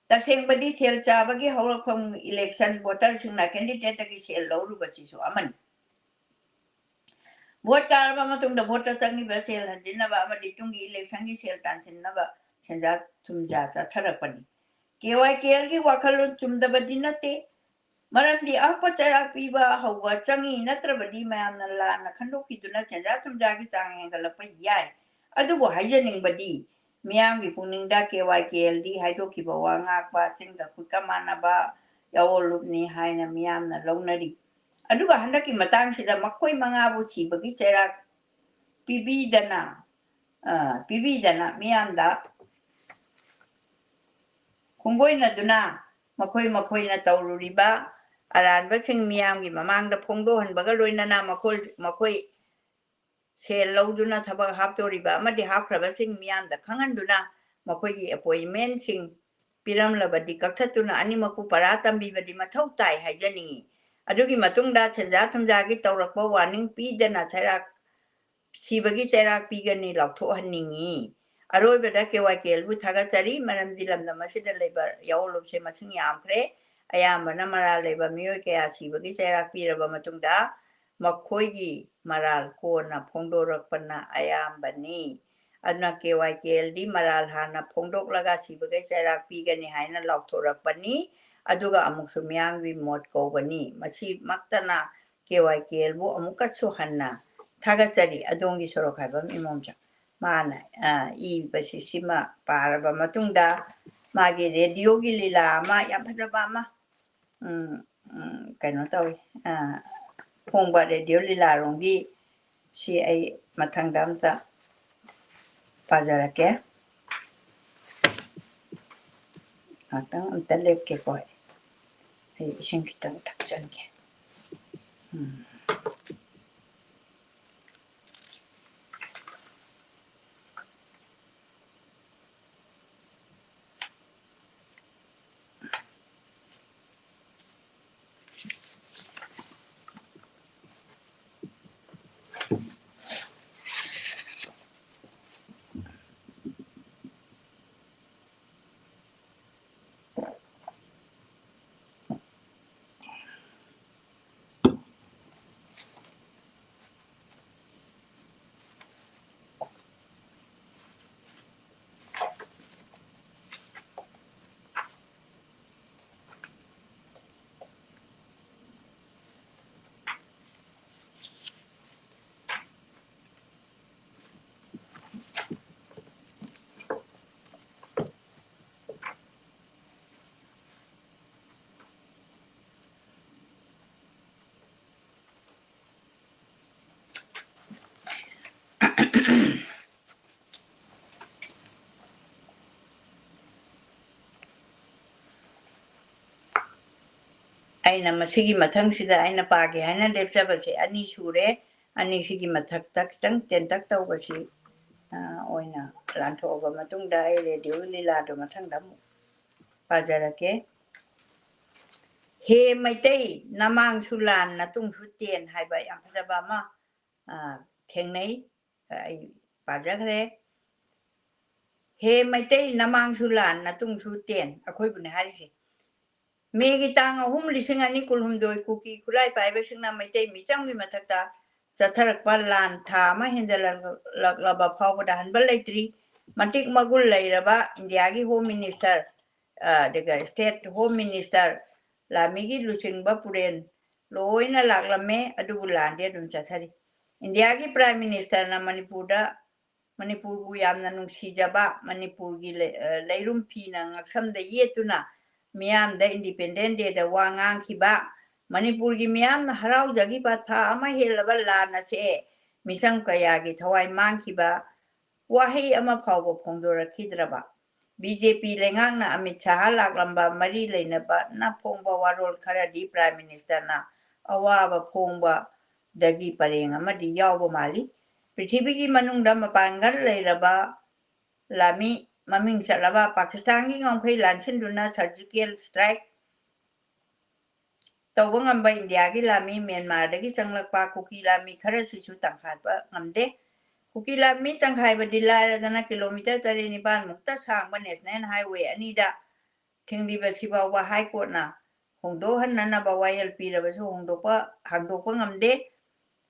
ꯇꯁꯦꯡꯕꯗꯤ ꯁꯦꯜ ꯆꯥꯕꯒꯤ ꯍꯧꯔꯛꯐꯝ ꯏꯂꯦꯛꯁꯟ ꯚꯣꯇꯔꯁꯤꯡꯅ ꯀꯦꯟꯗꯤꯗꯦꯠꯇꯒꯤ ꯁꯦꯜ ꯂꯧꯔꯨꯕꯁꯤꯁꯨ ꯑꯃꯅꯤ꯫ ꯚꯣꯠ ꯀꯥꯔꯕ ꯃꯇꯨꯡꯗ ꯚꯣꯠꯇ ꯆꯪꯉꯤꯕ ꯁꯦꯜ ꯍꯟꯖꯤꯟꯅꯕ ꯑꯃꯗꯤ ꯇꯨꯡꯒꯤ ꯏꯂꯦꯛꯁꯟꯒꯤ ꯁꯦꯜ ꯇꯥꯟꯁꯤꯟꯅꯕ ꯁꯦꯟꯖꯥ ꯊꯨꯝꯖꯥ ꯆꯠꯊꯔꯛꯄꯅꯤ꯫ ꯀꯦ ꯋꯥꯏ ꯀꯦ ꯑꯦꯜꯒꯤ ꯋꯥꯈꯜꯂꯣꯟ ꯆꯨꯝꯗꯕꯗꯤ ꯅꯠꯇꯦ꯫ ꯃꯔꯝꯗꯤ ꯑꯍꯛꯄ ꯆꯩꯔꯥꯛ ꯄꯤꯕ ꯍꯧꯕ ꯆꯪꯏ, ꯅꯠꯇ꯭ꯔꯕꯗꯤ ꯃꯌꯥꯝꯅ ꯂꯥꯟꯅ ꯈꯟꯗꯣꯛꯈꯤꯗꯨꯅ ꯁꯦꯟꯖꯥ ꯊꯨꯝꯖꯥꯒꯤ ꯆꯥꯡ ꯍꯦꯟꯒꯠꯂꯛꯄ ꯌꯥꯏ꯫ ꯑꯗꯨꯕꯨ ꯍꯥꯏꯖꯅꯤꯡꯕꯗꯤ, ꯃꯤꯌꯥꯝꯒꯤ ꯄꯨꯛꯅꯤꯡꯗ ꯀꯦ ꯋꯥꯏ ꯀꯦ ꯑꯦꯜꯗꯤ ꯍꯥꯏꯗꯣꯛꯈꯤꯕ ꯋꯥ ꯉꯥꯛꯄ, ꯆꯤꯟꯒ ꯈꯨꯠꯀ ꯃꯥꯟꯅꯕ ꯌꯥꯑꯣꯟ ꯂꯨꯞꯅꯤ ꯍꯥꯏꯅ ꯃꯤꯌꯥꯝꯅ ꯂꯧꯅꯔꯤ꯫ ꯑꯗꯨꯒ ꯍꯟꯗꯛꯀꯤ ꯃꯇꯥꯡꯁꯤꯗ ꯃꯈꯣꯏ ꯃꯉꯥꯕꯨ ꯁꯤꯕꯒꯤ ꯆꯩꯔꯥꯛ ꯄꯤꯕꯤꯗꯅ, ꯑ, ꯄꯤꯕꯤꯗꯅ ꯃꯤꯌꯥꯝꯗ ꯈꯣꯡꯒꯣꯏꯅꯗꯨꯅ ꯃꯈꯣꯏ ꯃꯈꯣꯏꯅ ꯇꯧꯔꯨꯔꯤꯕ ꯑꯔꯥꯟꯕꯁꯤꯡ ꯃꯤꯌꯥꯝꯒꯤ ꯃꯃꯥꯡꯗ ꯐꯣꯡꯗꯣꯛꯍꯟꯕꯒ ꯂꯣꯏꯅꯅ ꯃꯈꯣꯏ, ꯃꯈꯣꯏ ꯁꯦꯜ ꯂꯧꯗꯨꯅ ꯊꯕꯛ ꯍꯥꯞꯇꯣꯔꯤꯕ ꯑꯃꯗꯤ ꯍꯥꯞꯈ꯭ꯔꯕꯁꯤꯡ ꯃꯤꯌꯥꯝꯗ ꯈꯪꯍꯟꯗꯨꯅ ꯃꯈꯣꯏꯒꯤ ꯑꯦꯄꯣꯏꯟꯃꯦꯟꯁꯤꯡ ꯄꯤꯔꯝꯂꯕꯗꯤ ꯀꯛꯊꯠꯇꯨꯅ ꯑꯅꯤꯃꯛꯄꯨ ꯄꯔꯥ ꯇꯝꯕꯤꯕꯗꯤ ꯃꯊꯧ ꯇꯥꯏ ꯍꯥꯏꯖꯅꯤꯡꯏ꯫ ꯑꯗꯨꯒꯤ ꯃꯇꯨꯡꯗ ꯁꯦꯟꯖꯥ ꯊꯨꯝꯖꯥꯒꯤ ꯇꯧꯔꯛꯄ ꯋꯥꯔꯅꯤꯡ ꯄꯤꯗꯅ ꯆꯩꯔꯥꯛ ꯁꯤꯕꯒꯤ ꯆꯩꯔꯥꯛ ꯄꯤꯒꯅꯤ ꯂꯥꯎꯊꯣꯛꯍꯟꯅꯤꯡꯏ꯫ ꯑꯔꯣꯏꯕꯗ ꯀꯦ ꯋꯥꯏ ꯀꯦ ꯑꯦꯜꯕꯨ ꯊꯥꯒꯠꯆꯔꯤ, ꯃꯔꯝꯗꯤ ꯂꯝꯗꯝ ꯑꯁꯤꯗ ꯂꯩꯕ ꯌꯥꯑꯣꯟꯂꯨꯞꯁꯦ ꯃꯁꯤꯡ ꯌꯥꯝꯈ꯭ꯔꯦ꯫ ꯑꯌꯥꯝꯕꯅ ꯃꯔꯥꯜ ꯂꯩꯕ ꯃꯤꯑꯣꯏ ꯀꯌꯥ ꯁꯤꯕꯒꯤ ꯆꯩꯔꯥꯛ ꯄꯤꯔꯕ ꯃꯇꯨꯡꯗ ꯃꯈꯣꯏꯒꯤ ꯃꯔꯥꯜ ꯀꯣꯟꯅ ꯐꯣꯡꯗꯣꯔꯛꯄꯅ ꯑꯌꯥꯝꯕꯅꯤ꯫ ꯑꯗꯨꯅ ꯀꯦ ꯋꯥꯏ ꯀꯦ ꯑꯦꯜꯗꯤ ꯃꯔꯥꯜ ꯍꯥꯟꯅ ꯐꯣꯡꯗꯣꯛꯂꯒ ꯁꯤꯕꯒꯤ ꯆꯩꯔꯥꯛ ꯄꯤꯒꯅꯤ ꯍꯥꯏꯅ ꯂꯥꯎꯊꯣꯔꯛꯄꯅꯤ꯫ ꯑꯗꯨꯒ ꯑꯃꯨꯛꯁꯨ ꯃꯤꯌꯥꯝꯒꯤ ꯃꯣꯠ ꯀꯧꯕꯅꯤ꯫ ꯃꯁꯤꯃꯛꯇꯅ ꯀꯦ ꯋꯥꯏ ꯀꯦ ꯑꯦꯜꯕꯨ ꯑꯃꯨꯛꯀꯁꯨ ꯍꯟꯅ ꯊꯥꯒꯠꯆꯔꯤ꯫ ꯑꯗꯣꯝꯒꯤ ꯁꯣꯔꯣꯛ ꯈꯥꯏꯕꯝ ꯏꯃꯣꯝꯆꯥ꯫ ꯃꯥꯅ, ꯑ, ꯏꯕꯁꯤ ꯁꯤꯃ ꯄꯥꯔꯕ ꯃꯇꯨꯡꯗ ꯃꯥꯒꯤ ꯔꯦꯗꯤꯑꯣꯒꯤ ꯂꯤꯂꯥ ꯑꯃ ꯌꯥꯝ ꯐꯖꯕ ꯑꯃ, ꯎꯝ, ꯎꯝ, ꯀꯩꯅꯣ ꯇꯧꯏ, ꯑ, ꯐꯣꯡꯕ ꯔꯦꯗꯤꯑꯣ ꯂꯤꯂꯥꯔꯣꯝꯒꯤ ꯁꯤ ꯑꯩ ꯃꯊꯪꯗ ꯑꯝꯇ ꯄꯥꯖꯔꯛꯀꯦ꯫ ꯉꯥꯛꯇꯪ ꯑꯝꯇ ꯂꯦꯞꯀꯦꯀꯣ ꯑꯩ꯫ ꯑꯩ ꯏꯁꯤꯡ ꯈꯤꯇꯪ ꯊꯛꯆꯟꯒꯦ꯫ ꯎꯝ꯫ ꯑꯩꯅ ꯃꯁꯤꯒꯤ ꯃꯊꯪꯁꯤꯗ ꯑꯩꯅ ꯄꯥꯒꯦ ꯍꯥꯏꯅ ꯂꯦꯞꯆꯕꯁꯦ ꯑꯅꯤ ꯁꯨꯔꯦ꯫ ꯑꯅꯤꯁꯤꯒꯤ ꯃꯊꯛꯇ ꯈꯤꯇꯪ ꯇꯦꯟꯇꯛ ꯇꯧꯕꯁꯤ, ꯑ, ꯑꯣꯏꯅ ꯂꯥꯟꯊꯣꯛꯑꯕ ꯃꯇꯨꯡꯗ ꯑꯩ ꯔꯦꯗꯤꯑꯣ ꯂꯤꯂꯥꯗꯣ ꯃꯊꯪꯗ ꯑꯃꯨꯛ ꯄꯥꯖꯔꯛꯀꯦ꯫ "ꯍꯦ ꯃꯩꯇꯩ, ꯅꯃꯥꯡꯁꯨ ꯂꯥꯟ, ꯅꯇꯨꯡꯁꯨ ꯇꯦꯟ" ꯍꯥꯏꯕ ꯌꯥꯝ ꯐꯖꯕ ꯑꯃ, ꯑ, ꯊꯦꯡꯅꯩ꯫ ꯑꯩ ꯄꯥꯖꯈ꯭ꯔꯦ꯫ "ꯍꯦ ꯃꯩꯇꯩ, ꯅꯃꯥꯡꯁꯨ ꯂꯥꯟ, ꯅꯇꯨꯡꯁꯨ ꯇꯦꯟ" ꯑꯩꯈꯣꯏꯕꯨꯅꯦ ꯍꯥꯏꯔꯤꯁꯦ꯫ ꯃꯦꯒꯤ ꯇꯥꯡ ꯑꯍꯨꯝ, ꯂꯤꯁꯤꯡ ꯑꯅꯤ ꯀꯨꯟꯍꯨꯝꯗꯣꯏ, ꯀꯨꯀꯤ ꯈꯨꯠꯂꯥꯏ ꯄꯥꯏꯕꯁꯤꯡꯅ ꯃꯩꯇꯩ ꯃꯤꯆꯝꯒꯤ ꯃꯊꯛꯇ ꯆꯠꯊꯔꯛꯄ ꯂꯥꯟ ꯊꯥ ꯑꯃ ꯍꯦꯟꯖꯜꯂꯛꯂꯕ ꯐꯥꯎꯕꯗ ꯍꯟꯕ ꯂꯩꯇ꯭ꯔꯤ꯫ ꯃꯇꯤꯛ ꯃꯒꯨꯟ ꯂꯩꯔꯕ ꯏꯟꯗꯤꯌꯥꯒꯤ ꯍꯣꯝ ꯃꯤꯅꯤꯁꯇꯔ, ꯑ, ꯑꯗꯨꯒ ꯁ꯭ꯇꯦꯠ ꯍꯣꯝ ꯃꯤꯅꯤꯁꯇꯔ, ꯂꯥꯟꯃꯤꯒꯤ ꯂꯨꯆꯤꯡꯕ ꯄꯨꯔꯦꯟ ꯂꯣꯏꯅ ꯂꯥꯛꯂꯝꯃꯦ, ꯑꯗꯨꯕꯨ ꯂꯥꯟꯗꯤ ꯑꯗꯨꯝ ꯆꯠꯊꯔꯤ꯫ ꯏꯟꯗꯤꯌꯥꯒꯤ ꯄ꯭ꯔꯥꯏꯝ ꯃꯤꯅꯤꯁꯇꯔꯅ ꯃꯅꯤꯄꯨꯔꯗ, ꯃꯅꯤꯄꯨꯔꯕꯨ ꯌꯥꯝꯅ ꯅꯨꯡꯁꯤꯖꯕ, ꯃꯅꯤꯄꯨꯔꯒꯤ ꯂꯩ-, ꯑ, ꯂꯩꯔꯨꯝ ꯐꯤꯅ ꯉꯛꯁꯝꯗ ꯌꯦꯠꯇꯨꯅ ꯃꯤꯌꯥꯝꯗ ꯏꯟꯗꯤꯄꯦꯟꯗꯦꯟ ꯗꯦꯗ ꯋꯥ ꯉꯥꯡꯈꯤꯕ, ꯃꯅꯤꯄꯨꯔꯒꯤ ꯃꯤꯌꯥꯝꯅ ꯍꯔꯥꯎꯖꯈꯤꯕ ꯊꯥ ꯑꯃ ꯍꯦꯜꯂꯕ ꯂꯥꯟ ꯑꯁꯦ ꯃꯤꯆꯝ ꯀꯌꯥꯒꯤ ꯊꯋꯥꯏ ꯃꯥꯡꯈꯤꯕ, ꯋꯥꯍꯩ ꯑꯃ ꯐꯥꯎꯕ ꯐꯣꯡꯗꯣꯔꯛꯈꯤꯗ꯭ꯔꯕ꯫ ꯕꯤ ꯖꯦ ꯄꯤ ꯂꯩꯉꯥꯛꯅ ꯑꯃꯤꯠ ꯁꯥꯍ ꯂꯥꯛꯂꯝꯕ ꯃꯔꯤ ꯂꯩꯅꯕ ꯅꯥꯐꯣꯡꯕ ꯋꯥꯔꯣꯜ ꯈꯔꯗꯤ ꯄ꯭ꯔꯥꯏꯝ ꯃꯤꯅꯤꯁꯇꯔꯅ ꯑꯋꯥꯕ ꯐꯣꯡꯕꯗꯒꯤ ꯄꯔꯦꯡ ꯑꯃꯗꯤ ꯌꯥꯎꯕ ꯃꯥꯜꯂꯤ꯫ ꯄ꯭ꯔꯤꯊꯤꯕꯤꯒꯤ ꯃꯅꯨꯡꯗ ꯃꯄꯥꯡꯒꯜ ꯂꯩꯔꯕ ꯂꯥꯟꯃꯤ ꯃꯃꯤꯡ ꯆꯠꯂꯕ ꯄꯥꯀꯤꯁꯇꯥꯟꯒꯤ ꯉꯝꯈꯩ ꯂꯥꯟꯁꯤꯟꯗꯨꯅ ꯁꯔꯖꯤꯀꯦꯜ ꯁ꯭ꯇ꯭ꯔꯥꯏꯛ ꯇꯧꯕ ꯉꯝꯕ ꯏꯟꯗꯤꯌꯥꯒꯤ ꯂꯥꯟꯃꯤ ꯃ꯭ꯌꯥꯟꯃꯥꯔꯗꯒꯤ ꯆꯪꯂꯛꯄ ꯀꯨꯀꯤ ꯂꯥꯟꯃꯤ ꯈꯔꯁꯤꯁꯨ ꯇꯪꯈꯥꯏꯕ ꯉꯝꯗꯦ꯫ ꯀꯨꯀꯤ ꯂꯥꯟꯃꯤ ꯇꯪꯈꯥꯏꯕꯗꯤ ꯂꯥꯏꯔꯗꯅ ꯀꯤꯂꯣꯃꯤꯇꯔ ꯇꯔꯦꯠ ꯅꯤꯄꯥꯟ ꯃꯨꯛꯇ ꯁꯥꯡꯕ ꯅꯦꯁꯅꯦꯜ ꯍꯥꯏꯋꯦ ꯑꯅꯤꯗ ꯊꯤꯡꯂꯤꯕꯁꯤ ꯐꯥꯎꯕ ꯍꯥꯏ ꯀꯣꯔꯠꯅ ꯍꯣꯡꯗꯣꯛꯍꯟꯅꯅꯕ ꯋꯥꯌꯦꯜ ꯄꯤꯔꯕꯁꯨ ꯍꯣꯡꯗꯣꯛꯄ, ꯍꯥꯡꯗꯣꯛꯄ ꯉꯝꯗꯦ꯫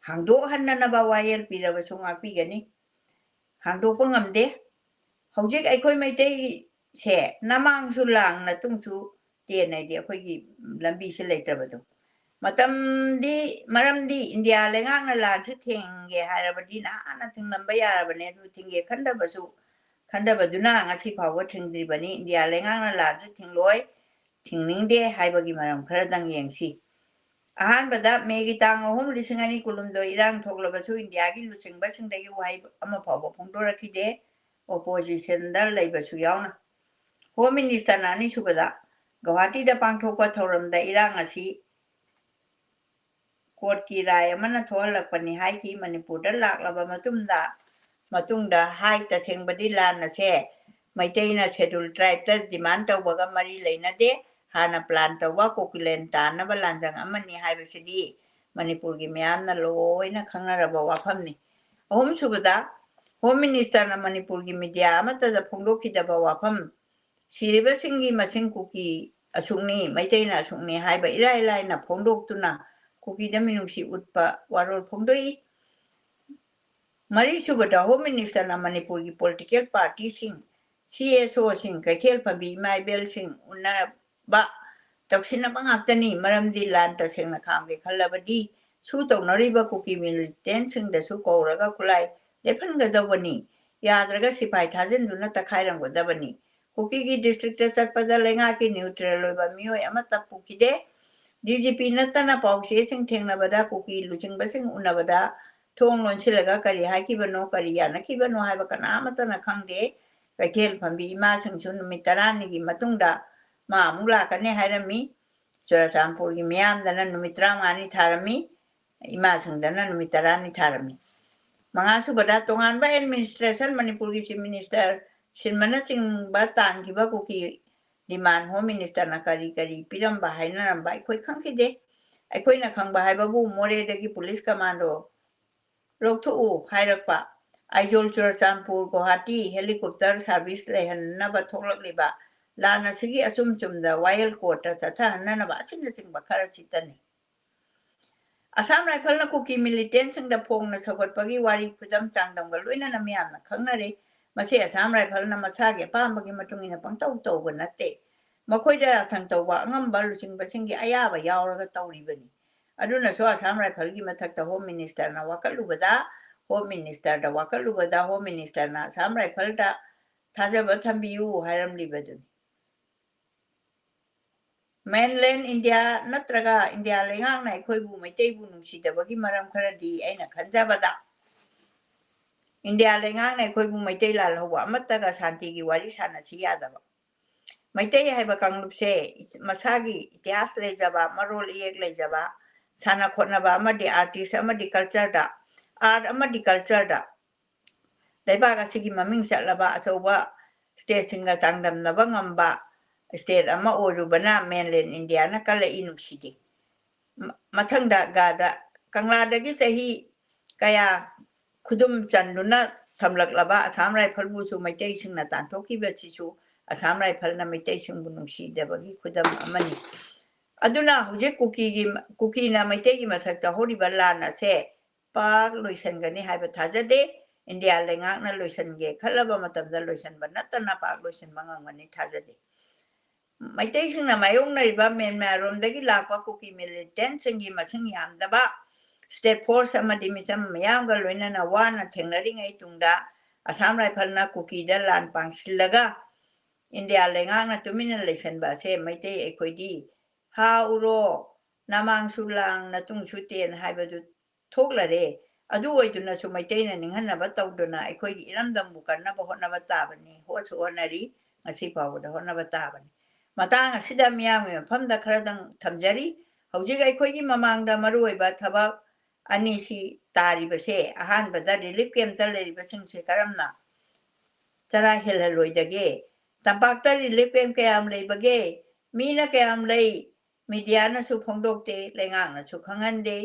ꯍꯥꯡꯗꯣꯛꯍꯟꯅꯅꯕ ꯋꯥꯌꯦꯜ ꯄꯤꯔꯕꯁꯨ ꯉꯥꯛꯄꯤꯒꯅꯤ꯫ ꯍꯥꯡꯗꯣꯛꯄ ꯉꯝꯗꯦ꯫ ꯍꯧꯖꯤꯛ ꯑꯩꯈꯣꯏ ꯃꯩꯇꯩꯁꯦ ꯅꯃꯥꯡꯁꯨ ꯂꯥꯟ, ꯅꯇꯨꯡꯁꯨ ꯇꯦꯟ ꯍꯥꯏꯗꯤ ꯑꯩꯈꯣꯏꯒꯤ ꯂꯝꯕꯤꯁꯦ ꯂꯩꯇ꯭ꯔꯕꯗꯣ꯫ ꯃꯇꯝꯗꯤ, ꯃꯔꯝꯗꯤ ꯏꯟꯗꯤꯌꯥ ꯂꯩꯉꯥꯛꯅ ꯂꯥꯟꯁꯦ ꯊꯤꯡꯒꯦ ꯍꯥꯏꯔꯕꯗꯤ ꯅꯍꯥꯟꯅ ꯊꯤꯡꯂꯝꯕ ꯌꯥꯔꯕꯅꯦ꯫ ꯑꯗꯨ ꯊꯤꯡꯒꯦ ꯈꯟꯗꯕꯁꯨ, ꯈꯟꯗꯕꯗꯨꯅ ꯉꯁꯤ ꯐꯥꯎꯕ ꯊꯤꯡꯗ꯭ꯔꯤꯕꯅꯤ꯫ ꯏꯟꯗꯤꯌꯥ ꯂꯩꯉꯥꯛꯅ ꯂꯥꯟꯁꯦ ꯊꯤꯡꯂꯣꯏ, ꯊꯤꯡꯅꯤꯡꯗꯦ ꯍꯥꯏꯕꯒꯤ ꯃꯔꯝ ꯈꯔꯗꯪ ꯌꯦꯡꯁꯤ꯫ ꯑꯍꯥꯟꯕꯗ, ꯃꯦꯒꯤ ꯇꯥꯡ ꯑꯍꯨꯝ, ꯂꯤꯁꯤꯡ ꯑꯅꯤ ꯀꯨꯟꯍꯨꯝꯗꯣꯏ ꯏꯔꯥꯡ ꯊꯣꯛꯂꯕꯁꯨ ꯏꯟꯗꯤꯌꯥꯒꯤ ꯂꯨꯆꯤꯡꯕꯁꯤꯡꯗꯒꯤ ꯋꯥꯍꯩ ꯑꯃ ꯐꯥꯎꯕ ꯐꯣꯡꯗꯣꯔꯛꯈꯤꯗꯦ, ꯑꯣꯄꯣꯖꯤꯁꯟꯗ ꯂꯩꯕꯁꯨ ꯌꯥꯎꯅ꯫ ꯍꯣꯝ ꯃꯤꯅꯤꯁꯇꯔꯅ ꯑꯅꯤꯁꯨꯕꯗ, ꯒꯧꯍꯥꯇꯤꯗ ꯄꯥꯡꯊꯣꯛꯄ ꯊꯧꯔꯝꯗ ꯏꯔꯥꯡ ꯑꯁꯤ ꯀꯣꯔꯠꯀꯤ ꯔꯥꯏ ꯑꯃꯅ ꯊꯣꯛꯍꯜꯂꯛꯄꯅꯤ ꯍꯥꯏꯈꯤ꯫ ꯃꯅꯤꯄꯨꯔꯗ ꯂꯥꯛꯂꯕ ꯃꯇꯨꯡꯗ, ꯃꯇꯨꯡꯗ ꯍꯥꯏ, ꯇꯁꯦꯡꯕꯗꯤ ꯂꯥꯟ ꯑꯁꯦ ꯃꯩꯇꯩꯅ ꯁꯦꯗꯨꯜ ꯇ꯭ꯔꯥꯏꯕꯇ ꯗꯤꯃꯥꯟ ꯇꯧꯕꯒ ꯃꯔꯤ ꯂꯩꯅꯗꯦ꯫ ꯍꯥꯟꯅ ꯄ꯭ꯂꯥꯟ ꯇꯧꯕ ꯀꯨꯀꯤꯂꯦꯟ ꯇꯥꯟꯅꯕ ꯂꯥꯟꯖꯪ ꯑꯃꯅꯤ ꯍꯥꯏꯕꯁꯤꯗꯤ ꯃꯅꯤꯄꯨꯔꯒꯤ ꯃꯤꯌꯥꯝꯅ ꯂꯣꯏꯅ ꯈꯪꯅꯔꯕ ꯋꯥꯐꯝꯅꯤ꯫ ꯑꯍꯨꯝꯁꯨꯕꯗ, ꯍꯣꯝ ꯃꯤꯅꯤꯁꯇꯔꯅ ꯃꯅꯤꯄꯨꯔꯒꯤ ꯃꯤꯗꯤꯌꯥ ꯑꯃꯠꯇꯗ ꯐꯣꯡꯗꯣꯛꯈꯤꯗꯕ ꯋꯥꯐꯝ, ꯁꯤꯔꯤꯕꯁꯤꯡꯒꯤ ꯃꯁꯤꯡ ꯀꯨꯀꯤ ꯑꯁꯨꯛꯅꯤ, ꯃꯩꯇꯩꯅ ꯑꯁꯨꯛꯅꯤ ꯍꯥꯏꯕ ꯏꯔꯥꯏ ꯂꯥꯏꯅ ꯐꯣꯡꯗꯣꯛꯇꯨꯅ ꯀꯨꯀꯤꯗ ꯃꯤꯅꯨꯡꯁꯤ ꯎꯠꯄ ꯋꯥꯔꯣꯜ ꯐꯣꯡꯗꯣꯛꯏ꯫ ꯃꯔꯤꯁꯨꯕꯗ, ꯍꯣꯝ ꯃꯤꯅꯤꯁꯇꯔꯅ ꯃꯅꯤꯄꯨꯔꯒꯤ ꯄꯣꯂꯤꯇꯤꯀꯦꯜ ꯄꯥꯔꯇꯤꯁꯤꯡ, ꯁꯤ ꯑꯦꯁ ꯑꯣꯁꯤꯡ, ꯀꯩꯊꯦꯜ ꯐꯝꯕꯤ ꯏꯃꯥ ꯏꯕꯦꯜꯁꯤꯡ ꯎꯅꯕ ꯇꯧꯁꯤꯟꯅꯕ ꯉꯥꯛꯇꯅꯤ, ꯃꯔꯝꯗꯤ ꯂꯥꯟ ꯇꯁꯦꯡꯅ ꯈꯥꯝꯒꯦ ꯈꯜꯂꯕꯗꯤ ꯁꯨ ꯇꯧꯅꯔꯤꯕ ꯀꯨꯀꯤ ꯃꯤꯂꯤꯇꯦꯟꯁꯤꯡꯗꯁꯨ ꯀꯧꯔꯒ ꯈꯨꯠꯂꯥꯏ ꯂꯦꯞꯍꯟꯒꯗꯧꯕꯅꯤ, ꯌꯥꯗ꯭ꯔꯒ ꯁꯤꯐꯥꯏ ꯊꯥꯖꯤꯟꯗꯨꯅ ꯇꯛꯈꯥꯏꯔꯝꯒꯗꯕꯅꯤ꯫ ꯀꯨꯀꯤꯒꯤ ꯗꯤꯁꯇ꯭ꯔꯤꯛꯇ ꯆꯠꯄꯗ ꯂꯩꯉꯥꯛꯀꯤ ꯅ꯭ꯌꯨꯇ꯭ꯔꯦꯜ ꯑꯣꯏꯕ ꯃꯤꯑꯣꯏ ꯑꯃꯠꯇ ꯄꯨꯈꯤꯗꯦ꯫ ꯗꯤ ꯖꯤ ꯄꯤ ꯅꯠꯇꯅ ꯄꯥꯎꯆꯦꯁꯤꯡ ꯊꯦꯡꯅꯕꯗ ꯀꯨꯀꯤ ꯂꯨꯆꯤꯡꯕꯁꯤꯡ ꯎꯅꯕꯗ ꯊꯣꯡ ꯂꯣꯟꯁꯤꯜꯂꯒ ꯀꯔꯤ ꯍꯥꯏꯈꯤꯕꯅꯣ, ꯀꯔꯤ ꯌꯥꯅꯈꯤꯕꯅꯣ ꯍꯥꯏꯕ ꯀꯅꯥ ꯑꯃꯠꯇꯅ ꯈꯪꯗꯦ꯫ ꯀꯩꯊꯦꯜ ꯐꯝꯕꯤ ꯏꯃꯥꯁꯤꯡꯁꯨ ꯅꯨꯃꯤꯠ ꯇꯔꯥꯅꯤꯒꯤ ꯃꯇꯨꯡꯗ ꯃꯥ ꯑꯃꯨꯛ ꯂꯥꯛꯀꯅꯤ ꯍꯥꯏꯔꯝꯃꯤ꯫ ꯆꯨꯔꯆꯥꯟꯄꯨꯔꯒꯤ ꯃꯤꯌꯥꯝꯗꯅ ꯅꯨꯃꯤꯠ ꯇꯔꯥꯃꯉꯥꯅꯤ ꯊꯥꯔꯝꯃꯤ꯫ ꯏꯃꯥꯁꯤꯡꯗꯅ ꯅꯨꯃꯤꯠ ꯇꯔꯥꯅꯤ ꯊꯥꯔꯝꯃꯤ꯫ ꯃꯉꯥꯁꯨꯕꯗ, ꯇꯣꯉꯥꯟꯕ ꯑꯦꯗꯃꯤꯅꯤꯁꯇ꯭ꯔꯦꯁꯟ, ꯃꯅꯤꯄꯨꯔꯒꯤ ꯆꯤꯐ ꯃꯤꯅꯤꯁꯇꯔ ꯁꯤꯟꯕꯅꯆꯤꯡꯕ ꯇꯥꯟꯈꯤꯕ ꯀꯨꯀꯤ ꯗꯤꯃꯥꯟ ꯍꯣꯝ ꯃꯤꯅꯤꯁꯇꯔꯅ ꯀꯔꯤ ꯀꯔꯤ ꯄꯤꯔꯝꯕ ꯍꯥꯏꯅꯔꯝꯕ ꯑꯩꯈꯣꯏ ꯈꯪꯈꯤꯗꯦ꯫ ꯑꯩꯈꯣꯏꯅ ꯈꯪꯕ ꯍꯥꯏꯕꯕꯨ ꯃꯣꯔꯦꯗꯒꯤ ꯄꯨꯂꯤꯁ ꯀꯃꯥꯟꯗꯣ ꯂꯧꯊꯣꯛꯎ ꯍꯥꯏꯔꯛꯄ, ꯑꯥꯏꯖꯣꯜ, ꯆꯨꯔꯆꯥꯟꯄꯨꯔ, ꯒꯨꯋꯥꯍꯥꯇꯤ ꯍꯦꯂꯤꯀꯣꯞꯇꯔ ꯁꯥꯔꯚꯤꯁ ꯂꯩꯍꯟꯅꯕ ꯊꯣꯛꯂꯛꯂꯤꯕ ꯂꯥꯟ ꯑꯁꯤꯒꯤ ꯑꯆꯨꯝ ꯆꯨꯝꯗ ꯋꯥꯌꯦꯜ ꯀꯣꯔꯠꯇ ꯆꯠꯊꯍꯟꯅꯅꯕ ꯑꯁꯤꯅꯆꯤꯡꯕ ꯈꯔꯁꯤꯇꯅꯤ꯫ ꯑꯁꯥꯝ ꯔꯥꯏꯐꯜꯅ ꯀꯨꯀꯤ ꯃꯤꯂꯤꯇꯦꯟꯁꯤꯡꯗ ꯐꯣꯡꯅ ꯁꯧꯒꯠꯄꯒꯤ ꯋꯥꯔꯤ ꯈꯨꯗꯝ ꯆꯥꯡꯗꯝꯒ ꯂꯣꯏꯅꯅ ꯃꯤꯌꯥꯝꯅ ꯈꯪꯅꯔꯦ꯫ ꯃꯁꯤ ꯑꯁꯥꯝ ꯔꯥꯏꯐꯜꯅ ꯃꯁꯥꯒꯤ ꯑꯄꯥꯝꯕꯒꯤ ꯃꯇꯨꯡ ꯏꯟꯅ ꯄꯪꯇꯧ ꯇꯧꯕ ꯅꯠꯇꯦ꯫ ꯃꯈꯣꯏꯗ ꯌꯥꯊꯪ ꯇꯧꯕ ꯑꯉꯝꯕ ꯂꯨꯆꯤꯡꯕꯁꯤꯡꯒꯤ ꯑꯌꯥꯕ ꯌꯥꯎꯔꯒ ꯇꯧꯔꯤꯕꯅꯤ꯫ ꯑꯗꯨꯅꯁꯨ ꯑꯁꯥꯝ ꯔꯥꯏꯐꯜꯒꯤ ꯃꯊꯛꯇ ꯍꯣꯝ ꯃꯤꯅꯤꯁꯇꯔꯅ ꯋꯥꯀꯠꯂꯨꯕꯗ, ꯍꯣꯝ ꯃꯤꯅꯤꯁꯇꯔꯗ ꯋꯥꯀꯠꯂꯨꯕꯗ, ꯍꯣꯝ ꯃꯤꯅꯤꯁꯇꯔꯅ ꯑꯁꯥꯝ ꯔꯥꯏꯐꯜꯗ ꯊꯥꯖꯕ ꯊꯝꯕꯤꯌꯨ ꯍꯥꯏꯔꯝꯂꯤꯕꯗꯨꯅꯤ꯫ ꯃꯦꯟꯂꯦꯟ ꯏꯟꯗꯤꯌꯥ ꯅꯠꯇ꯭ꯔꯒ ꯏꯟꯗꯤꯌꯥ ꯂꯩꯉꯥꯛꯅ ꯑꯩꯈꯣꯏꯕꯨ ꯃꯩꯇꯩꯕꯨ ꯅꯨꯡꯁꯤꯗꯕꯒꯤ ꯃꯔꯝ ꯈꯔꯗꯤ ꯑꯩꯅ ꯈꯟꯖꯕꯗ, ꯏꯟꯗꯤꯌꯥ ꯂꯩꯉꯥꯛꯅ ꯑꯩꯈꯣꯏꯕꯨ ꯃꯩꯇꯩ ꯂꯥꯜꯍꯧꯕ ꯑꯃꯠꯇꯒ ꯁꯥꯟꯇꯤꯒꯤ ꯋꯥꯔꯤ ꯁꯥꯟꯅꯁꯤ ꯌꯥꯗꯕ꯫ ꯃꯩꯇꯩ ꯍꯥꯏꯕ ꯀꯥꯡꯂꯨꯞꯁꯦ ꯃꯁꯥꯒꯤ ꯏꯇꯤꯍꯥꯁ ꯂꯩꯖꯕ, ꯃꯔꯣꯜ ꯏꯌꯦꯛ ꯂꯩꯖꯕ, ꯁꯥꯟꯅ ꯈꯣꯠꯅꯕ ꯑꯃꯗꯤ artist ꯑꯃꯗꯤ cultureꯗ, art ꯑꯃꯗꯤ cultureꯗ ꯂꯩꯕꯥꯛ ꯑꯁꯤꯒꯤ ꯃꯃꯤꯡ ꯆꯠꯂꯕ ꯑꯆꯧꯕ stateꯁꯤꯡꯒ ꯆꯥꯡꯗꯝꯅꯕ ꯉꯝꯕ state ꯑꯃ ꯑꯣꯏꯔꯨꯕꯅ mainland Indiaꯅ ꯀꯜꯂꯛꯏ ꯅꯨꯡꯁꯤꯗꯦ꯫ ꯃ-, ꯃꯊꯪꯗ ꯒꯥꯗ ꯀꯪꯂꯥꯗꯒꯤ ꯆꯍꯤ ꯀꯌꯥ ꯈꯨꯗꯨꯝ ꯆꯟꯗꯨꯅ ꯊꯝꯂꯛꯂꯕ Assam Riflesꯕꯨꯁꯨ ꯃꯩꯇꯩꯁꯤꯡꯅ ꯇꯥꯟꯊꯣꯛꯈꯤꯕꯁꯤꯁꯨ Assam Riflesꯅ ꯃꯩꯇꯩꯁꯤꯡꯕꯨ ꯅꯨꯡꯁꯤꯗꯕꯒꯤ ꯈꯨꯗꯝ ꯑꯃꯅꯤ꯫ ꯑꯗꯨꯅ ꯍꯧꯖꯤꯛ ꯀꯨꯀꯤꯒꯤ, ꯀꯨꯀꯤꯅ ꯃꯩꯇꯩꯒꯤ ꯃꯊꯛꯇ ꯍꯧꯔꯤꯕ ꯂꯥꯟ ꯑꯁꯦ ꯄꯥꯛ ꯂꯣꯏꯁꯤꯟꯒꯅꯤ ꯍꯥꯏꯕ ꯊꯥꯖꯗꯦ꯫ ꯏꯟꯗꯤꯌꯥ ꯂꯩꯉꯥꯛꯅ ꯂꯣꯏꯁꯤꯟꯒꯦ ꯈꯜꯂꯕ ꯃꯇꯝꯗ ꯂꯣꯏꯁꯤꯟꯕ ꯅꯠꯇꯅ ꯄꯥꯛ ꯂꯣꯏꯁꯤꯟꯕ ꯉꯝꯒꯅꯤ ꯊꯥꯖꯗꯦ꯫ ꯃꯩꯇꯩꯁꯤꯡꯅ ꯃꯥꯌꯣꯛꯅꯔꯤꯕ ꯃ꯭ꯌꯥꯟꯃꯥꯔꯔꯣꯝꯗꯒꯤ ꯂꯥꯛꯄ ꯀꯨꯀꯤ militantꯁꯤꯡꯒꯤ ꯃꯁꯤꯡ ꯌꯥꯝꯗꯕ state force ꯑꯃꯗꯤ ꯃꯤꯆꯝ ꯃꯤꯌꯥꯝꯒ ꯂꯣꯏꯅꯅ ꯋꯥꯅ ꯊꯦꯡꯅꯔꯤꯉꯩ ꯇꯨꯡꯗ Assam Riflesꯅ ꯀꯨꯀꯤꯗ ꯂꯥꯟ ꯄꯥꯡꯁꯤꯜꯂꯒ ꯏꯟꯗꯤꯌꯥ ꯂꯩꯉꯥꯛꯅ ꯇꯨꯃꯤꯟꯅ ꯂꯩꯁꯤꯟꯕ ꯑꯁꯦ ꯃꯩꯇꯩ ꯑꯩꯈꯣꯏꯗꯤ ꯍꯥ ꯎꯔꯣ, ꯅꯃꯥꯡꯁꯨ ꯂꯥꯡ, ꯅꯇꯨꯡꯁꯨ ꯇꯦꯟ ꯍꯥꯏꯕꯗꯨ ꯊꯣꯛꯂꯔꯦ꯫ ꯑꯗꯨ ꯑꯣꯏꯗꯨꯅꯁꯨ ꯃꯩꯇꯩꯅ ꯅꯤꯡꯍꯟꯅꯕ ꯇꯧꯗꯨꯅ ꯑꯩꯈꯣꯏꯒꯤ ꯏꯔꯝꯗꯝꯕꯨ ꯀꯟꯅꯕ ꯍꯣꯠꯅꯕ ꯇꯥꯕꯅꯤ, ꯍꯣꯠꯁꯨ ꯍꯣꯠꯅꯔꯤ, ꯉꯁꯤ ꯐꯥꯎꯕꯗ ꯍꯣꯠꯅꯕ ꯇꯥꯕꯅꯤ꯫ ꯃꯇꯥꯡ ꯑꯁꯤꯗ ꯃꯤꯌꯥꯝꯒꯤ ꯃꯐꯝꯗ ꯈꯔꯗꯪ ꯊꯝꯖꯔꯤ꯫ ꯍꯧꯖꯤꯛ ꯑꯩꯈꯣꯏꯒꯤ ꯃꯃꯥꯡꯗ ꯃꯔꯨꯑꯣꯏꯕ ꯊꯕꯛ ꯑꯅꯤꯁꯤ ꯇꯥꯔꯤꯕꯁꯦ, ꯑꯍꯥꯟꯕꯗ relief campꯇ ꯂꯩꯔꯤꯕꯁꯤꯡꯁꯦ ꯀꯔꯝꯅ ꯆꯔꯥ ꯍꯦꯜꯍꯜꯂꯣꯏꯗꯒꯦ? ꯇꯝꯄꯥꯛꯇ relief camp ꯀꯌꯥꯝ ꯂꯩꯕꯒꯦ? ꯃꯤꯅ ꯀꯌꯥꯝ ꯂꯩ? ꯃꯤꯗꯤꯌꯥꯅꯁꯨ ꯐꯣꯡꯗꯣꯛꯇꯦ, ꯂꯩꯉꯥꯛꯅꯁꯨ ꯈꯪꯍꯟꯗꯦ꯫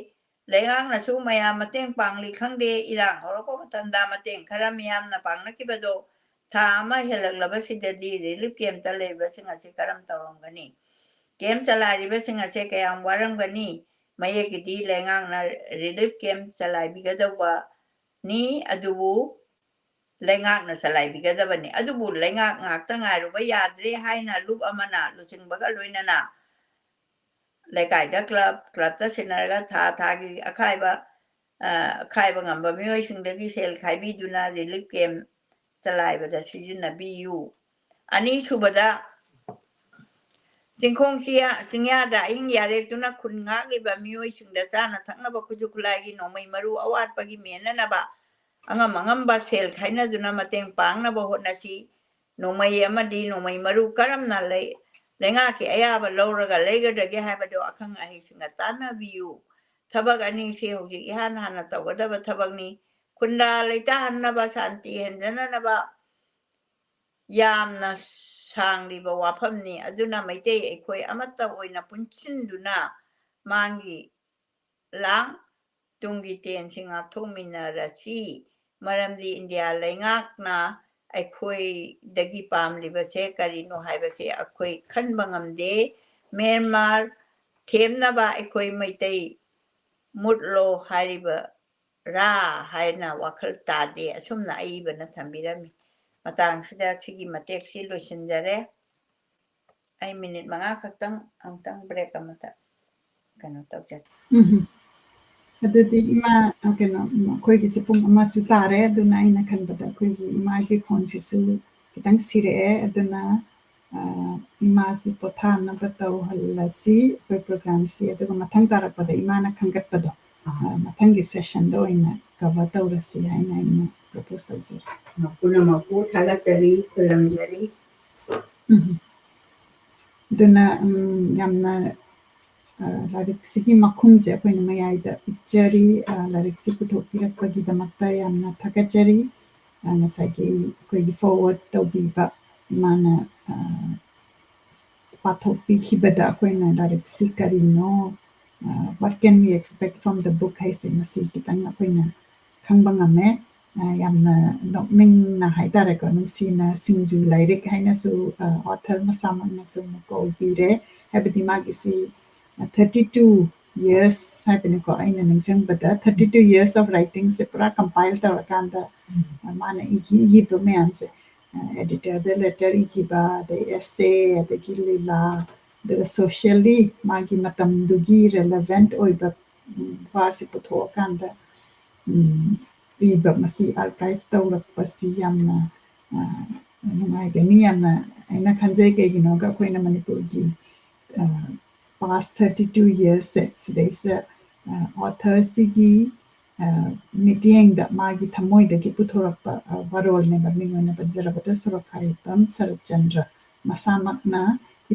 ꯂꯩꯉꯥꯛꯅꯁꯨ ꯃꯌꯥꯝ ꯃꯇꯦꯡ ꯄꯥꯡꯂꯤ ꯈꯪꯗꯦ, ꯏꯔꯥꯡ ꯍꯧꯔꯛꯄ ꯃꯇꯝꯗ ꯃꯇꯦꯡ ꯈꯔ ꯃꯤꯌꯥꯝꯅ ꯄꯥꯡꯅꯈꯤꯕꯗꯣ ꯊꯥ ꯑꯃ ꯍꯦꯜꯂꯛꯂꯕꯁꯤꯗꯗꯤ relief campꯇ ꯂꯩꯕꯁꯤꯡ ꯑꯁꯤ ꯀꯔꯝ ꯇꯧꯔꯝꯒꯅꯤ? Camp ꯆꯂꯥꯏꯔꯤꯕꯁꯤꯡ ꯑꯁꯦ ꯀꯌꯥꯝ ꯋꯥꯔꯝꯒꯅꯤ? ꯃꯌꯦꯛꯀꯤꯗꯤ ꯂꯩꯉꯥꯛꯅ relief camp ꯆꯂꯥꯏꯕꯤꯒꯗꯧꯕꯅꯤ, ꯑꯗꯨꯕꯨ ꯂꯩꯉꯥꯛꯅ ꯆꯂꯥꯏꯕꯤꯒꯗꯕꯅꯤ꯫ ꯑꯗꯨꯕꯨ ꯂꯩꯉꯥꯛ ꯉꯥꯛꯇ ꯉꯥꯏꯔꯨꯕ ꯌꯥꯗ꯭ꯔꯦ ꯍꯥꯏꯅ ꯂꯨꯞ ꯑꯃꯅ ꯂꯨꯆꯤꯡꯕꯒ ꯂꯣꯏꯅꯅ ꯂꯩꯀꯥꯏꯗ club, clubꯇ ꯁꯤꯟꯅꯔꯒ ꯊꯥ ꯊꯥꯒꯤ ꯑꯈꯥꯏꯕ, ꯑ, ꯑꯈꯥꯏꯕ ꯉꯝꯕ ꯃꯤꯑꯣꯏꯁꯤꯡꯗꯒꯤ ꯁꯦꯜ ꯈꯥꯏꯕꯤꯗꯨꯅ relief camp ꯆꯂꯥꯏꯕꯗ ꯁꯤꯖꯤꯟꯅꯕꯤꯌꯨ꯫ ꯑꯅꯤꯁꯨꯕꯗ, ꯆꯤꯡꯈꯣꯡ ꯆꯤꯌꯥ-, ꯆꯤꯡꯌꯥꯗ ꯑꯍꯤꯡ ꯌꯥꯔꯦꯛꯇꯨꯅ ꯈꯨꯟ ꯉꯥꯛꯂꯤꯕ ꯃꯤꯑꯣꯏꯁꯤꯡꯗ ꯆꯥꯅ ꯊꯛꯅꯕ ꯈꯨꯠꯁꯨ ꯈꯨꯠꯂꯥꯏꯒꯤ ꯅꯣꯡꯃꯩ ꯃꯔꯨ ꯑꯋꯥꯠꯄꯒꯤ ꯃꯦꯟꯅꯅꯕ ꯑꯉꯝ ꯑꯉꯝꯕ ꯁꯦꯜ ꯈꯥꯏꯅꯗꯨꯅ ꯃꯇꯦꯡ ꯄꯥꯡꯅꯕ ꯍꯣꯠꯅꯁꯤ꯫ ꯅꯣꯡꯃꯩ ꯑꯃꯗꯤ ꯅꯣꯡꯃꯩ ꯃꯔꯨ ꯀꯔꯝꯅ ꯂꯩ-, ꯂꯩꯉꯥꯛꯀꯤ ꯑꯌꯥꯕ ꯂꯧꯔꯒ ꯂꯩꯒꯗꯒꯦ ꯍꯥꯏꯕꯗꯨ ꯑꯈꯪ ꯑꯍꯩꯁꯤꯡꯒ ꯇꯥꯟꯅꯕꯤꯌꯨ꯫ ꯊꯕꯛ ꯑꯅꯤꯁꯤ ꯍꯧꯖꯤꯛ ꯏꯍꯥꯟ ꯍꯥꯟꯅ ꯇꯧꯒꯗꯕ ꯊꯕꯛꯅꯤ꯫ ꯈꯨꯟꯗꯥ ꯂꯩꯇꯥꯍꯟꯅꯕ, ꯁꯥꯟꯇꯤ ꯍꯦꯟꯖꯅꯅꯕ ꯌꯥꯝꯅ ꯁꯥꯡꯂꯤꯕ ꯋꯥꯐꯝꯅꯤ꯫ ꯑꯗꯨꯅ ꯃꯩꯇꯩ ꯑꯩꯈꯣꯏ ꯑꯃꯠꯇ ꯑꯣꯏꯅ ꯄꯨꯟꯁꯤꯟꯗꯨꯅ ꯃꯥꯡꯒꯤ ꯂꯥꯡ ꯇꯨꯡꯒꯤ ꯇꯦꯟꯁꯤꯡ ꯉꯥꯛꯊꯣꯛꯃꯤꯟꯅꯔꯁꯤ꯫ ꯃꯔꯝꯗꯤ ꯏꯟꯗꯤꯌꯥ ꯂꯩꯉꯥꯛꯅ ꯑꯩꯈꯣꯏꯗꯒꯤ ꯄꯥꯝꯂꯤꯕꯁꯦ ꯀꯔꯤꯅꯣ ꯍꯥꯏꯕꯁꯦ ꯑꯩꯈꯣꯏ ꯈꯟꯕ ꯉꯝꯗꯦ꯫ ꯃ꯭ꯌꯥꯟꯃꯥꯔ ꯊꯦꯝꯅꯕ ꯑꯩꯈꯣꯏ ꯃꯩꯇꯩ ꯃꯨꯠꯂꯣ ꯍꯥꯏꯔꯤꯕ ꯔꯥ ꯍꯥꯏꯅ ꯋꯥꯈꯜ ꯇꯥꯗꯦ꯫ ꯑꯁꯨꯝꯅ ꯑꯏꯕꯅ ꯊꯝꯕꯤꯔꯝꯃꯤ꯫ ꯃꯇꯥꯡꯁꯤꯗ ꯁꯤꯒꯤ ꯃꯇꯦꯛꯁꯤ ꯂꯣꯏꯁꯤꯟꯖꯔꯦ꯫ ꯑꯩ ꯃꯤꯅꯤꯠ ꯃꯉꯥ ꯈꯛꯇꯪ ꯑꯃꯨꯛꯇꯪ ꯕ꯭ꯔꯦꯛ ꯑꯃꯇ ꯀꯩꯅꯣ ꯇꯧꯖꯒꯦ꯫ ꯎꯝ꯫ ꯑꯗꯨꯗꯤ ꯏꯃꯥ, ꯑ, ꯀꯩꯅꯣ, ꯎꯝ, ꯑꯩꯈꯣꯏꯒꯤꯁꯦ ꯄꯨꯡ ꯑꯃꯁꯨ ꯇꯥꯔꯦ, ꯑꯗꯨꯅ ꯑꯩꯅ ꯈꯟꯕꯗ ꯑꯩꯈꯣꯏꯒꯤ ꯏꯃꯥꯒꯤ ꯈꯣꯟꯁꯤꯁꯨ ꯈꯤꯇꯪ ꯁꯤꯔꯛꯑꯦ, ꯑꯗꯨꯅ, ꯑ, ꯏꯃꯥꯁꯤ ꯄꯣꯊꯥꯅꯕ ꯇꯧꯍꯜꯂꯁꯤ ꯑꯩꯈꯣꯏ ꯄ꯭ꯔꯣꯒ꯭ꯔꯥꯝꯁꯤ, ꯑꯗꯨꯒ ꯃꯊꯪ ꯇꯥꯔꯛꯄꯗ ꯏꯃꯥꯅ ꯈꯟꯒꯠꯄꯗꯣ, ꯑ, ꯃꯊꯪꯒꯤ ꯁꯦꯁꯟꯗ ꯑꯣꯏꯅ ꯀꯚꯔ ꯇꯧꯔꯁꯤ ꯍꯥꯏꯅ ꯑꯩꯅ ꯄ꯭ꯔꯣꯄꯣꯁ ꯇꯧꯖꯔꯤ꯫ ꯄꯨꯝꯅꯃꯛꯄꯨ ꯊꯥꯒꯠꯆꯔꯤ, ꯈꯨꯔꯨꯝꯖꯔꯤ꯫ ꯎꯝ꯫ ꯑꯗꯨꯅ, ꯎꯝ, ꯌꯥꯝꯅ, ꯑ, ꯂꯥꯏꯔꯤꯛꯁꯤꯒꯤ ꯃꯈꯨꯝꯁꯦ ꯑꯩꯈꯣꯏꯅ ꯃꯌꯥꯏꯗ ꯎꯠꯆꯔꯤ꯫ ꯑ, ꯂꯥꯏꯔꯤꯛꯁꯤ ꯄꯨꯊꯣꯛꯄꯤꯔꯛꯄꯒꯤꯗꯃꯛꯇ ꯌꯥꯝꯅ ꯊꯥꯒꯠꯆꯔꯤ꯫ ꯑ, ꯉꯁꯥꯏꯒꯤ ꯑꯩꯈꯣꯏꯒꯤ ꯐꯣꯔꯋꯥꯔꯗ ꯇꯧꯕꯤꯕ ꯏꯃꯥꯅ, ꯑ, ꯄꯥꯊꯣꯛꯄꯤꯈꯤꯕꯗ ꯑꯩꯈꯣꯏꯅ ꯂꯥꯏꯔꯤꯛꯁꯤ ꯀꯔꯤꯅꯣ, ꯑ, what can we expect from the book ꯍꯥꯏꯁꯦ ꯃꯁꯤ ꯈꯤꯇꯪ ꯑꯩꯈꯣꯏꯅ ꯈꯪꯕ ꯉꯝꯃꯦ꯫ ꯑ, ꯌꯥꯝꯅ ꯅꯣꯛꯅꯤꯡꯅ ꯍꯥꯏꯇꯥꯔꯦꯀꯣ, ꯅꯨꯡꯁꯤꯅ ꯁꯤꯡꯖꯨ ꯂꯥꯏꯔꯤꯛ ꯍꯥꯏꯅꯁꯨ, ꯑ, ꯑꯣꯊꯔ ꯃꯁꯥꯃꯛꯅꯁꯨ ꯑꯃꯨꯛ ꯀꯧꯕꯤꯔꯦ꯫ ꯍꯥꯏꯕꯗꯤ ꯃꯥꯒꯤꯁꯤ, ꯑ, thirty two years ꯍꯥꯏꯕꯅꯤꯀꯣ, ꯑꯩꯅ ꯅꯤꯡꯁꯤꯡꯕꯗ thirty two years of writingꯁꯦ ꯄꯨꯔꯥ compile ꯇꯧꯔꯀꯥꯟꯗ, ꯑ, ꯃꯥꯅ ꯏꯈꯤ-, ꯏꯈꯤꯕ ꯃꯌꯥꯝꯁꯦ, ꯑ, editorꯗ letter ꯏꯈꯤꯕ, ꯑꯗꯩ essay, ꯑꯗꯒꯤ ꯂꯤꯂꯥ, ꯑꯗꯨꯒ socially ꯃꯥꯒꯤ ꯃꯇꯝꯗꯨꯒꯤ relevant ꯑꯣꯏꯕ, ꯎꯝ, ꯋꯥꯁꯦ ꯄꯨꯊꯣꯛꯑꯀꯥꯟꯗ, ꯎꯝ, ꯏꯕ, ꯃꯁꯤ archive ꯇꯧꯔꯛꯄꯁꯤ ꯌꯥꯝꯅ, ꯑ, ꯅꯨꯡꯉꯥꯏꯒꯅꯤ, ꯌꯥꯝꯅ ꯑꯩꯅ ꯈꯟꯖꯩ꯫ ꯀꯩꯒꯤꯅꯣꯒ ꯑꯩꯈꯣꯏꯅ ꯃꯅꯤꯄꯨꯔꯒꯤ, ꯑ, past thirty two yearsꯁꯦ ꯁꯤꯗꯩꯁꯤꯗ, ꯑ, authorꯁꯤꯒꯤ ꯃꯤꯠꯌꯦꯡꯗ ꯃꯥꯒꯤ ꯊꯃꯣꯏꯗꯒꯤ ꯄꯨꯊꯣꯔꯛꯄ ꯋꯥꯔꯣꯜꯅꯦꯕ꯫ ꯃꯤꯡ ꯑꯣꯏꯅ ꯄꯟꯖꯔꯕꯗ ꯁꯣꯔꯣꯛꯈꯥꯏꯕꯝ ꯁꯔꯠꯆꯟꯗ꯭ꯔ ꯃꯁꯥꯃꯛꯅ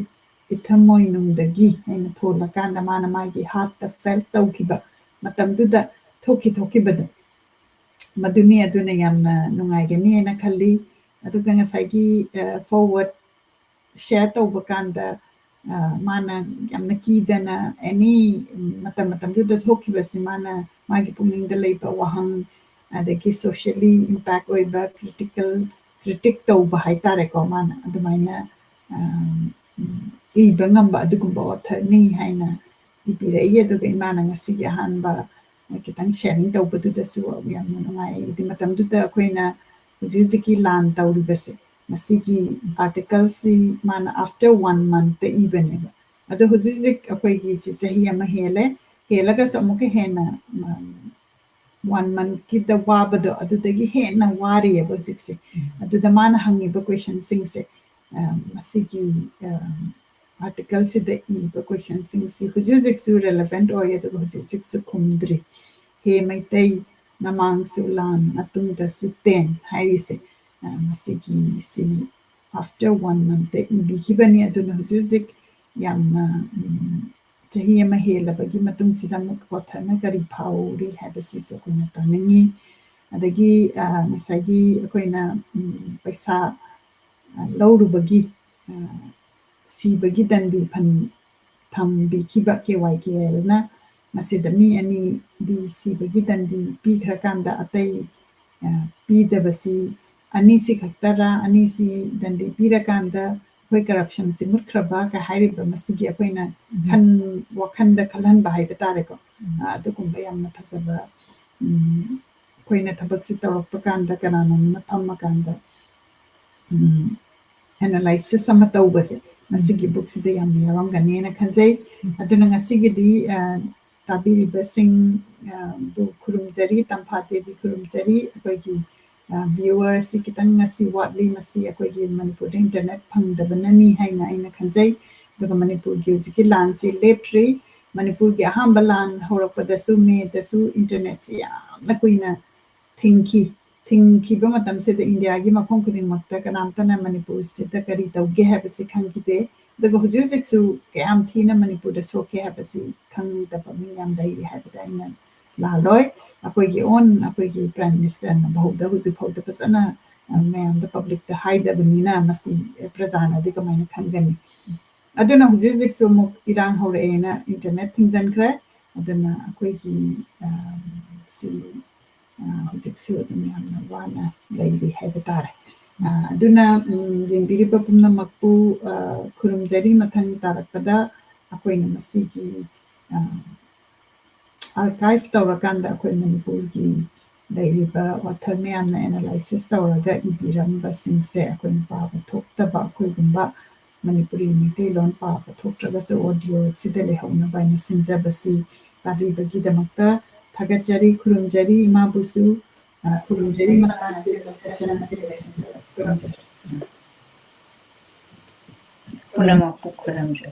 ꯏꯊꯃꯣꯏꯅꯨꯡꯗꯒꯤ ꯑꯩꯅ ꯊꯣꯜꯂꯀꯥꯟꯗ ꯃꯥꯅ ꯃꯥꯒꯤ heartꯇ felt ꯇꯧꯈꯤꯕ ꯃꯇꯝꯗꯨꯗ ꯊꯣꯛꯈꯤ ꯊꯣꯛꯈꯤꯕꯗꯣ ꯃꯗꯨꯅꯤ꯫ ꯑꯗꯨꯅ ꯌꯥꯝꯅ ꯅꯨꯡꯉꯥꯏꯒꯅꯤ ꯍꯥꯏꯅ ꯈꯜꯂꯤ꯫ ꯑꯗꯨꯒ ꯉꯁꯥꯏꯒꯤ forward share ꯇꯧꯕ ꯀꯥꯟꯗ ꯃꯥꯅ ꯌꯥꯝꯅ ꯀꯤꯗꯅ any ꯃꯇꯝ ꯃꯇꯝꯗꯨꯗ ꯊꯣꯛꯈꯤꯕꯁꯤ ꯃꯥꯅ ꯃꯥꯒꯤ ꯄꯨꯛꯅꯤꯡꯗ ꯂꯩꯕ ꯋꯥꯍꯪ ꯑꯗꯒꯤ socially impact ꯑꯣꯏꯕ critical critic ꯇꯧꯕ ꯍꯥꯏꯇꯥꯔꯦꯀꯣ꯫ ꯃꯥꯅ ꯑꯗꯨꯃꯥꯏꯅ ꯏꯕ ꯉꯝꯕ ꯑꯗꯨꯒꯨꯝꯕ authorꯅꯤ ꯍꯥꯏꯅ ꯏꯕꯤꯔꯛꯏ꯫ ꯑꯗꯨꯒ ꯏꯃꯥꯅ ꯉꯁꯤꯒꯤ ꯑꯍꯥꯟꯕ ꯈꯤꯇꯪ sharing ꯇꯧꯕꯗꯨꯗꯁꯨ ꯌꯥꯝꯅ ꯅꯨꯡꯉꯥꯏ꯫ ꯍꯥꯏꯗꯤ ꯃꯇꯝꯗꯨꯗ ꯑꯩꯈꯣꯏꯅ ꯍꯧꯖꯤꯛ ꯍꯧꯖꯤꯛꯀꯤ ꯂꯥꯟ ꯇꯧꯔꯤꯕꯁꯦ ꯃꯁꯤꯒꯤ articleꯁꯤ ꯃꯥꯅ after one monthꯇ ꯏꯕꯅꯦꯕ꯫ ꯑꯗꯣ ꯍꯧꯖꯤꯛ ꯍꯧꯖꯤꯛ ꯑꯩꯈꯣꯏꯒꯤ ꯁꯤ ꯆꯍꯤ ꯑꯃ ꯍꯦꯜꯂꯦ꯫ ꯍꯦꯜꯂꯒꯁꯨ ꯑꯃꯨꯛꯀ ꯍꯦꯟꯅ one monthꯀꯤꯗ ꯋꯥꯕꯗꯣ ꯑꯗꯨꯗꯒꯤ ꯍꯦꯟꯅ ꯋꯥꯔꯤꯑꯕ ꯍꯧꯖꯤꯛꯁꯦ꯫ ꯑꯗꯨꯗ ꯃꯥꯅ ꯍꯪꯉꯤꯕ questionꯁꯤꯡꯁꯦ ꯃꯁꯤꯒꯤ articleꯁꯤꯗ ꯏꯕ questionꯁꯤꯡꯁꯤ ꯍꯧꯖꯤꯛ ꯍꯧꯖꯤꯛꯁꯨ relevant ꯑꯣꯏ, ꯑꯗꯨꯒ ꯍꯧꯖꯤꯛ ꯍꯧꯖꯤꯛꯁꯨ ꯈꯨꯝꯗ꯭ꯔꯤ꯫ ꯍꯦ ꯃꯩꯇꯩ, ꯅꯃꯥꯡꯁꯨ ꯂꯥꯟ ꯃꯇꯨꯡꯗꯁꯨ ꯇꯦꯟ ꯍꯥꯏꯔꯤꯁꯦ ꯃꯁꯤꯒꯤꯁꯤ after one monthꯇ ꯏꯕꯤꯈꯤꯕꯅꯤ꯫ ꯑꯗꯨꯅ ꯍꯧꯖꯤꯛ ꯍꯧꯖꯤꯛ ꯌꯥꯝꯅ ꯆꯍꯤ ꯑꯃ ꯍꯦꯜꯂꯕꯒꯤ ꯃꯇꯨꯡꯁꯤꯗ ꯑꯃꯨꯛ authorꯅ ꯀꯔꯤ ꯐꯥꯎꯔꯤ ꯍꯥꯏꯕꯁꯤꯁꯨ ꯑꯩꯈꯣꯏꯅ ꯇꯥꯅꯤꯡꯉꯤ꯫ ꯑꯗꯒꯤ ꯉꯁꯥꯏꯒꯤ ꯑꯩꯈꯣꯏꯅ ꯄꯩꯁꯥ ꯂꯧꯔꯨꯕꯒꯤ ꯁꯤꯕꯒꯤ ꯗꯟꯗꯤ ꯊꯝꯕꯤꯈꯤꯕ KYKLꯅ ꯃꯁꯤꯗ ꯃꯤ ꯑꯅꯤꯗꯤ ꯁꯤꯕꯒꯤ ꯗꯟꯗꯤ ꯄꯤꯈ꯭ꯔꯀꯥꯟꯗ ꯑꯇꯩ ꯄꯤꯗꯕꯁꯤ ꯑꯅꯤꯁꯤ ꯈꯛꯇꯔꯥ, ꯑꯅꯤꯁꯤ ꯗꯟꯗꯤ ꯄꯤꯔꯀꯥꯟꯗ ꯑꯩꯈꯣꯏ corruptionꯁꯤ ꯃꯨꯠꯈ꯭ꯔꯕ ꯀ ꯍꯥꯏꯔꯤꯕ ꯃꯁꯤꯒꯤ ꯑꯩꯈꯣꯏꯅ ꯈꯟ ꯋꯥꯈꯟꯗ ꯈꯜꯍꯟꯕ ꯍꯥꯏꯕ ꯇꯥꯔꯦꯀꯣ꯫ ꯑꯗꯨꯒꯨꯝꯕ ꯌꯥꯝꯅ ꯐꯖꯕ ꯑꯩꯈꯣꯏꯅ ꯊꯕꯛꯁꯤ ꯇꯧꯔꯛꯄ ꯀꯥꯟꯗ ꯀꯅꯥꯅꯣꯝꯅ ꯐꯝꯃꯀꯥꯟꯗ analysis ꯑꯃ ꯇꯧꯕꯁꯦ ꯃꯁꯤꯒꯤ bookꯁꯤꯗ ꯌꯥꯝꯅ ꯌꯥꯎꯔꯝꯒꯅꯤꯅ ꯈꯟꯖꯩ꯫ ꯑꯗꯨꯅ ꯉꯁꯤꯒꯤꯗꯤ ꯇꯥꯕꯤꯔꯤꯕꯁꯤꯡꯕꯨ ꯈꯨꯔꯨꯝꯖꯔꯤ, ꯇꯝꯐꯥ ꯗꯦꯕꯤ ꯈꯨꯔꯨꯝꯖꯔꯤ꯫ ꯑꯩꯈꯣꯏꯒꯤ viewerꯁꯤ ꯈꯤꯇꯪ ꯉꯁꯤ ꯋꯥꯠꯂꯤ, ꯃꯁꯤ ꯑꯩꯈꯣꯏꯒꯤ ꯃꯅꯤꯄꯨꯔꯗ internet ꯐꯪꯗꯕꯅꯅꯤ ꯍꯥꯏꯅ ꯑꯩꯅ ꯈꯟꯖꯩ꯫ ꯑꯗꯨꯒ ꯃꯅꯤꯄꯨꯔꯒꯤ ꯍꯧꯖꯤꯛꯀꯤ ꯂꯥꯟꯁꯤ ꯂꯦꯞꯇ꯭ꯔꯤ꯫ ꯃꯅꯤꯄꯨꯔꯒꯤ ꯑꯍꯥꯟꯕ ꯂꯥꯟ ꯍꯧꯔꯛꯄꯗꯁꯨ ꯃꯦꯗꯁꯨ internetꯁꯤ ꯌꯥꯝꯅ ꯀꯨꯏꯅ ꯊꯤꯡꯈꯤ꯫ ꯊꯤꯡꯈꯤꯕ ꯃꯇꯝꯁꯤꯗ ꯏꯟꯗꯤꯌꯥꯒꯤ ꯃꯐꯝ ꯈꯨꯗꯤꯡꯃꯛꯇ ꯀꯅꯥꯝꯇꯅ ꯃꯅꯤꯄꯨꯔꯁꯤꯗ ꯀꯔꯤ ꯇꯧꯒꯦ ꯍꯥꯏꯕꯁꯤ ꯈꯪꯈꯤꯗꯦ꯫ ꯑꯗꯨꯒ ꯍꯧꯖꯤꯛ ꯍꯧꯖꯤꯛꯁꯨ ꯀꯌꯥꯝ ꯊꯤꯅ ꯃꯅꯤꯄꯨꯔꯗ ꯁꯣꯛꯀꯦ ꯍꯥꯏꯕꯁꯤ ꯈꯪꯗꯕ ꯃꯤ ꯌꯥꯝ ꯂꯩꯔꯤ ꯍꯥꯏꯕꯗ ꯑꯩꯅ ꯂꯥꯜꯂꯣꯏ꯫ ꯑꯩꯈꯣꯏꯒꯤ own ꯑꯩꯈꯣꯏꯒꯤ Prime Ministerꯅ ꯐꯥꯎꯗ ꯍꯧꯖꯤꯛ ꯐꯥꯎꯗ ꯐꯖꯅ, ꯑ, ꯃꯌꯥꯝꯗ publicꯇ ꯍꯥꯏꯗꯕꯅꯤꯅ ꯃꯁꯤ ꯄ꯭ꯔꯖꯥꯅꯗꯤ ꯀꯃꯥꯏꯅ ꯈꯪꯒꯅꯤ? ꯑꯗꯨꯅ ꯍꯧꯖꯤꯛ ꯍꯧꯖꯤꯛꯁꯨ ꯑꯃꯨꯛ ꯏꯔꯥꯡ ꯍꯧꯔꯛꯑꯦꯅ internet ꯊꯤꯡꯖꯤꯟꯈ꯭ꯔꯦ꯫ ꯑꯗꯨꯅ ꯑꯩꯈꯣꯏꯒꯤ, ꯑ, ꯁꯤ, ꯑ, ꯍꯧꯖꯤꯛꯁꯨ ꯑꯗꯨꯝ ꯌꯥꯝꯅ ꯋꯥꯅ ꯂꯩꯔꯤ ꯍꯥꯏꯕ ꯇꯥꯔꯦ꯫ ꯑ, ꯑꯗꯨꯅ, ꯎꯝ, ꯌꯦꯡꯕꯤꯔꯤꯕ ꯄꯨꯝꯅꯃꯛꯄꯨ, ꯑ, ꯈꯨꯔꯨꯝꯖꯔꯤ꯫ ꯃꯊꯪ ꯇꯥꯔꯛꯄꯗ ꯑꯩꯈꯣꯏꯅ ꯃꯁꯤꯒꯤ, ꯑ, archive ꯇꯧꯔꯀꯥꯟꯗ ꯑꯩꯈꯣꯏ ꯃꯅꯤꯄꯨꯔꯒꯤ ꯂꯩꯔꯤꯕ author ꯃꯌꯥꯝꯅ analysis ꯇꯧꯔꯒ ꯏꯕꯤꯔꯝꯕꯁꯤꯡꯁꯦ ꯑꯩꯈꯣꯏꯅ ꯄꯥꯕ ꯊꯣꯛꯇꯕ, ꯑꯩꯈꯣꯏꯒꯨꯝꯕ ꯃꯅꯤꯄꯨꯔꯤ ꯃꯩꯇꯩꯂꯣꯟ ꯄꯥꯕ ꯊꯣꯛꯇ꯭ꯔꯒꯁꯨ audioꯁꯤꯗ ꯂꯩꯍꯧꯅꯕ ꯍꯥꯏꯅ ꯁꯤꯟꯖꯕꯁꯤ ꯇꯥꯕꯤꯕꯒꯤꯗꯃꯛꯇ ꯊꯥꯒꯠꯆꯔꯤ, ꯈꯨꯔꯨꯝꯖꯔꯤ꯫ ꯏꯃꯥꯕꯨꯁꯨ, ꯑ, ꯈꯨꯔꯨꯝꯖꯔꯤ꯫ ꯃꯇꯥꯡ ꯑꯁꯤꯗ session ꯑꯁꯤ ꯂꯣꯏꯁꯤꯟꯖꯔꯦ꯫ ꯈꯨꯔꯨꯝꯖꯔꯤ꯫ ꯄꯨꯝꯅꯃꯛꯄꯨ ꯈꯨꯔꯨꯝꯖꯔꯤ꯫